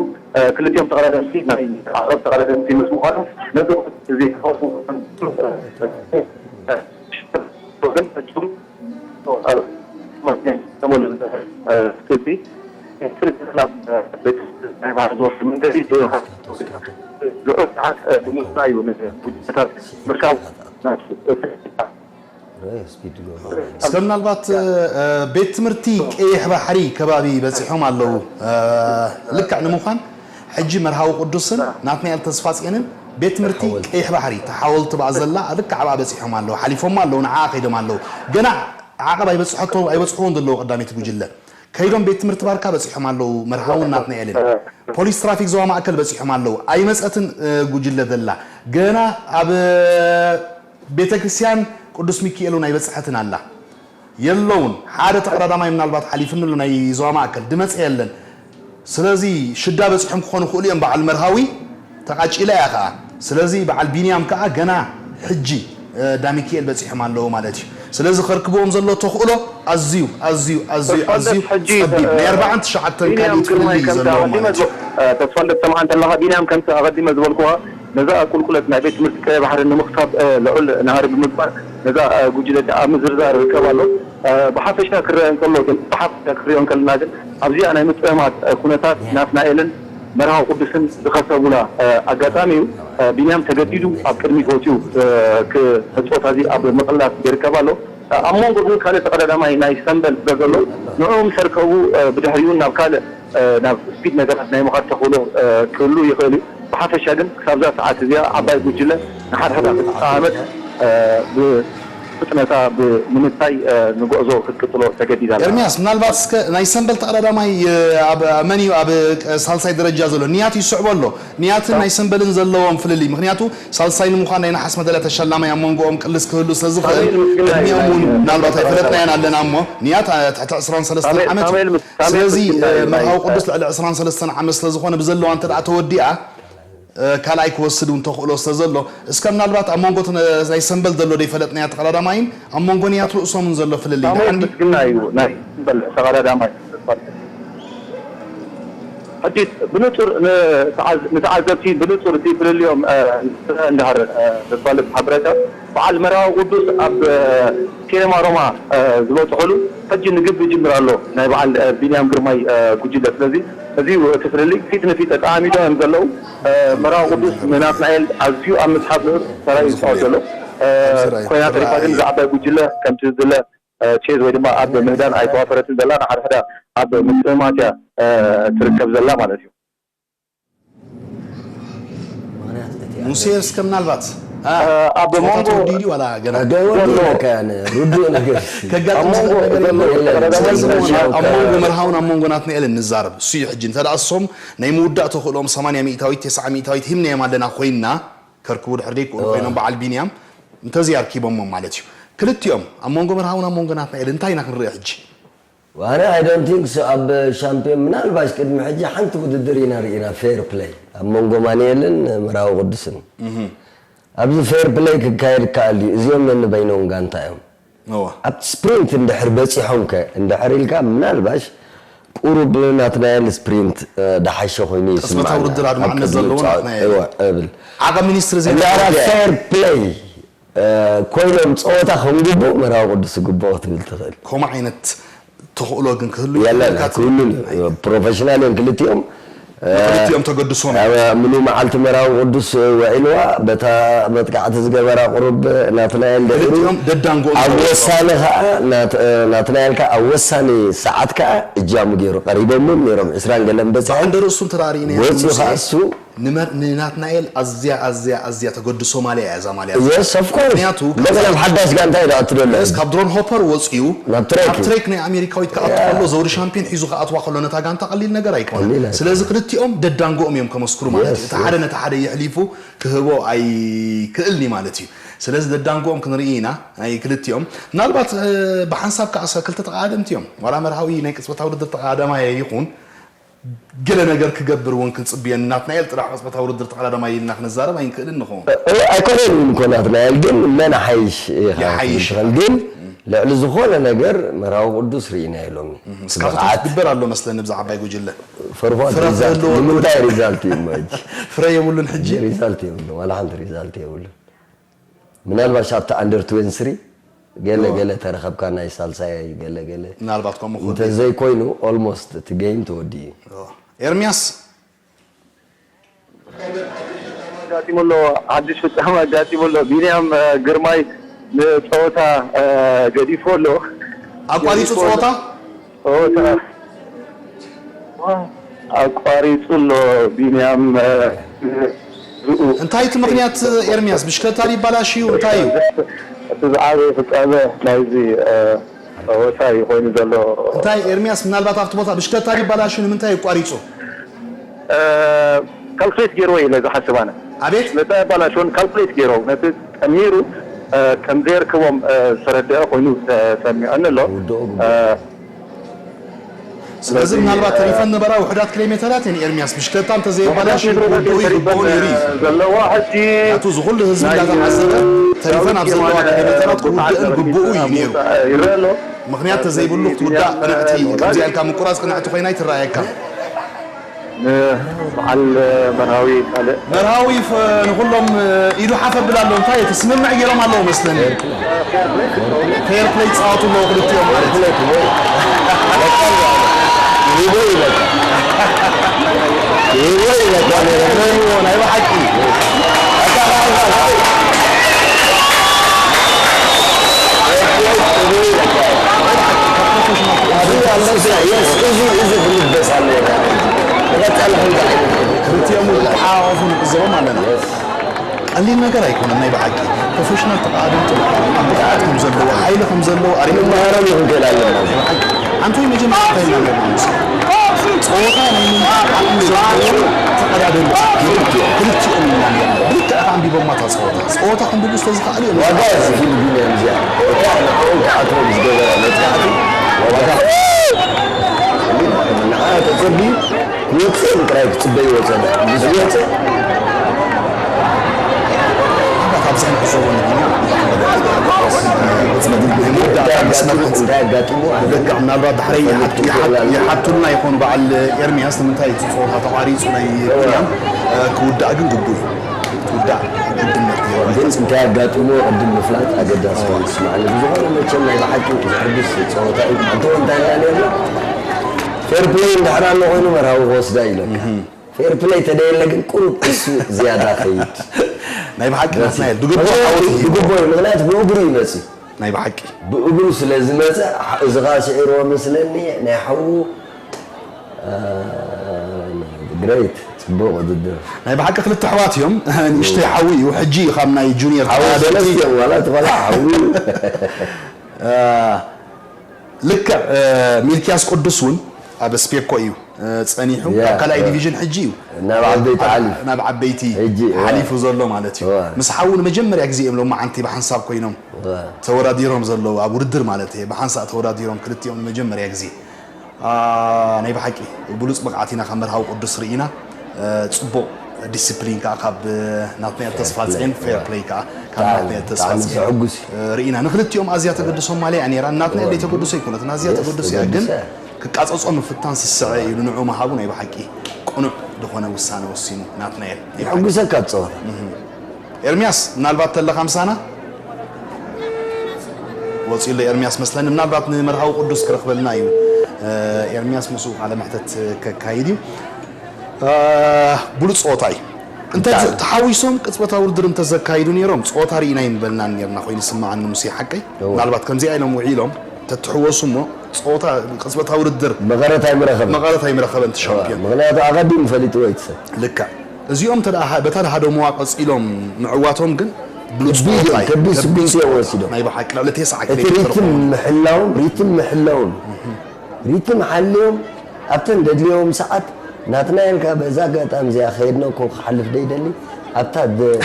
ክልቲኦም ተቐዳደምቲ ናይ ዓቐብ ተቐዳደምቲ ምስ ምዃኖም ነዚ እዚ እስከ ምናልባት ቤት ትምህርቲ ቀይሕ ባሕሪ ከባቢ በፂሖም ኣለዉ ልክዕ ንምዃን ሕጂ መርሃዊ ቅዱስን ናትናኤል ተስፋፅዮንን ቤት ትምህርቲ ቀይሕ ባሕሪ ተሓወልቲ በኣ ዘላ ልክዕ ኣብኣ በፂሖም ኣለዉ ሓሊፎም ኣለዉ ንዓ ከይዶም ኣለዉ ገና ዓቐብ ኣይበፅሐቶ ኣይበፅሕዎን ዘለዉ ቀዳመይቲ ጉጅለ ከይዶም ቤት ትምህርቲ ባርካ በፂሖም ኣለዉ። መርሃውን ናትናኤልን ፖሊስ ትራፊክ ዞባ ማእከል በፂሖም ኣለዉ። ኣይመፀትን ጉጅለ ዘላ ገና ኣብ ቤተ ክርስቲያን ቅዱስ ሚካኤል እውን ኣይበፅሐትን ኣላ። የለውን ሓደ ተቐዳዳማይ ምናልባት ሓሊፍኒ ኣሎ ናይ ዞባ ማእከል ድመፀ የለን። ስለዚ ሽዳ በፂሖም ክኾኑ ክእሉ እዮም በዓል መርሃዊ ተቓጭላ እያ ከዓ። ስለዚ በዓል ቢንያም ከዓ ገና ሕጂ ዳሚኪኤል በፂሖም ኣለዉ ማለት እዩ። ስለዚ ከርክብዎም ዘሎ ተኽእሎ ኣዝዩ ኣዝዩ ኣዝዩ ኣዝዩ ጸቢብ ናይ ኣርባዓን ትሽዓተን ካልኢት ፍልልይ እዩ ዘለዎም ማለት እዩ። ተስፋልደት ሰምዓ እንተለኻ ቢንያም ከምቲ ኣቐዲመ ዝበልኩኻ ነዛ ቁልቁለት ናይ ቤት ትምህርቲ ቀይ ባሕሪ ንምኽታብ ልዑል ናህሪ ብምግባር ነዛ ጉጅለ ኣብ ምዝርዛር ይርከብ ኣሎ። ብሓፈሻ ክረአ እንከሎ ግን ብሓፈሻ ክሪኦ እንከለና ግን ኣብዚኣ ናይ ምጥማት ኩነታት ናትናኤልን መርሃዊ ቅዱስን ዝኸሰቡላ ኣጋጣሚ እዩ። ቢንያም ተገዲዱ ኣብ ቅድሚት ወፂኡ ክመፅወታ እዚ ኣብ ምቕላስ ይርከብ ኣሎ። ኣብ መንጎ ግን ካልእ ተቐዳዳማይ ናይ ሰምበል ስለ ዘሎ ንዕኡ ምስ ኣርከቡ ብድሕሪኡ ናብ ካልእ ናብ ስፒድ ነገራት ናይ ምኻድ ተኽእሎ ክህሉ ይኽእል እዩ። ብሓፈሻ ግን ክሳብዛ ሰዓት እዚኣ ዓባይ ጉጅለ ንሓድሕዳ ክትጠማመት ብፍጥነታ ብምንታይ ንጉዕዞ ክትቅፅሎ ተገዲዳ ኣላ። ኤርሚያስ ምናልባት እስከ ናይ ሰምበል ተቐዳዳማይ ኣብ መን እዩ ኣብ ሳልሳይ ደረጃ ዘሎ ንያት ይስዕቦ ኣሎ። ንያትን ናይ ሰምበልን ዘለዎም ፍልልይ ምኽንያቱ ሳልሳይ ንምዃን ናይ ነሓስ መዳልያ ተሸላማይ ኣብ መንጎኦም ቅልስ ክህሉ ስለዝኽእል ቅድሚኦም እውን ምናልባት ኣይፈለጥናያን ኣለና እሞ ንያት ትሕቲ ዕስራን ሰለስተን ዓመት እዩ። ስለዚ መርሃዊ ቅዱስ ልዕሊ ዕስራን ሰለስተን ዓመት ስለዝኾነ ብዘለዋ እንተ ተወዲኣ ካልኣይ ክወስድ እውን ተኽእሎ ስለዘሎ እስከ ምናልባት ኣብ መንጎ ናይ ሰምበል ዘሎ ዘይፈለጥናያ ተቐዳዳማይን ኣብ መንጎ ንያት ርእሶምን ዘሎ ፍልልይ ሳሙኤል ምስግና እዩ ናይ ሰምበል ተቐዳዳማይ ሕጂ ብንጹር ንተዓዘብቲ ብንጹር እቲ ፍልልዮም እንዳሃር ዘፋልጥ ሓበሬታ በዓል መርሃዊ ቅዱስ ኣብ ኬማ ሮማ ዝበፅሐሉ ሕጂ ንግብ ይጅምር ኣሎ ናይ በዓል ቢንያም ግርማይ ጉጅለ ስለዚ እዚ እቲ ፍልልይ ፊት ንፊት ተጣሚዶ እዮም ዘለዉ መርሃዊ ቅዱስ ንናትናኤል ኣዝዩ ኣብ ምስሓብ ንኡር ተራ ይፃወት ዘሎ ኮይና ተሪፋ ግን ዝዓባይ ጉጅለ ከምቲ ዝድለ ቼዝ ወይ ድማ ኣብ ምህዳን ኣይተዋፈረትን ዘላ ንሓድሕዳ ኣብ ምጥማት እያ ትርከብ ዘላ ማለት እዩ። ሙሴ እስከ ምናልባት ኣብ ሞንጎ ተወዲዲ ዋላ ገና ገወዲ ከን ሩዱ ነገር ከጋጥም ነገር ኣብ ሞንጎ መርሃውን ኣብ ሞንጎ ናትናኤልን ንዛረብ እሱ እዩ ሕጂ እንተ ደኣ እሶም ናይ ምውዳእ ተኽእሎም ሰማንያ ሚእታዊት ተስዓ ሚእታዊት ሂምናዮም ኣለና ኮይንና ከርክቡ ድሕር ደይክእሉ ኮይኖም በዓል ቢንያም እንተዘይ ኣርኪቦሞም ማለት እዩ። ክልቲኦም ኣብ መንጎ መርሃውን ኣብ መንጎ ናትናኤል እንታይ ኢና ክንርኢ ሕጂ? ዋነ I don't think so ኣብ ሻምፒዮን ምናልባሽ ቅድሚ ሕጂ ሓንቲ ውድድር ኢና ርኢና fair play ኣብ መንጎ ማንኤልን መርሃዊ ቅዱስን ኣብዚ fair play ክካየድ ይከኣል ድዩ እዚኦም ነንበይኖም ጋንታ እዮም ኣብቲ sprint እንድሕር በፂሖም ከ እንድሕር ኢልካ ምናልባሽ ቁሩብ ናትናኤል sprint ደሓሸ ኮይኑ ይስማዓኒ ውድድር ኣድማዕነት ዘለዎ ናትናኤል እብል ዓቐብ ሚኒስትሪ ዜና fair play ኮይኖም ፀወታ ከም ግቡእ መርሃዊ ቅዱስ ይግብኦ ክትብል ትኽእል። ከምኡ ዓይነት ተኽእሎ ግን ክህሉ ይኽእል የለን። ኣይክህሉን እዩ። ፕሮፌሽናል እዮም ክልቲኦም። ክልቲኦም ተገድሶም እዮም። ኣብ ምሉእ መዓልቲ መርሃዊ ቅዱስ ውዒልዋ በታ መጥቃዕቲ ዝገበራ ቁሩብ ናትናኤል ደኢሩ ክልቲኦም ደዳንጎኦም ኣብ ተገድሶም። ወሳኒ ከዓ ናት- ናትናኤል ከዓ ኣብ ወሳኒ ሰዓት ከዓ እጃሙ ገይሩ ቀሪቦምም ነይሮም ዕስራን ገለን በፅሐ ብዓንደ ርእሱ እንተ ርኢናዮ ወፂኡ ሙሴ ከዓ እሱ ንመር- ንናትናኤል ኣዝያ ኣዝያ ኣዝያ ተገድሶ ማልያ እያ እዛ ማልያ እዚኣ። Yes of course ምክንያቱ እንደገና ኣብ ሓዳሽ ጋንታ እዩ ዝኣቱ ዘሎ ነስ ካብ ድሮን ሆፐር ወፂኡ ናብ ትሬክ ናብ እዩ። ትሬክ ናይ ኣሜሪካዊት ክኣቱ ከሎ ዘውዲ ሻምፒዮን ሒዙ ክኣትዋ ከሎ ነታ ጋንታ ቀሊል ነገር ኣይኮነን ቀሊል ኣይኮነን። ስለዚ ክልቲኦም ደዳንጎኦም እዮም ከመስክሩ ማለት እዩ Yes, እቲ ሓደ yes. ነቲ ሓደ የሕሊፉ ክህቦ ኣይክእልን እዩ ማለት እዩ ስለዚ ደዳንጎኦም ክንርኢ ኢና ናይ ክልቲኦም ምናልባት እ፣ ብሓንሳብ ከዓ ክልተ ተቃደምቲ እዮም ዋላ መርሃዊ ናይ ቅፅበታዊ ውድድር ተቃዳማይ ይኹን ገለ ነገር ክገብር እውን ክንጽብዮ ንናትናኤል ጥራሕ ቅጽበታዊ ውድድር ተቐዳዳማይ ኢልና ክንዛረብ ኣይንክእልን ንኸውን። ኣይኮነን እውን እኮ ናትናኤል ግን መን ሓይሽ ኢኻ ይሓይሽ ትብል ግን ልዕሊ ዝኾነ ነገር መርሃዊ ቅዱስ ርኢናዮ ሎሚ እቲ እስካቶ ብቕዓት ክትግበር ኣሎ መስለኒ ብዛ ዓባይ ጉጅለ ፈርፋ ፍረ ሪዛልት ክህልዎ ንምንታይ ሪዛልት እዩ እሞ ሕጂ ፍረ የብሉን ሕጂ ሪዛልት የብሉ ዋላ ሓንቲ ሪዛልት የብሉ ምናልባሽ ኣብቲ ኣንደር ትዌንቲ ስሪ ገለ ገለ ተረኸብካ ናይ ሳልሳይ ገለ ገለ ምናልባት ከምኡ ክወዲ እንተዘይኮይኑ ኦልሞስት እቲ ጌም ተወዲኡ እዩ። ኤርሚያስ ኣጋጢሙ ኣሎ ሓድሽ ፍጻመ ኣጋጢሙ ኣሎ ቢንያም ግርማይ ንፀወታ ገዲፎ ኣሎ ኣቋሪፁ ፀወታ ኣቋሪፁ ኣሎ ቢንያም እንታይ እቲ ምኽንያት ኤርሚያስ ብሽክለታ ድዩ ይባላሽ እዩ እንታይ እዩ እቲ ዝዓበየ ፍፃመ ናይዚ ጸወታ እዩ ኮይኑ ዘሎ። እንታይ ኤርሚያስ፣ ምናልባት ኣብቲ ቦታ ብሽክለታ ድዩ ባላሽው፣ ንምንታይ እዩ ኣቋሪጹ? ካልኩሌት ገይርዎ ኢለ ዝሓስብ ኣነ። ኣቤት? ነቲ ኣባላሽውን ካልኩሌት ገይርዎ፣ ነቲ ጠሚሩ ከም ዘየርክቦም ዝተረደአ ኮይኑ ተሰሚዑኒ ኣሎ። ስለዚ ምናልባት ተሪፈን ነበራ ውሕዳት ኪሎ ሜተራት እየን ኤርሚያስ፣ ብሽክለታ እንተዘየባላሽ ግቡኡ እዩ፣ ግቡኡ ነይሩ እዩ። ዘለዋ ሕጂ ናቱ ዝኹሉ ህዝቢ እንዳተዓዘበ ተሪፈን ኣብ ዘለዋ ኪሎ ሜተራት ክውድእን ግቡኡ እዩ ነይሩ። ይረአ ኣሎ። ምኽንያት ተዘይብሉ ክትውዳእ ቅንዕቲ፣ ከምዚኣ ኢልካ ምቁራጽ ቅንዕቲ ኮይና ኣይትረኣየካ። ንበዓል መርሃዊ ካልእ። መርሃዊ ፍ-፣ ንኹሎም ኢዱ ሓፍ ኣብል ኣሎ። እንታይ እቲ ስምምዕ ገይሮም ኣለዉ መስለኒ። ፌር ፕሌይ ይጻወቱ ኣለዉ ክልቲኦም ማለት እዩ። ይህቦ ይበቃ። ይህቦ ይበቃ። ናይ ብሓቂ። እዚ፣ እዚ ክልበስ ኣለዎ። ንቐጻሊ ከምዚ ዓይነት ክልቲኦም እውን ክተሓቋቖፉ ንዕዘቦም ኣለና። ቀሊል ነገር ኣይኮነን ናይ ብሓቂ። ፕሮፌሽናል ተቐዳደምቲ እዮም። ኣብ ብቕዓት ከም ዘለዎ፣ ሓይሊ ከም ዘለዎ ኣርእዮም። ክንመሃሮም ንኽንክእል ኣለና። ናይ ብሓቂ። ኣንቶይ መጀመርያ እንታይ ኢልና ነርና ንሱ? ጸወታ ናይ ምምሃር ዓቕሚ ዘለዎም ተቐዳደምቲ ክልቲኦም፣ ክልቲኦም ኢልና ነርና። ብልክዕ ከኣ ኣንቢቦማ እታ ጸወታ። ጸወታ ከንብቡ ስለ ዝኸኣሉ እዮም። ዋጋ እያ እዚ ፊልም እዚኣ። እታ ንዕኦም ክኣትዎም ዝገበረ መጥቃዕቲ ዋጋ ንዓ ተጸቢ ክወጽእ ጥራይ ክጽበይዎ ጸኒሑ። ምስ ወጸ ምናልባት ኣብዚ ክንዕዘቦ ንግኛ እንታይ ኣጋጢሙ? እንታይ ኣጋጢሙ? ልክዕ፣ ምናልባት ዳሕረይ ይሓት-፣ ይሓት-፣ ይሓቱልና ይኾኑ በዓል ኤርሚያስ፣ ንምንታይ እቲ ጸወታ ተቋሪጹ ናይ ቢንያም፣ እ፣ ክውዳእ ግን ግቡእ እዩ። ክውዳእ ግድነት እዩ። ግን እንታይ ኣጋጢሙ ቅድም ምፍላጥ ኣገዳሲ እዩ። ስማዕኒ፣ ብዝኾነ መቸም ናይ ብሓቂ ዘሕጉስ ጸወታ እዩ። ሓንቲ እንታይ ኢልና ነርና? ፌር ፕሌይ እንድሕር ኣሎ ኮይኑ መርሃዊ ክወስዳ ኢለካ። ፌር ፕለይ ተደየለ ግን ቁሩብ እሱ ዝያዳ ኸይድ። ናይ ብሓቂ ናትናኤል፣ ብግቡእ ዓወት እዩ። ብግቡእ እዩ፣ ምኽንያቱ ብእግሩ እዩ መፂኡ። ናይ ብሓቂ። ብእግሩ ስለ ዝመፀ፣ ሕ-፣ እዚ ኸዓ ስዒርዎ መስለኒ፣ ናይ ሓዉ፣ አ፣ ግሬት፣ ፅቡቕ ውድድር። ናይ ብሓቂ ክልተ ኣሕዋት እዮም። ንእሽተይ ሓዉ እዩ፣ ሕጂ እዩ ካብ ናይ ጁኒየር ሓዉ ተቐዳደምቲ። ሰለስተ እዮም፣ ዋላ እቲ ቆልዓ ሓዉ እዩ። አ፣ ልክዕ፣ እ፣ ሚልክያስ ቅዱስ እውን ኣብ ስፔኮ እዩ፣ እ፣ ጸኒሑ። ያ፣ ካብ ካልኣይ እ፣ ዲቪዥን ሕጂ እዩ ናብ ዓበይቲ ኣብ፣ ሓሊፉ። ናብ ዓበይቲ ሕጂ፣ እ፣ ሓሊፉ ዘሎ ማለት እዩ። እ። ምስ ሓዉ ንመጀመርያ ግዜ እዮም ሎማዓንቲ ብሓንሳብ ኮይኖም እ። ተወዳዲሮም ዘለዉ፣ ኣብ ውድድር ማለት እየ፣ ብሓንሳእ ተወዳዲሮም ክልቲኦም ንመጀመርያ ግዜ። አ፣ ናይ ብሓቂ ብሉጽ ብቕዓት ኢና ካብ መርሃዊ ቅዱስ ርኢና። እ፣ ጽቡቕ ዲስፕሊን ከኣ ካብ ናትናኤል ተስፋጽዮን፣ ፌር ፕሌይ ከኣ ካብ ብጣዕሚ፣ ናትናኤል ብጣዕሚ ተስፋጽዮን፣ ዘሐጉስ እዩ። እ፣ ርኢና። ንክልቲኦም ኣዝያ ተገድሶም ማልያ እያ ነይራ። ናትናኤል ዘይተገድሶ ኣይኮነትን፣ ኣዝያ የስ፣ ተገድሶ እያ። ግን ተገድሶ እያ። ክቃጸጾ ምፍታን ስስዐ እዩ፣ ንንዑ ምሃቡ ናይ ብሓቂ ቅኑዕ ዝኾነ ውሳነ ወሲኑ ናትናኤል። የሐጉሰካ እቲ ጸወታ። እህ። ኤርሚያስ፣ ምናልባት ተለኻ ምሳና? ወጺኡ ኣሎ ኤርሚያስ መስለኒ። ምናልባት ንመርሃዊ ቅዱስ ክረኽበልና እዩ። እ፣ ኤርሚያስ ምስኡ ቃለ መሕተት ከካይድ እዩ። እ፣ ብሉጽ ጸወታ እዩ። እንተ ብጣዕሚ። ተሓዊሶም ቅጽበታዊ ውድድር እንተ ዘካይዱ ነይሮም፣ ጸወታ ርኢና ኣይምበልናን ነይርና ኮይኑ ይስምዓኒ ሙሴ፣ ሓቀይ? እወ። ምናልባት ከምዚኣ ኢሎም ውዒሎም ተትሕወሱ እሞ፣ ጸወታ ቅጽበታዊ ውድድር መቐረት ኣይምረኸበን። መቐረት ኣይምረኸበን እቲ ሻምፒዮን። ምኽንያቱ ኣቐዲሙ ፈሊጥዎ እዩ እቲ ሰብ። ልክዕ። እዚኦም እንተ ደኣ በታ ደሃደምዋ ቀጺሎም ምዕዋቶም ግን ብሉጽ ከቢድ እዩ፣ ጸወታ እዩ። ከቢድ ከቢድ ስጉምቲ እዮም ጸወታ። ወሲዶም። ናይ ብሓቂ ልዕሊ ተስዓ እቲ ኪሎ ሜትር ሪትም ክኸውን። ምሕላዎም፣ ሪትም ምሕላዎም፣ ሪትም ሓልዮም ኣብተን ደድልዮም ሰዓት ናትናኤል ከኣ በዛ ኣጋጣሚ እዚኣ ከየድነቅኩ ክሓልፍ ደይደሊ ኣብታ ደ-፣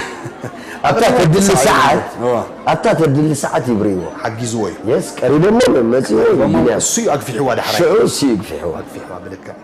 ኣብታ ተድሊ ሰዓት፣ እዋ። ኣብታ ተድሊ ሰዓት ይብርይዎ። ሓጊዝዎ እዩ። የስ፣ ቀሪቦሞ እዮም መጺዎ እዩ ቀሪቦሞ፣ ቢንያም። እሱ እዩ ኣግፊሕዋ ዳሕራይ። ሽዑ እሱ እዩ ኣግፊሕዋ። ኣግፊሕዋ ብልክዕ።